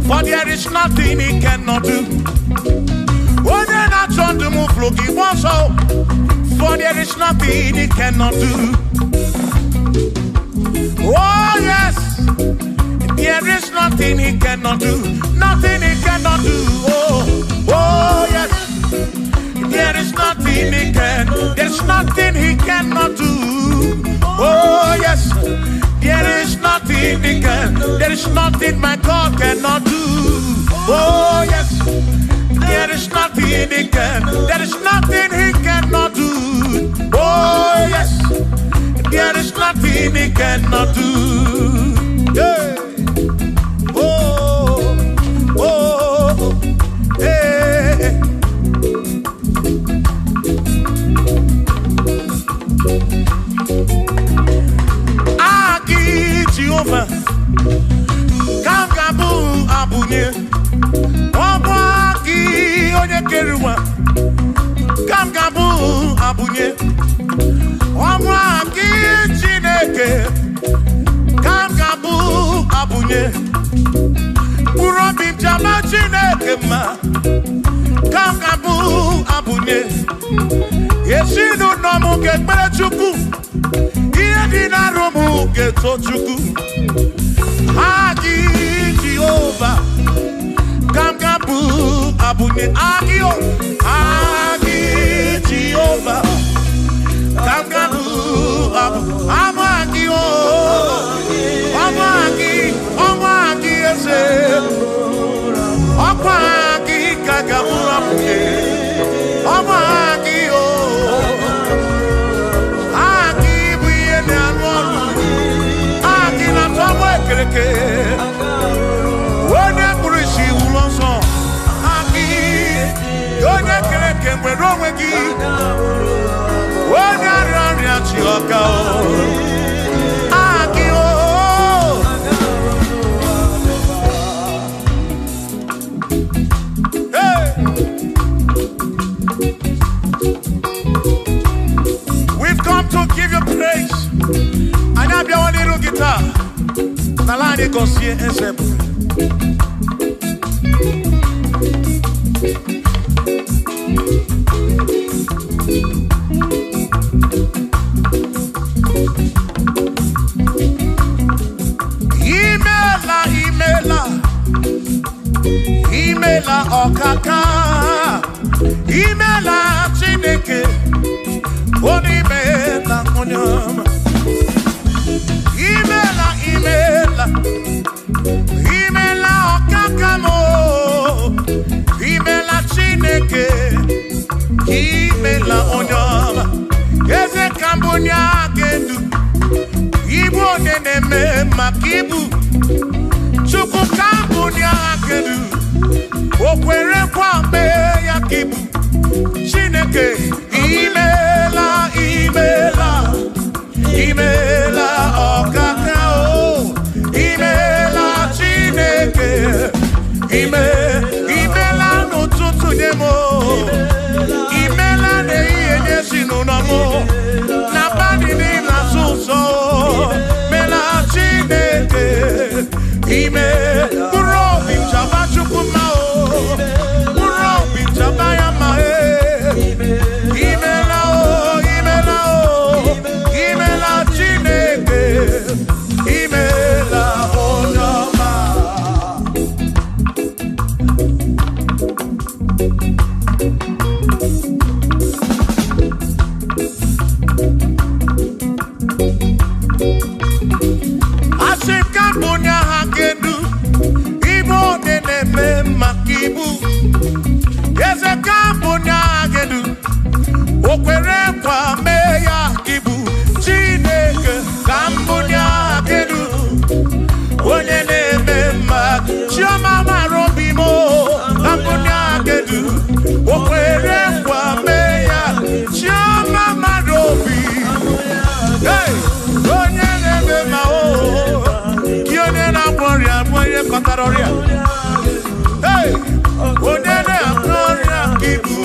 Speaker 1: for there is nothing he cannot do. Onye na-achọ ndụ m furu gị gwa ọsọ, for there is nothing he cannot do. Oh yes, there is nothing he cannot do, nothing he cannot do. Oh, oh yes, there is nothing he can, there's nothing he cannot do. Oh yes, there is nothing he can, there is nothing my God cannot do. Oh yes, there is nothing he can, there is nothing he cannot do. Oh yes, there is nothing he cannot do. Yeah. Oh, oh, hey. Aki Jehova, ka m ga-abụ abụnye. Ọ bụ aki onye kere ụwa, ka m ga-abụ abụnye. Ọ bụ aki Chineke, ka m ga-abụ abụnye. Mkpụrụ obi m ji ama Chineke mma, ka m ga-abụ abụnye. Ezinụlọ m ga-ekpere Chukwu, ihe dị n'arụ m ga-eto Chukwu. Aki Jehova, ka m ga-abụ abụnye. Aki o, aki Jehova, ka m ga-abụ abụ. Ama aki o, ọma aki, ọma aki eze, ọkwa aki ka ga-abụ abụnye. Ọma aki o, aki bụ ihe na-arụ ọrụ, aki na-atọ ọgbọ ekereke. Onye kpụrụ isi wụrụ ọsọ, aki onye kere eke nwere onwe gị. Onye arịa Taa n'ala anyị gọzie eze ebube. Imela, imela, imela ọkaka, imela Chineke, onye imela onye ọma. Imela, imela, imela ọkaka m o, imela Chineke, imela onye ọma. Eze ka mbụ onye aka edu, ibu onye na-eme maka ibu. Chukwu ka mbụ onye aka edu, o kwere nkwa mee ya ka ibu. Chineke, imela, imela, imela ọkaka o, imela Chineke, imela n'ụtụtụ nye m o, imela n'ehihie nye ezinụlọ m o, n'abalị niile azụ ụzọ o, mela Chineke, ime mkpụrụ obi chaba Chukwu mma o, mkpụrụ obi chaba ya mma e. Imela o, imela o, imela Chineke, imela onye ọma. Asị m ka mbụ onye agha ga-edu, ibu onye na-eme maka ibu. Eze ka mbụ onye agha ga-edu, o kwere nkwa mee ya ka ibu. Chineke ka mbụ onye agha ga-edu, onye na-eme mma. Chioma mara obi m o, ka mbụ onye agha ga-edu, o kwere nkwa mee ya. Chioma mara obi. Hey! Onye na-eme mma o, gị onye na-agwọ ọrịa bụ onye kpatara ọrịa. Hey! Onye na-agwọ ọrịa ka ibu.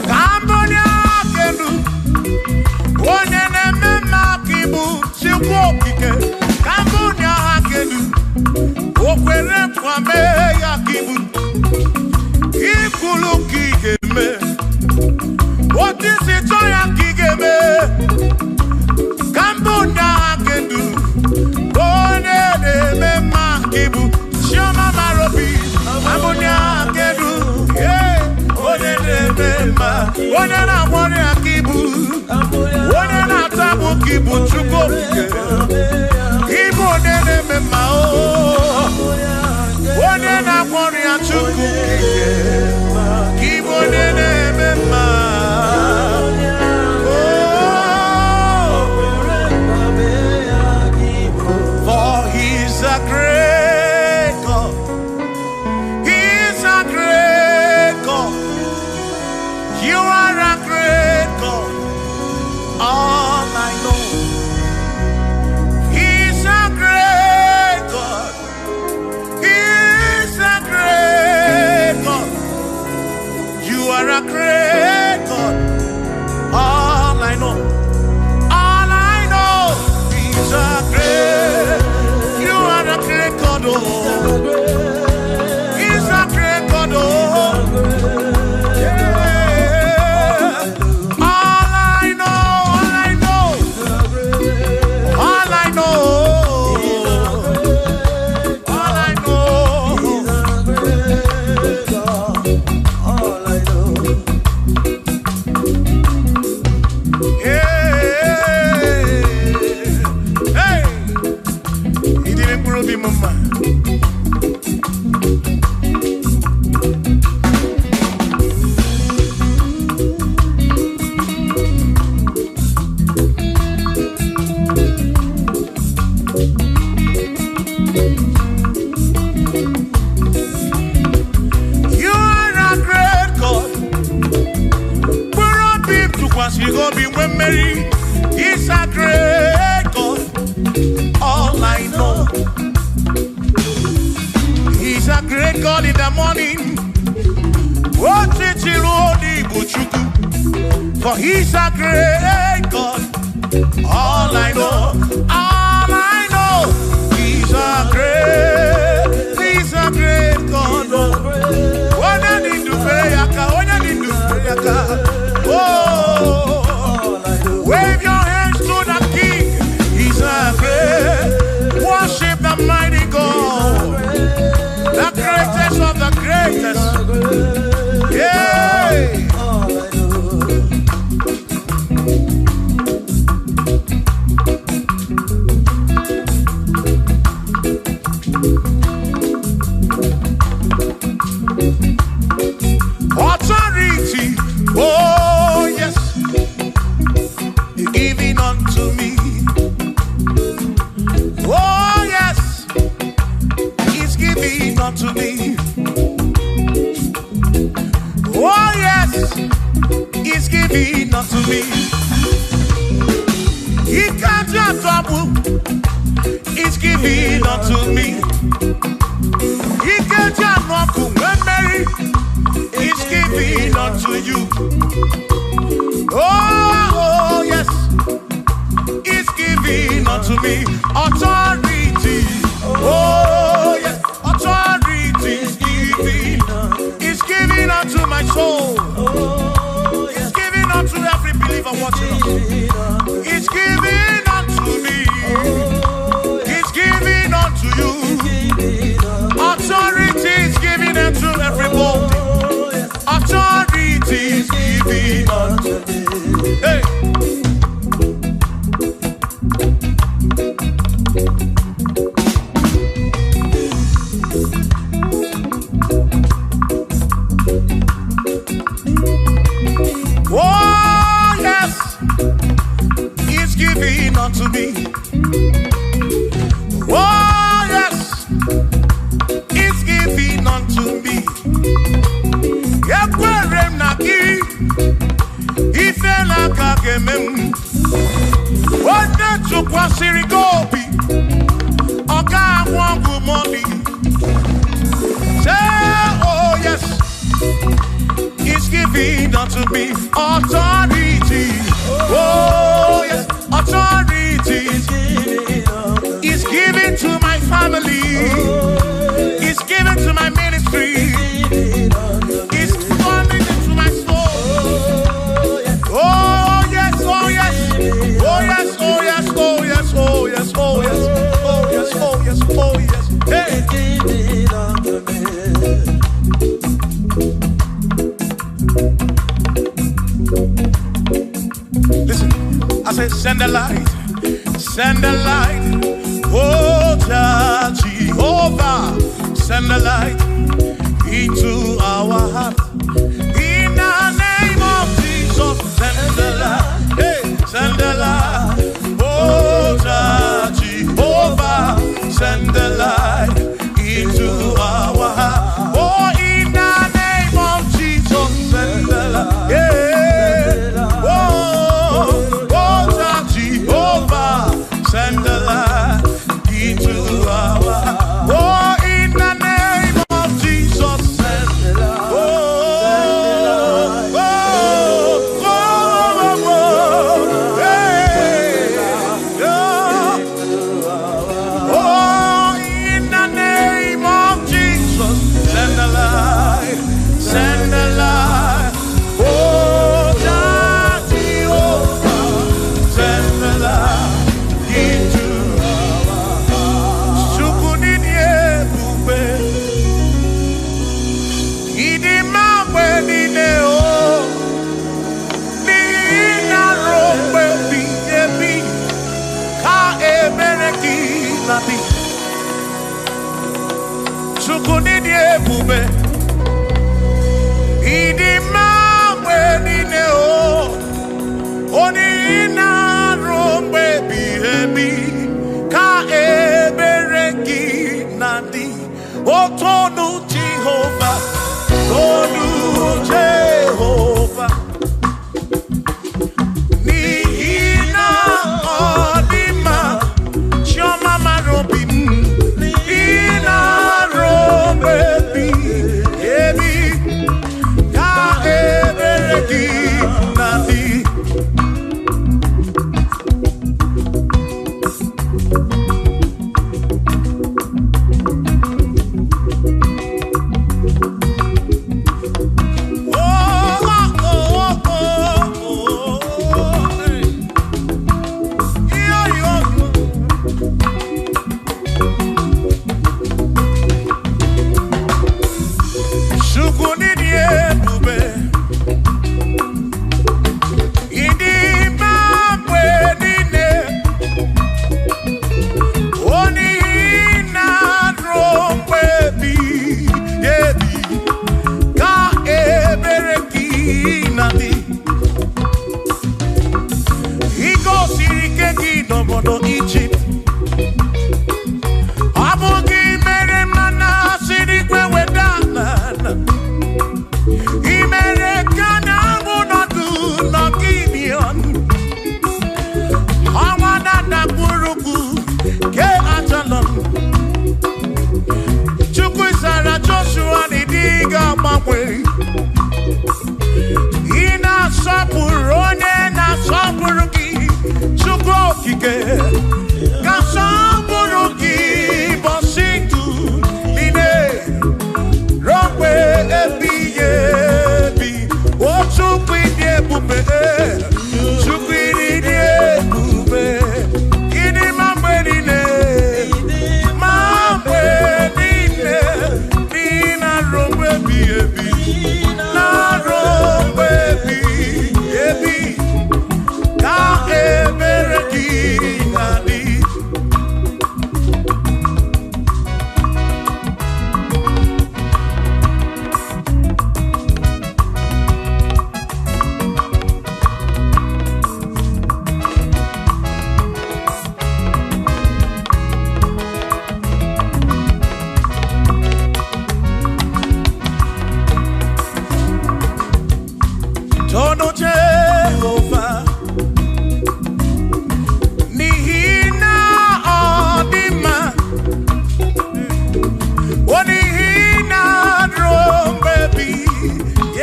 Speaker 1: Ka mbụ onye aka elu, onye na-eme mma ka ibu, Chukwu okike. Ka mbụ onye aka elu, o kwere nkwa mee ya ka ibu. Ikwulu ka ị ga-eme, otu isi chọọ ya ka ị ga-eme. Ka mbụ onye aka elu, onye na-eme mma ka ibu. Chioma mara obi, ka mbụ onye aka elu, yeah. Onye na-eme mma, onye na-agwọ ọrịa ka ibu, onye na-ata agbụ ka ibu, Chukwu okike. Ibu onye na-eme mma o, onye na-agwọ ọrịa Chukwu okike, ka ibu onye na-eme mma. Oh, for he's a great God. He's a great God. You are a great God. All I know. He's a great God. He's a great God. You are a great God. All I know. All I know. He's a great. You are a great God. Oh. He's a great God. Oh. Yeah. All I know. All I know. All I know. All I know.
Speaker 2: All I know.
Speaker 1: Yeah. Hey. Ịdịrị mkpụrụ obi m mma. God in the morning. For he's a great God. All I know, he's a great God. Oh, wave your hands to the King. He's a great. Worship the mighty God, the greatest of the greatest. Yeah. Authority, oh yes, giving unto me. Oh yes, he's giving unto me. Oh yes, he's giving unto me. He can't have trouble. He's giving unto me. He can't have trouble when Mary. He's giving unto you. Oh, oh yes, he's giving unto me authority. Oh yes, authority is giving. He's giving unto my soul. He's giving unto every believer watching us. He's giving unto me. He's giving unto you. Authority is giving unto everybody. Authority is given unto me. Hey. Oh yes, he's giving unto me. Oh yes, he's giving unto me. Ekwere m na gị, ife n'aka ga-eme m. Onye tụkwasịrị gị obi, ọ ga-anwụ ọgwụ mọni. Say, oh yes, he's giving unto me authority. Oh yes, authority. He's giving to my family. He's giving to my ministry. He's coming into my soul. Oh yes, oh yes, oh yes, oh yes, oh yes, oh yes, oh yes, oh yes, oh yes, oh yes. Hey. Listen, I said, send the light, send the light. Oh Jehovah, send the light into our heart. In the name of Jesus, send the light. Hey, send the light. Oh Jehovah, send the light into our heart. Oh, in the name of Jesus, send the light. Yeah. Oh, oh Jehovah, send the light into our heart. Oh, in the name of Jesus, send the light. Oh, oh, oh, oh, oh, hey, yeah. Oh, in the name of Jesus, send the light, send the light. Oh, Jehovah, send the light into Chukwu n'ịdị ebube, ịdị mma mgbe niile o, n'ihi na ruo mgbe ebighị ebi ka ebere gị na-adị. Chukwu n'ịdị ebube, ịdị mma mgbe niile o, o n'ihi na ruo mgbe ebighị ebi ka ebere gị na-adị. Otonu Jehova, tonu Jehova, n'ihi na ọ dị mma, chiọma mara obi m, n'ihi na ruo mgbe ebighị Adịghị agbanwe. Ị na-asọpụrụ onye na-asọpụrụ gị, Chukwu okike ka sọpụrụ gị bọsị ndụ niile ruo mgbe ebighị ebi. O Chukwu ịdị ebube, Chukwu ịdị ebube, ịdị mma mgbe niile, ma mgbe niile, dị na-arụ mgbe ebighị ebi, na-arụ mgbe ebighị ebi, ka ebere gị na-adị. Tono Jehova, n'ihi na ọ dị mma, ọ n'ihi na ruo mgbe ebighị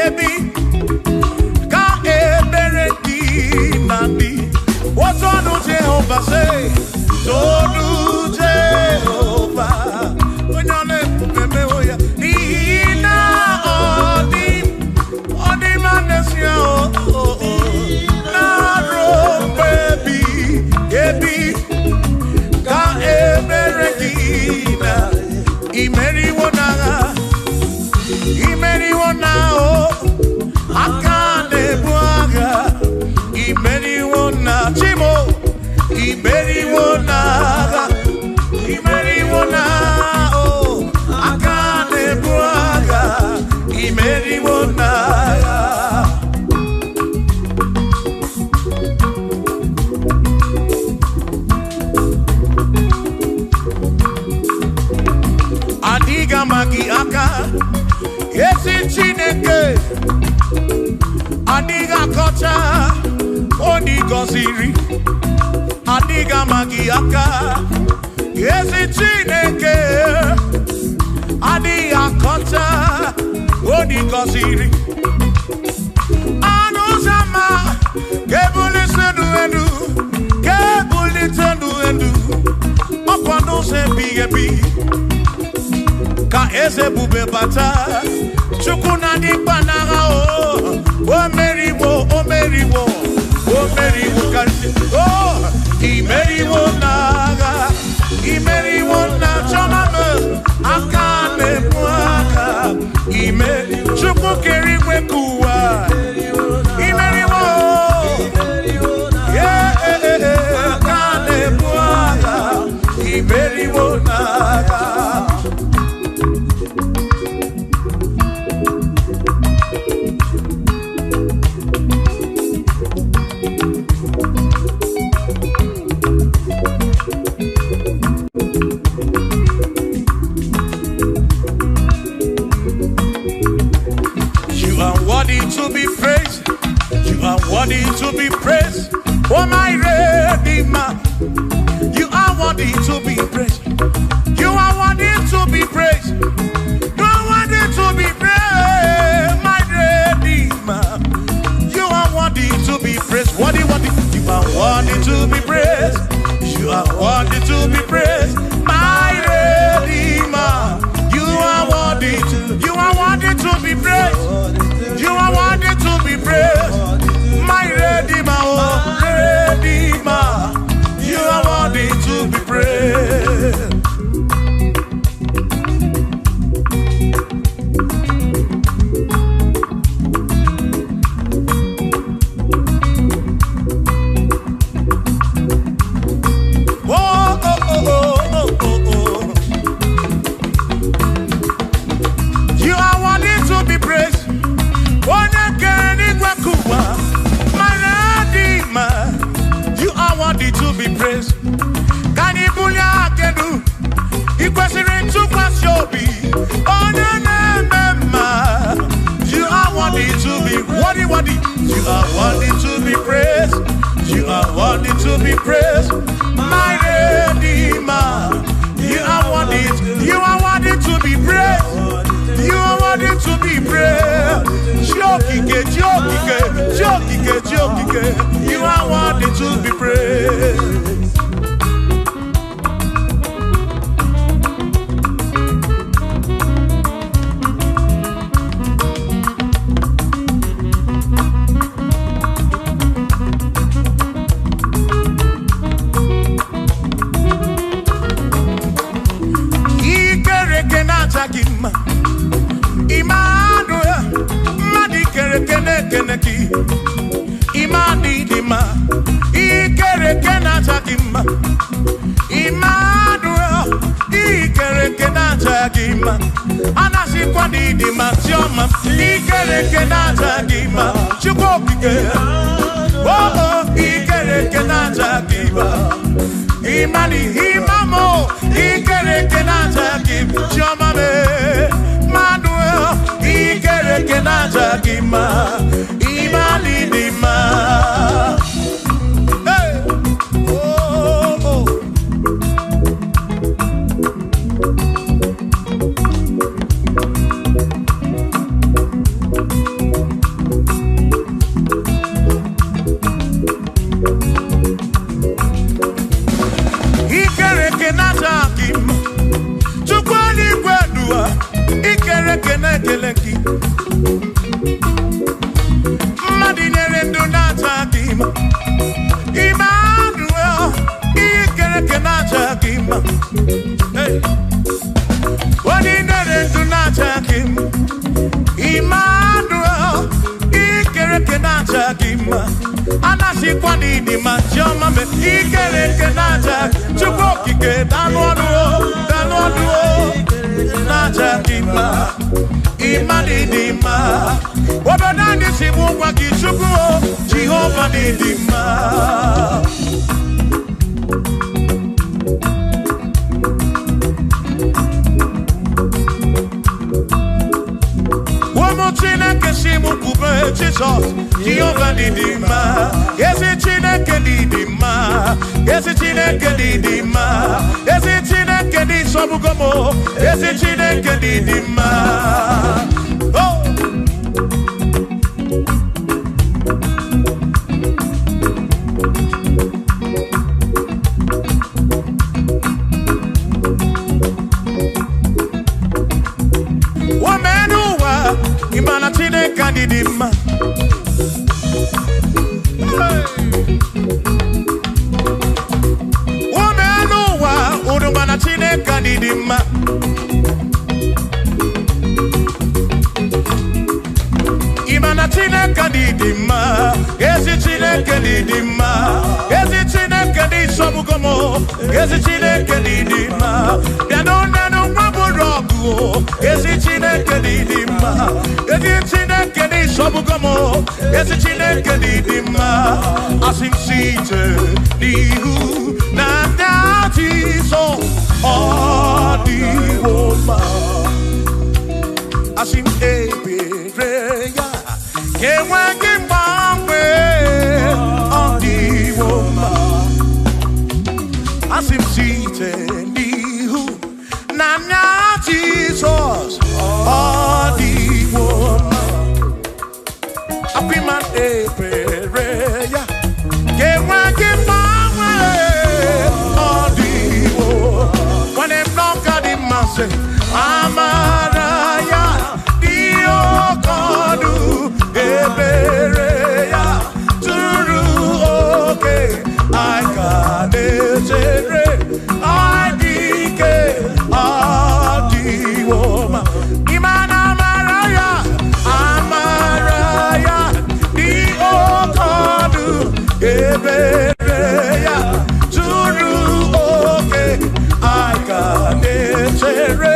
Speaker 1: ebi, ka ebere gị na-adị. O tonu Jehova, say, tonu Jehova, onye ọ na-ebube mewo ya, n'ihi na ọ dị ọ dị mma n'ezie, o, o, o, na-arụ mgbe ebighị ebi, ka ebere gị na imeriwo n'agha, imeriwo na o, aka na-ebu agha, imeriwo na Chimo, imeriwo n'agha, imeriwo na o, aka na-ebu agha, imeriwo n'agha. Adịghị ama gị aka, ezi Chineke, adịghị akọcha onye gọziri, adịghị ama gị aka, ezi Chineke, adịghị akọcha onye gọziri. Anụ ụzọ ama ga-ebulite elu elu, ga-ebulite elu elu, ọkwa n'ụzọ ebighị ebi ka eze ebube bata. Chukwu na-adị mkpa n'agha, o o meriwo, o meriwo, o meriwo karịsịa, o imeriwo n'agha, imeriwo na chọma m, aka na-ebu aka, ime Chukwu kere igwe ka ụwa, imeriwo, yeah, aka na-ebu agha, imeriwo n'agha. You are worthy to be praised. You are worthy to be praised. Oh, my Redeemer. You are worthy to be praised. You are worthy to be praised. You are worthy to be praised, my Redeemer. You are worthy to be praised. Worthy, worthy. You are worthy to be praised. You are worthy to be praised, my Redeemer. You are worthy to. You are worthy to be praised. You are worthy to be praised, my Redeemer, oh Redeemer. You are worthy to be praised. Oh, oh, oh, oh, oh, oh, oh. You are worthy to be praised. Onye kere n'igwe kụwa, my Redeemer. You are worthy to be praised. Ka anyị bulie aka elu, ị kwesịrị ntụkwasị obi. Onye na-eme mma. You are worthy to be worthy, worthy. You are worthy to be praised. You are worthy to be praised, my Redeemer. You are worthy. You are worthy to be praised. You are worthy to na-aja gị mma. Emmanuel, mmadụ ikere eke na-ekene gị. Imani dị mma, ikere eke na-aja gị mma. Emmanuel, ikere eke na-aja gị mma. Anasịkwa na ịdị mma, Chiọma, ikere eke na-aja gị mma. Chukwu okike, oh oh, ikere eke na-aja gị mma. Imani, imamo, ikere eke na-aja gị mma. Chiọma mee, Emmanuel, ikere eke na-aja gị mma. Imani dị mma. Hey! Oh, oh. Ikere eke na-aja gị mma. Chukwu eluigwe duwa, ikere eke na-ekele gị. Mmadụ nyere ndụ na-aja gị mma. Emmanuel, ikere eke na-aja gị mma. Hey! Onye nyere ndụ na-aja gị mma. Emmanuel, ikere eke na-aja gị mma. Anasịkwa na ịdị mma, Chiọma me, ikere eke na-aja gị. Chukwu okike, danụ ọnụ o, danụ ọnụ o, na-aja gị mma. Imani dị mma. Obodo anyị si bụ gwa gị Chukwu o, Jehova dị mma. Ụmụ Chineke si m kwube Jizọs, Jehova dị mma. Ezi Chineke dị mma. Ezi Chineke dị mma. Ezi Chineke dị sọbụgo m o. Ezi Chineke dị mma. Oh! Woman ụwa, ị ma na Chineke anyị dị mma. Hey! Woman ụwa, unu ma na Chineke anyị dị mma. Ị ma na Chineke anyị dị mma. Ezi Chineke dị mma. Ezi Chineke dị sọbụgo m o. Ezi Chineke dị mma. Bịanụ nenụ nwa bụrụ ọgụ o. Ezi Chineke dị mma. Ezi Chineke dị sọbụgo m o. Ezi Chineke dị mma. Asị m site n'ihu na ndị Jizọs ọ dịwo mma. Asị m ebere ya ka enweghị mgbanwe, ọ dịwo mma. Asị m site n'ihu na anya Jizọs ọ dịwo mma. Akwịma ebere ya ka enweghị mgbanwe, ọ dịwo. Nwanne m n'ọka dị mma sị, amara ya dị oke ọnụ, ebere ya zuru oke, anyị ka na-echere, anyị dị ike, ọ dịwo mma. Ịma na amara ya dị oke ọnụ, ebere ya zuru oke, anyị ka na-echere,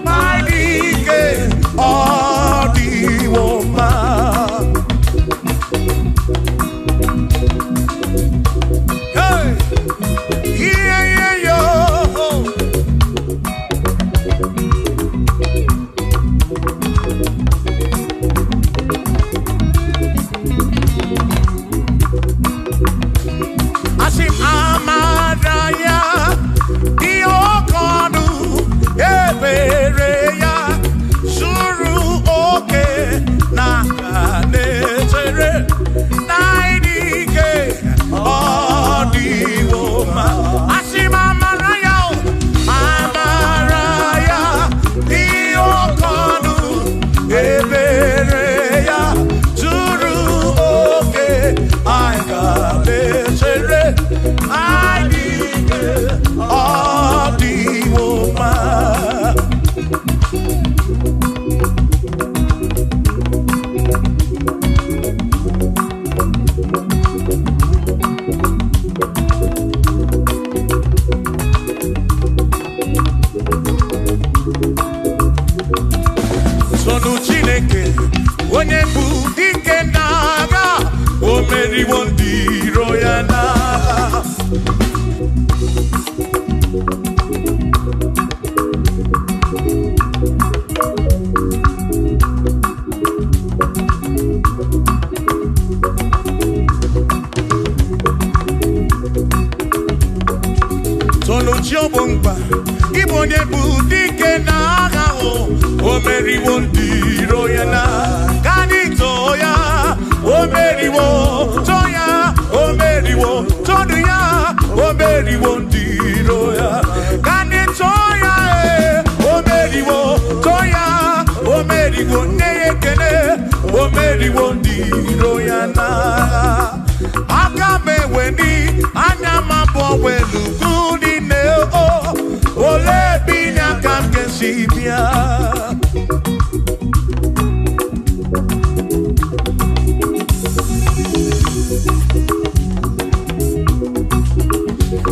Speaker 1: anyị dị ike, ọ dịwo mma. Hey! Yeah, yeah, yo. Asị m amara ya dị oke ọnụ, ebere ya zuru oke, na aka na-echere na ịdị ike, ọ dịwo mma. Asị m amara ya o, amara ya dị oke ọnụ, ebere ya zuru oke, anyị ga na-echere, anyị dị ike, ọ dịwo mma. Sonu Chineke, onye bụ dike n'agha, o meriwo ndị iro ya n'agha. Sonu chi ọ bụ mkpa, ịbụ onye bụ dike n'agha, o meriwo ndị iro ya n'agha. Ka anyị too ya, o meriwo, too ya, o meriwo, tonu ya, o meriwo ndị iro ya. Ka anyị too ya, o meriwo, too ya, o meriwo, nne ya ekele, o meriwo ndị iro ya n'agha. Aka m eweni, anya m abụọ welu ugwu niile, o olee ebe inye aka m ga-esi bịa?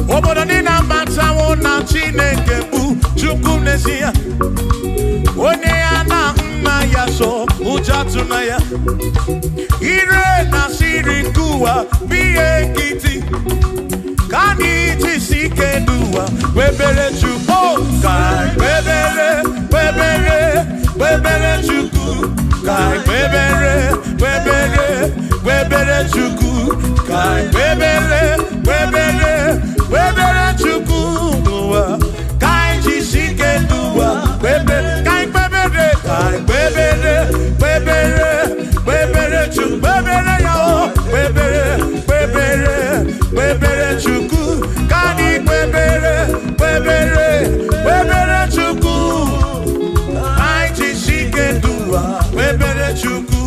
Speaker 1: Obodo niile amatawo na Chineke bụ Chukwu n'ezie, onye ya na nna ya so ụjọ atụna ya. Ire na siri nke ụwa bụ ihe nkịtị, ka anyị jisi ike n'ụwa kpebere Chukwu. Ka anyị kpebere, kpebere, kpebere Chukwu. Ka anyị kpebere, kpebere, kpebere Chukwu. Ka anyị kpebere, kpebere, kpebere Chukwu n'ụwa. Ka anyị jisi ike n'ụwa kpebere, ka anyị kpebere, ka anyị kpebere, kpebere, kpebere Chukwu, kpebere ya o, kpebere, kpebere, kpebere Chukwu. Ka anyị kpebere, kpebere, kpebere Chukwu. Ka anyị jisi ike n'ụwa kpebere Chukwu.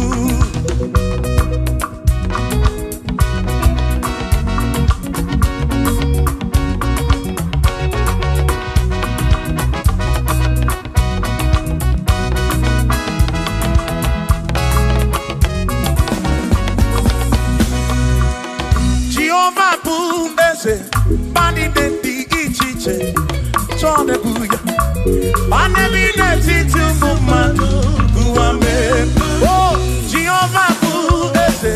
Speaker 1: Jehova bụ eze, mba niile dị iche iche chọọ na-ebu ya. Ma n'ebe n'etiti ụmụ mmadụ ụwa mee. O Jehova bụ eze,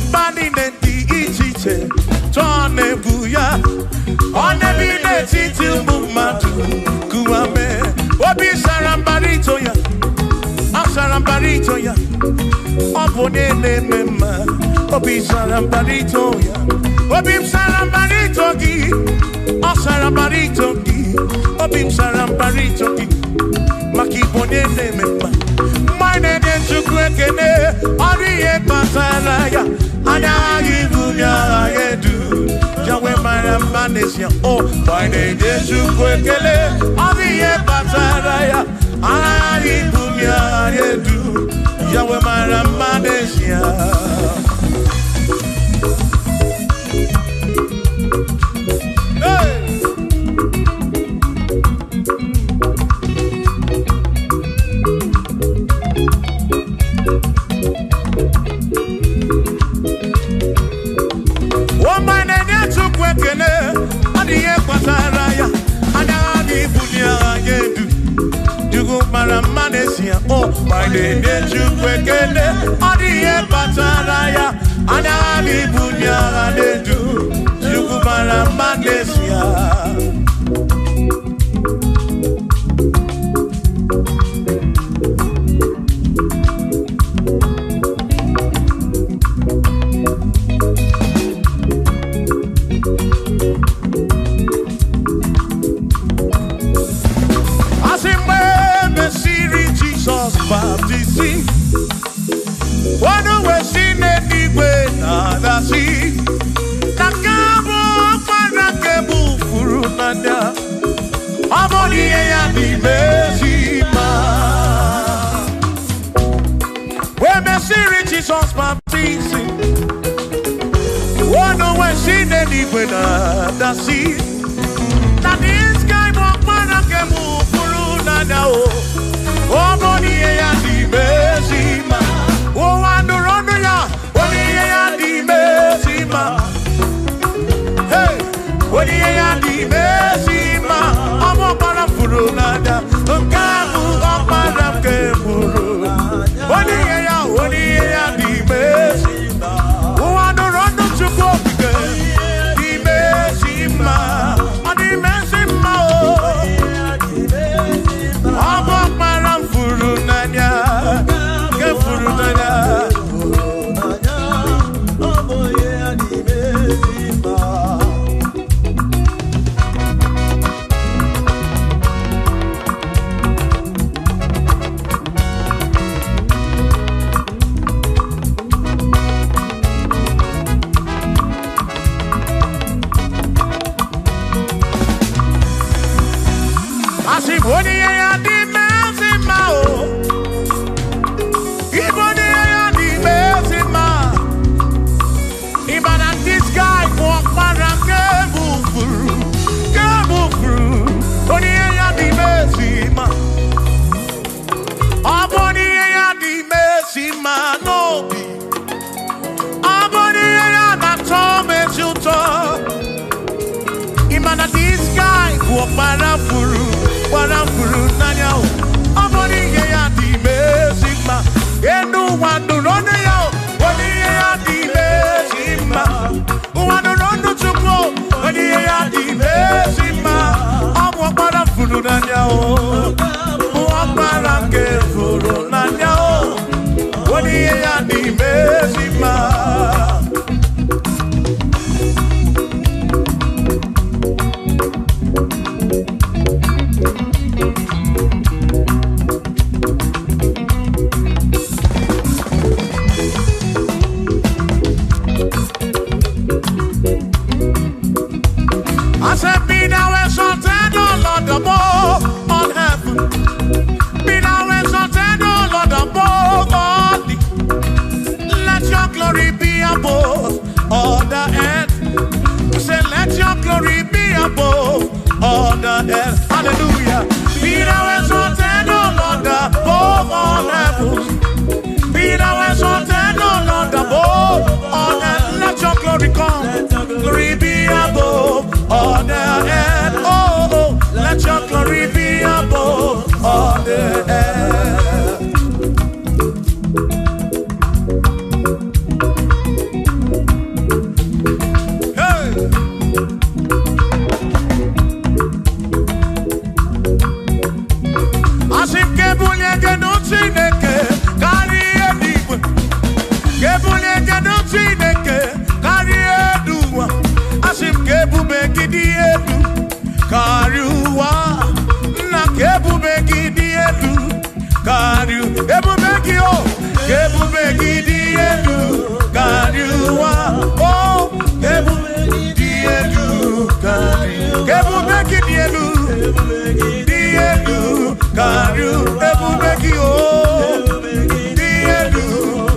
Speaker 1: mba niile dị iche iche chọọ na-ebu ya. Ọ na-ebi n'etiti ụmụ mmadụ ụwa mee. Obi sara mbara ito ya, ọ sara mbara ito ya. Ọ bụ onye na-eme mma, obi sara mbara ito ya. Obi m sara mbara ito gị, ọ sara mbara ito gị. Obi m sara mbara ito gị, maka ịbụ onye na-eme mma. Mgbe anyị na-enye Chukwu ekele, ọrụ ihe kpatara ya. Anya aghaghị ibunye agha ya edu, ya wee mara mma n'ezie. O mgbe anyị na-enye Chukwu ekele, ọrụ ihe kpatara ya. Anya aghaghị ibunye agha ya edu, ya wee mara mma n'ezie. Hey! Ọma na-enye Chukwu ekele, ọ dị ihe kpatara ya. Anya aghaghị ibunye agha ya edu, Chukwu mara mma n'ezie. O ma na-enye Chukwu ekele, ọ dị ihe kpatara ya. Anya aghaghị ibunye agha na-edu, Chukwu mara mma n'ezie. Asị mgbe e mesịrị Jizọs baptizim, ọnụ wee si n'eluigwe na-adasị, na nke a bụ ọkpara nke bụ furu n'anya, ọ bụ n'ihe ya n'ime ezi mma. Wee mesịrị Jizọs baptizim, ọnụ wee si n'eluigwe na-adasị, na this guy bụ ọkpara nke bụ furu n'anya o. Ọ bụ n'ihe ya n'ime ezi mma. Ụwa nụrụ ọnụ ya, ọ n'ihe ya n'ime ezi mma. Hey! Onye ihe ya dị ime ezi mma, ọ bụ ọkpara furu n'anya, nke a bụ Ọbụ ọkpara furu n'anya o. Ọ bụ n'ihe ya dị mezi mma. Enu ụwa nụrụ ọnụ ya o. Onye ihe ya dị mezi mma. Ụwa nụrụ ọnụ Chukwu o. Onye ihe ya dị mezi mma. Ọ bụ ọkpara furu n'anya o. Bụ ọkpara nke furu n'anya o. Onye ihe ya dị mezi mma. I said, be thou exalted, O Lord, above all heaven. Be thou exalted, O Lord, above all the. Let your glory be above all the earth. Say, let your glory be above all the earth. Hallelujah. Be thou exalted, O Lord, above all heavens. Be thou exalted, O Lord, above all earth. Let your glory come. Glory be above all the earth. Oh, oh, let your glory be above all the earth. Hey! Asị m ka ebulie gị nụ Chineke karịa eluigwe. Ka ebulie gị nụ Chineke karịa elu ụwa. Asị m ka ebube gị dị elu karịa ụwa. Nna ka ebube gị dị elu karịa ebube gị o. Ka ebube gị dị elu karịa ụwa. O ebube gị dị elu karịa. Ka ebube gị dị elu. Dị elu karịa ebube gị o. Dị elu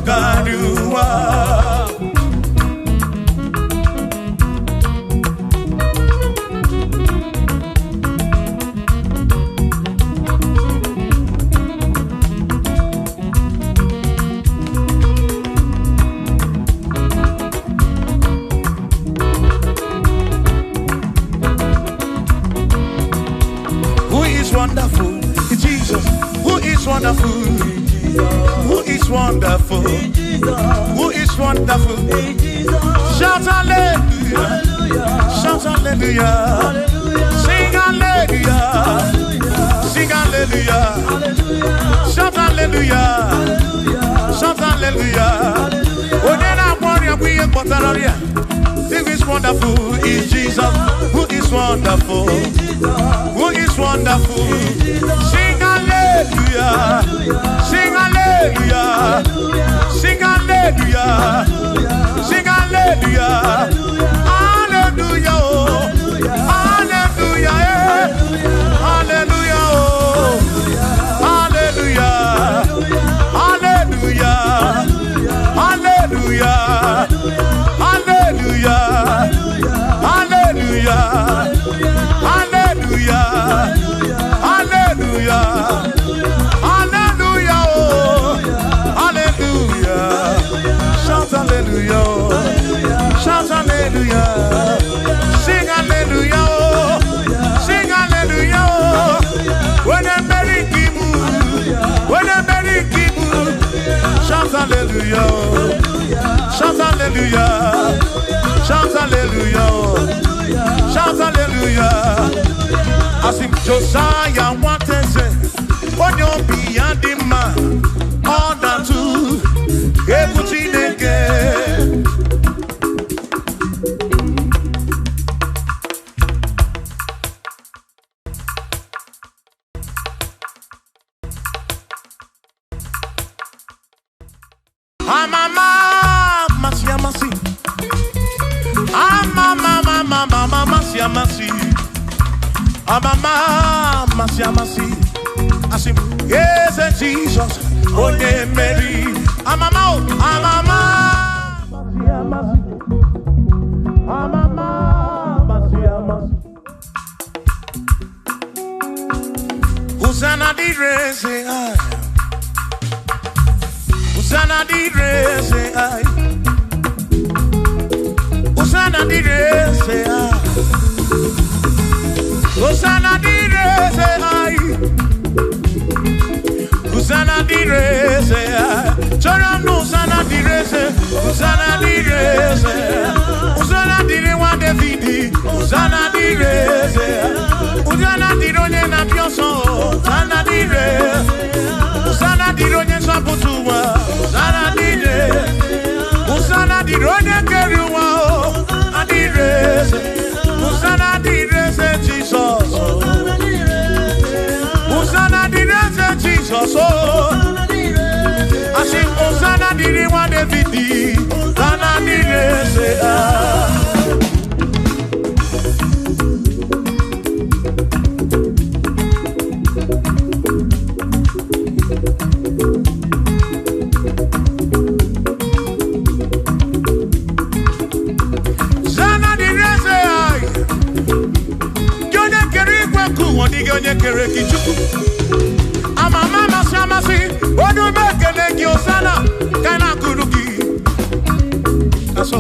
Speaker 1: karịa ụwa. Who is wonderful? Jesus. Who is wonderful? Who is wonderful? Who is wonderful? Shout hallelujah. Shout hallelujah. Sing hallelujah. Sing hallelujah. Shout hallelujah. Shout hallelujah. Onye na-agwọ ọrịa bụ ihe kpọtara ọrịa. Who is wonderful is Jesus. Who is wonderful? Who is wonderful? Sing hallelujah. Sing hallelujah. Sing hallelujah. Sing hallelujah. Hallelujah. Oh. Hallelujah. Eh. Hallelujah. Oh. Hallelujah. Hallelujah. Hallelujah. Hallelujah. Hallelujah. Hallelujah. Hallelujah. Hallelujah. Oh. Hallelujah. Shout hallelujah. Shout hallelujah. Sing hallelujah. Oh. Sing hallelujah. Oh. When I'm very kibu. When I'm very kibu. Shout hallelujah. Shout hallelujah. Shout hallelujah. Shout hallelujah. Asị m Josiah nwateze onye obi ya dị mma ọ na-atụ egwu Chineke. Amama amasị amasị. Amama amama amasị amasị. Amama amasị amasị. Asị m eze Jizọs onye mmeri. Amama o amama amasị amasị. Amama amasị amasị. Hosanna dịrị eze anyị. Hosanna dịrị eze anyị. Hosanna dịrị eze anyị. Hosanna dịrị eze anyị. Hosanna dịrị eze anyị. Chọrọ m na Hosanna dịrị eze. Hosanna dịrị eze. Hosanna dịrị nwa Davidi. Hosanna dịrị eze. Hosanna dịrị onye na-abịa ọsọ. Hosanna dịrị eze. Hosanna dịrị onye nzọpụta ụwa. Hosanna dịrị eze. Hosanna dịrị onye kere ụwa. Hosanna dịrị eze. Hosanna dịrị eze Jizọs. Hosanna dịrị eze Jizọs. Asị m Hosanna dịrị nwa Davidi. Hosanna dịrị eze. Hosanna dịrị eze anyị. Gị onye kere igwe nke ụwa, ọ dịghị onye kere gị Chukwu. Ama ama amasị amasị, onye ume ekele gị Hosanna, ka anyị na-akụrụ gị. Asọ.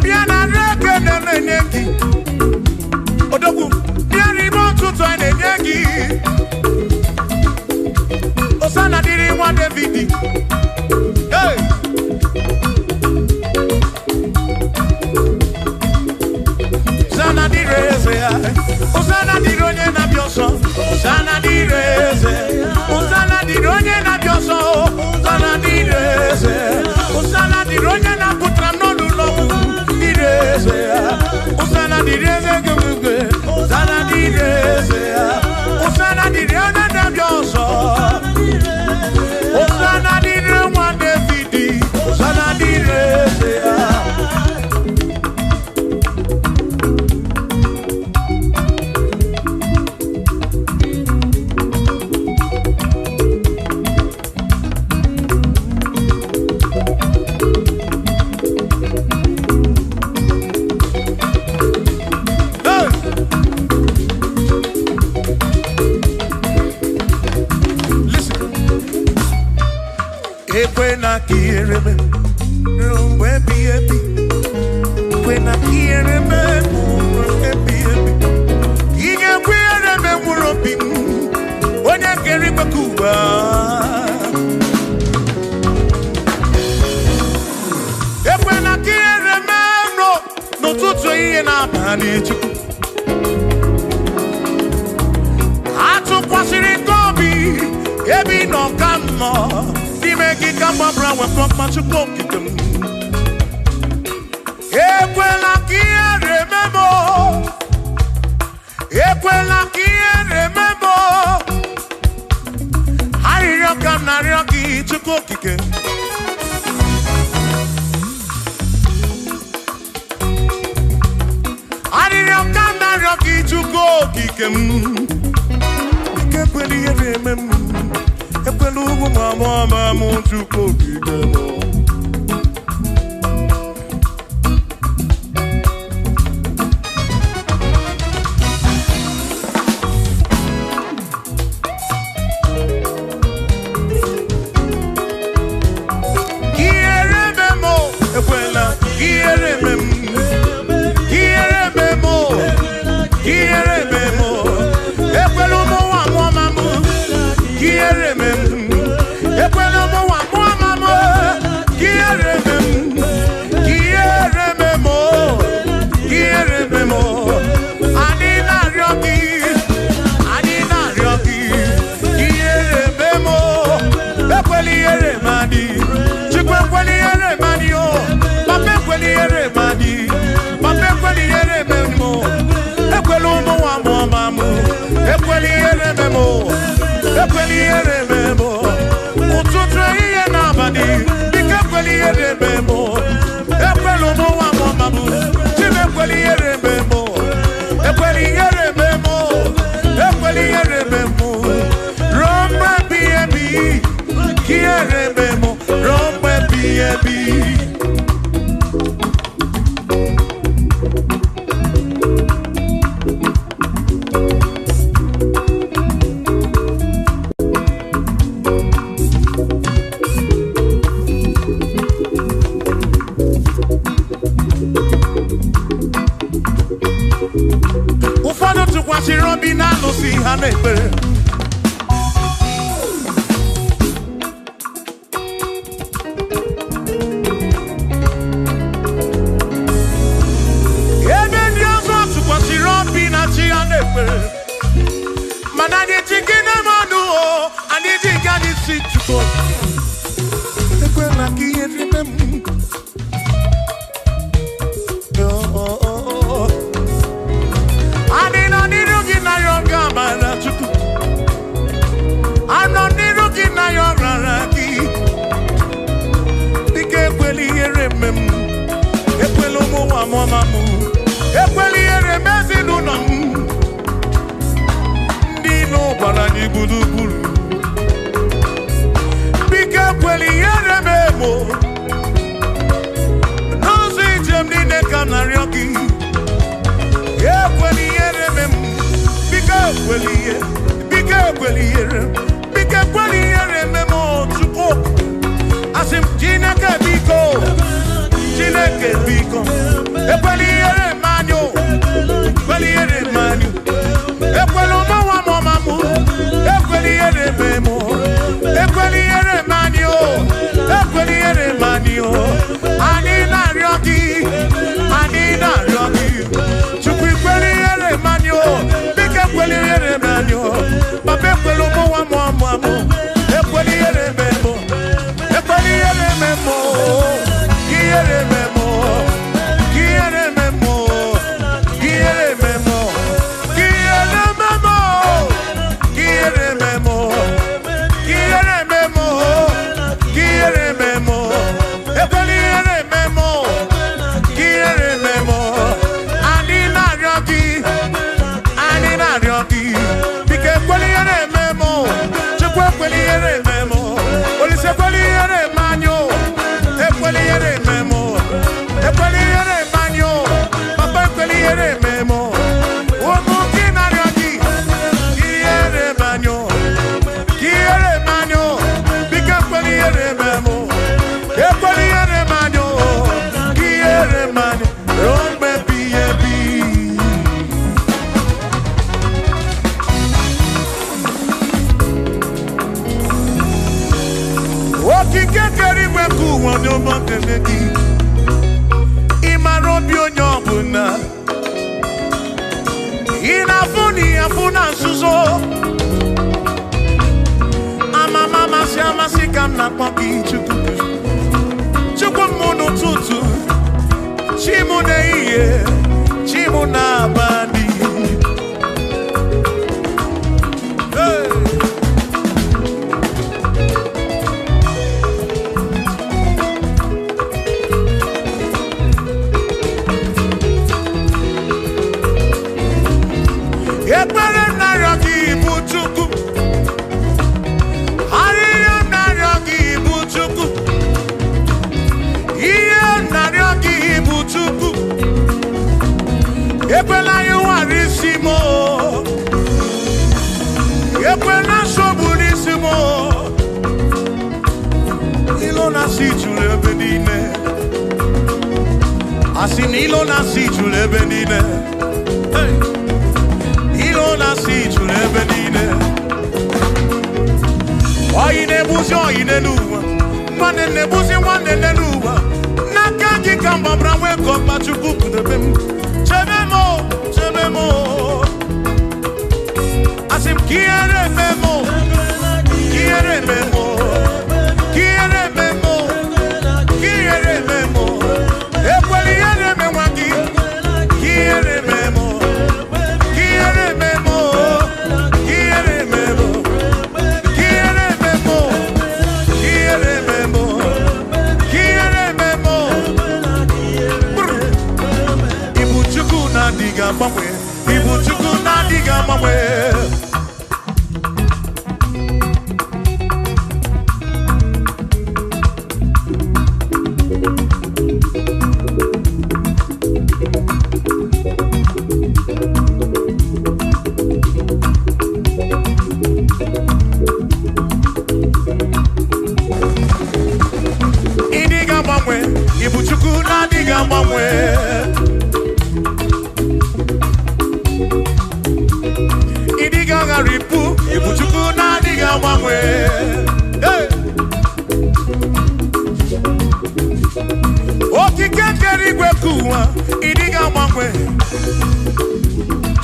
Speaker 1: Bịa na nri ekele na-enye gị. Odogwu, bịa n'ime ụtụtụ anyị na-enye gị. Hosanna dịrị nwa Davidi. Hey! Hosanna dịrị eze ya. Hosanna dịrị onye na-abịa ọsọ. Hosanna dịrị eze. Hosanna dịrị onye na-abịa ọsọ. Hosanna dịrị eze. Hosanna dịrị onye na-apụtara m n'ọnụ ụlọ ọgwụ. Dịrị eze ya. Hosanna dịrị eze gị. Hosanna dịrị eze ya. Hosanna dịrị onye na-abịa ọsọ. Hosanna dịrị nwa Davidi. Hosanna dịrị eze ya. Hey! Listen. Ekwena ka ihere mee ruo mgbe ebighị ebi. Ekwena ka ihere mee ruo mgbe ebighị ebi. Ị ga-ekwe ihere mee mkpụrụ obi m, onye kere igwe ka ụwa. Ekwena ka ihere mee m n'ụtụtụ, ehihie na abalị, Chukwu. Atụkwasịrị gị obi ebe ị nọ ka m nọ n'ime gị ka m gbabara wepụ mkpa Chukwu okike m. Ekwela ka ihere mee m o. Ekwela ka ihere mee m o. Arịrịọ ka m na-arịọ gị, Chukwu okike. Arịrịọ ka m na-arịọ gị, Chukwu okike m. Ike ekwela ihere eme m. Ekwela ugwu ma mụọ ma mụ, Chukwu okike m. Ihere eme m o, ekwela ihere eme m. Ihere eme m o, ihere eme m o. Ekwela ụmụ nwa mụọ ma mụ. Ihere eme m. Ekwela ụmụ nwa mụọ ma mụ. ekpere. Ebe ndị ọzọ tụkwasịrị obi na chi ha na-ekpere, mana anyị ji gị na-eme ọnụ o, anyị ji gị anyị si Chukwu. Ekwela ka ihe rime m. Oh, oh, oh, oh. Anyị nọ n'iru gị na ya oge amara Chukwu. Anọ n'iru gị na ya ọrara gị. Dịka ekwela ihere eme m. Ekwela ụmụ nwa m ọma m. Ekwela ihere eme ezinụlọ m. Ndị ilo gbara anyị gburugburu. Biko ekwela ihere eme m o. N'ụzọ ije m niile ka m na-arịọ gị. Ekwela ihere eme m. Biko ekwela ihe. Biko ekwela ihere. Biko ekwela ihere eme m o, Chukwu. Asị m Chineke biko. Chineke biko. Ekwela ihere eme anyị o. Ekwela ihere eme anyị. Ekwela ụmụ nwa m ọma m. Ekwela ihere eme m o. Ekwela ihere eme anyị o. Ekwela ihere eme anyị o. Anyị na-arịọ gị. Anyị na-arịọ gị. Chukwu ekwela ihere eme anyị o. Biko ekwela ihere eme anyị o. Papa ekwela ụmụ nwa m ọma m. Ekwela ihere eme m o. Ekwela ihere eme m o. Ihere eme m o. Ihere eme m o. Ihere eme m o. Ihere eme m o. Ihere eme m o. Ihere eme m o. Ihere eme m o. Ekwela ihere eme m o. Ihere eme m o. Anyị na-arịọ gị. Anyị na-arịọ gị. Biko ekwela ihere eme m o. Chukwu ekwela ihere eme m o. Olise ekwela ihere eme anyị o. Ekwela ihere eme m o. Ekwela ihere eme anyị o. Papa ekwela ihere eme m o. Ụmụ gị na-arịọ gị. Ihere eme anyị o. Ihere eme anyị o. Biko ekwela ihere eme m o. Ekwela ihere eme anyị o. Ihere eme anyị ruo mgbe ebighị ebi. Okike kere igwe ka ụwa onye ọma kele gị. Ị mara obi onye ọbụla. Ị na-afụ na ị afụ na nzuzo. Amama amasị amasị ka m na-akpọ gị Chukwu. Chukwu m n'ụtụtụ, chi m n'ehihie, chi m n'abalị. Hey! Ekpere m na-arịọ gị bụ Chukwu. Arịrịọ m na-arịọ gị bụ Chukwu. Ihe m na-arịọ gị bụ Chukwu. Ekwela ịwara isi m o. Ekwela nsogbu n'isi m o. Ilo na-asị juru ebe niile. Asị na ilo na-asị juru ebe niile. Hey! Ilo na-asị juru ebe niile. Oyi na-egbuzi oyi n'elu ụwa. Nwanne na-egbuzi nwanne n'elu ụwa. N'aka gị ka mgbabara nwee ka ọkpa Chukwu kpụdebe m. Chebe m o, chebe m o. Asị m ka ihere eme m o. Ka ihere eme m o. Ka ihere eme m o. Ka ihere eme m o. Ekwela ihere eme nwa gị. Ka ihere eme m o. Ka ihere eme m o. Ka ihere eme m o. Ka ihere eme m o. Ka ihere eme m o. Ka ihere eme m o. Brr. Ibu Chukwu na-adịghị agbanwe. Ibu Chukwu na-adịghị agbanwe.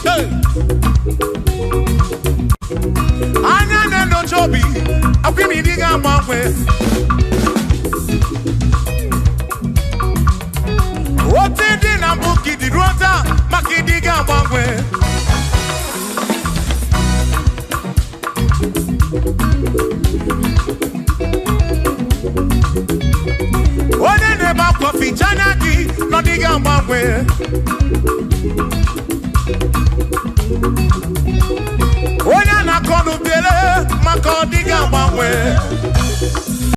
Speaker 1: Hey! Anya na-enyocha obi, akwụghị ịdị ga-agbanwe. Otu dị na mbụ ka ịdị ruo taa, maka ịdị ga-agbanwe. Onye na-ebe akwa ficha anya gị na ọ dịghị agbanwe. Onye a na-akọ n'ubele maka ọ dịghị agbanwe.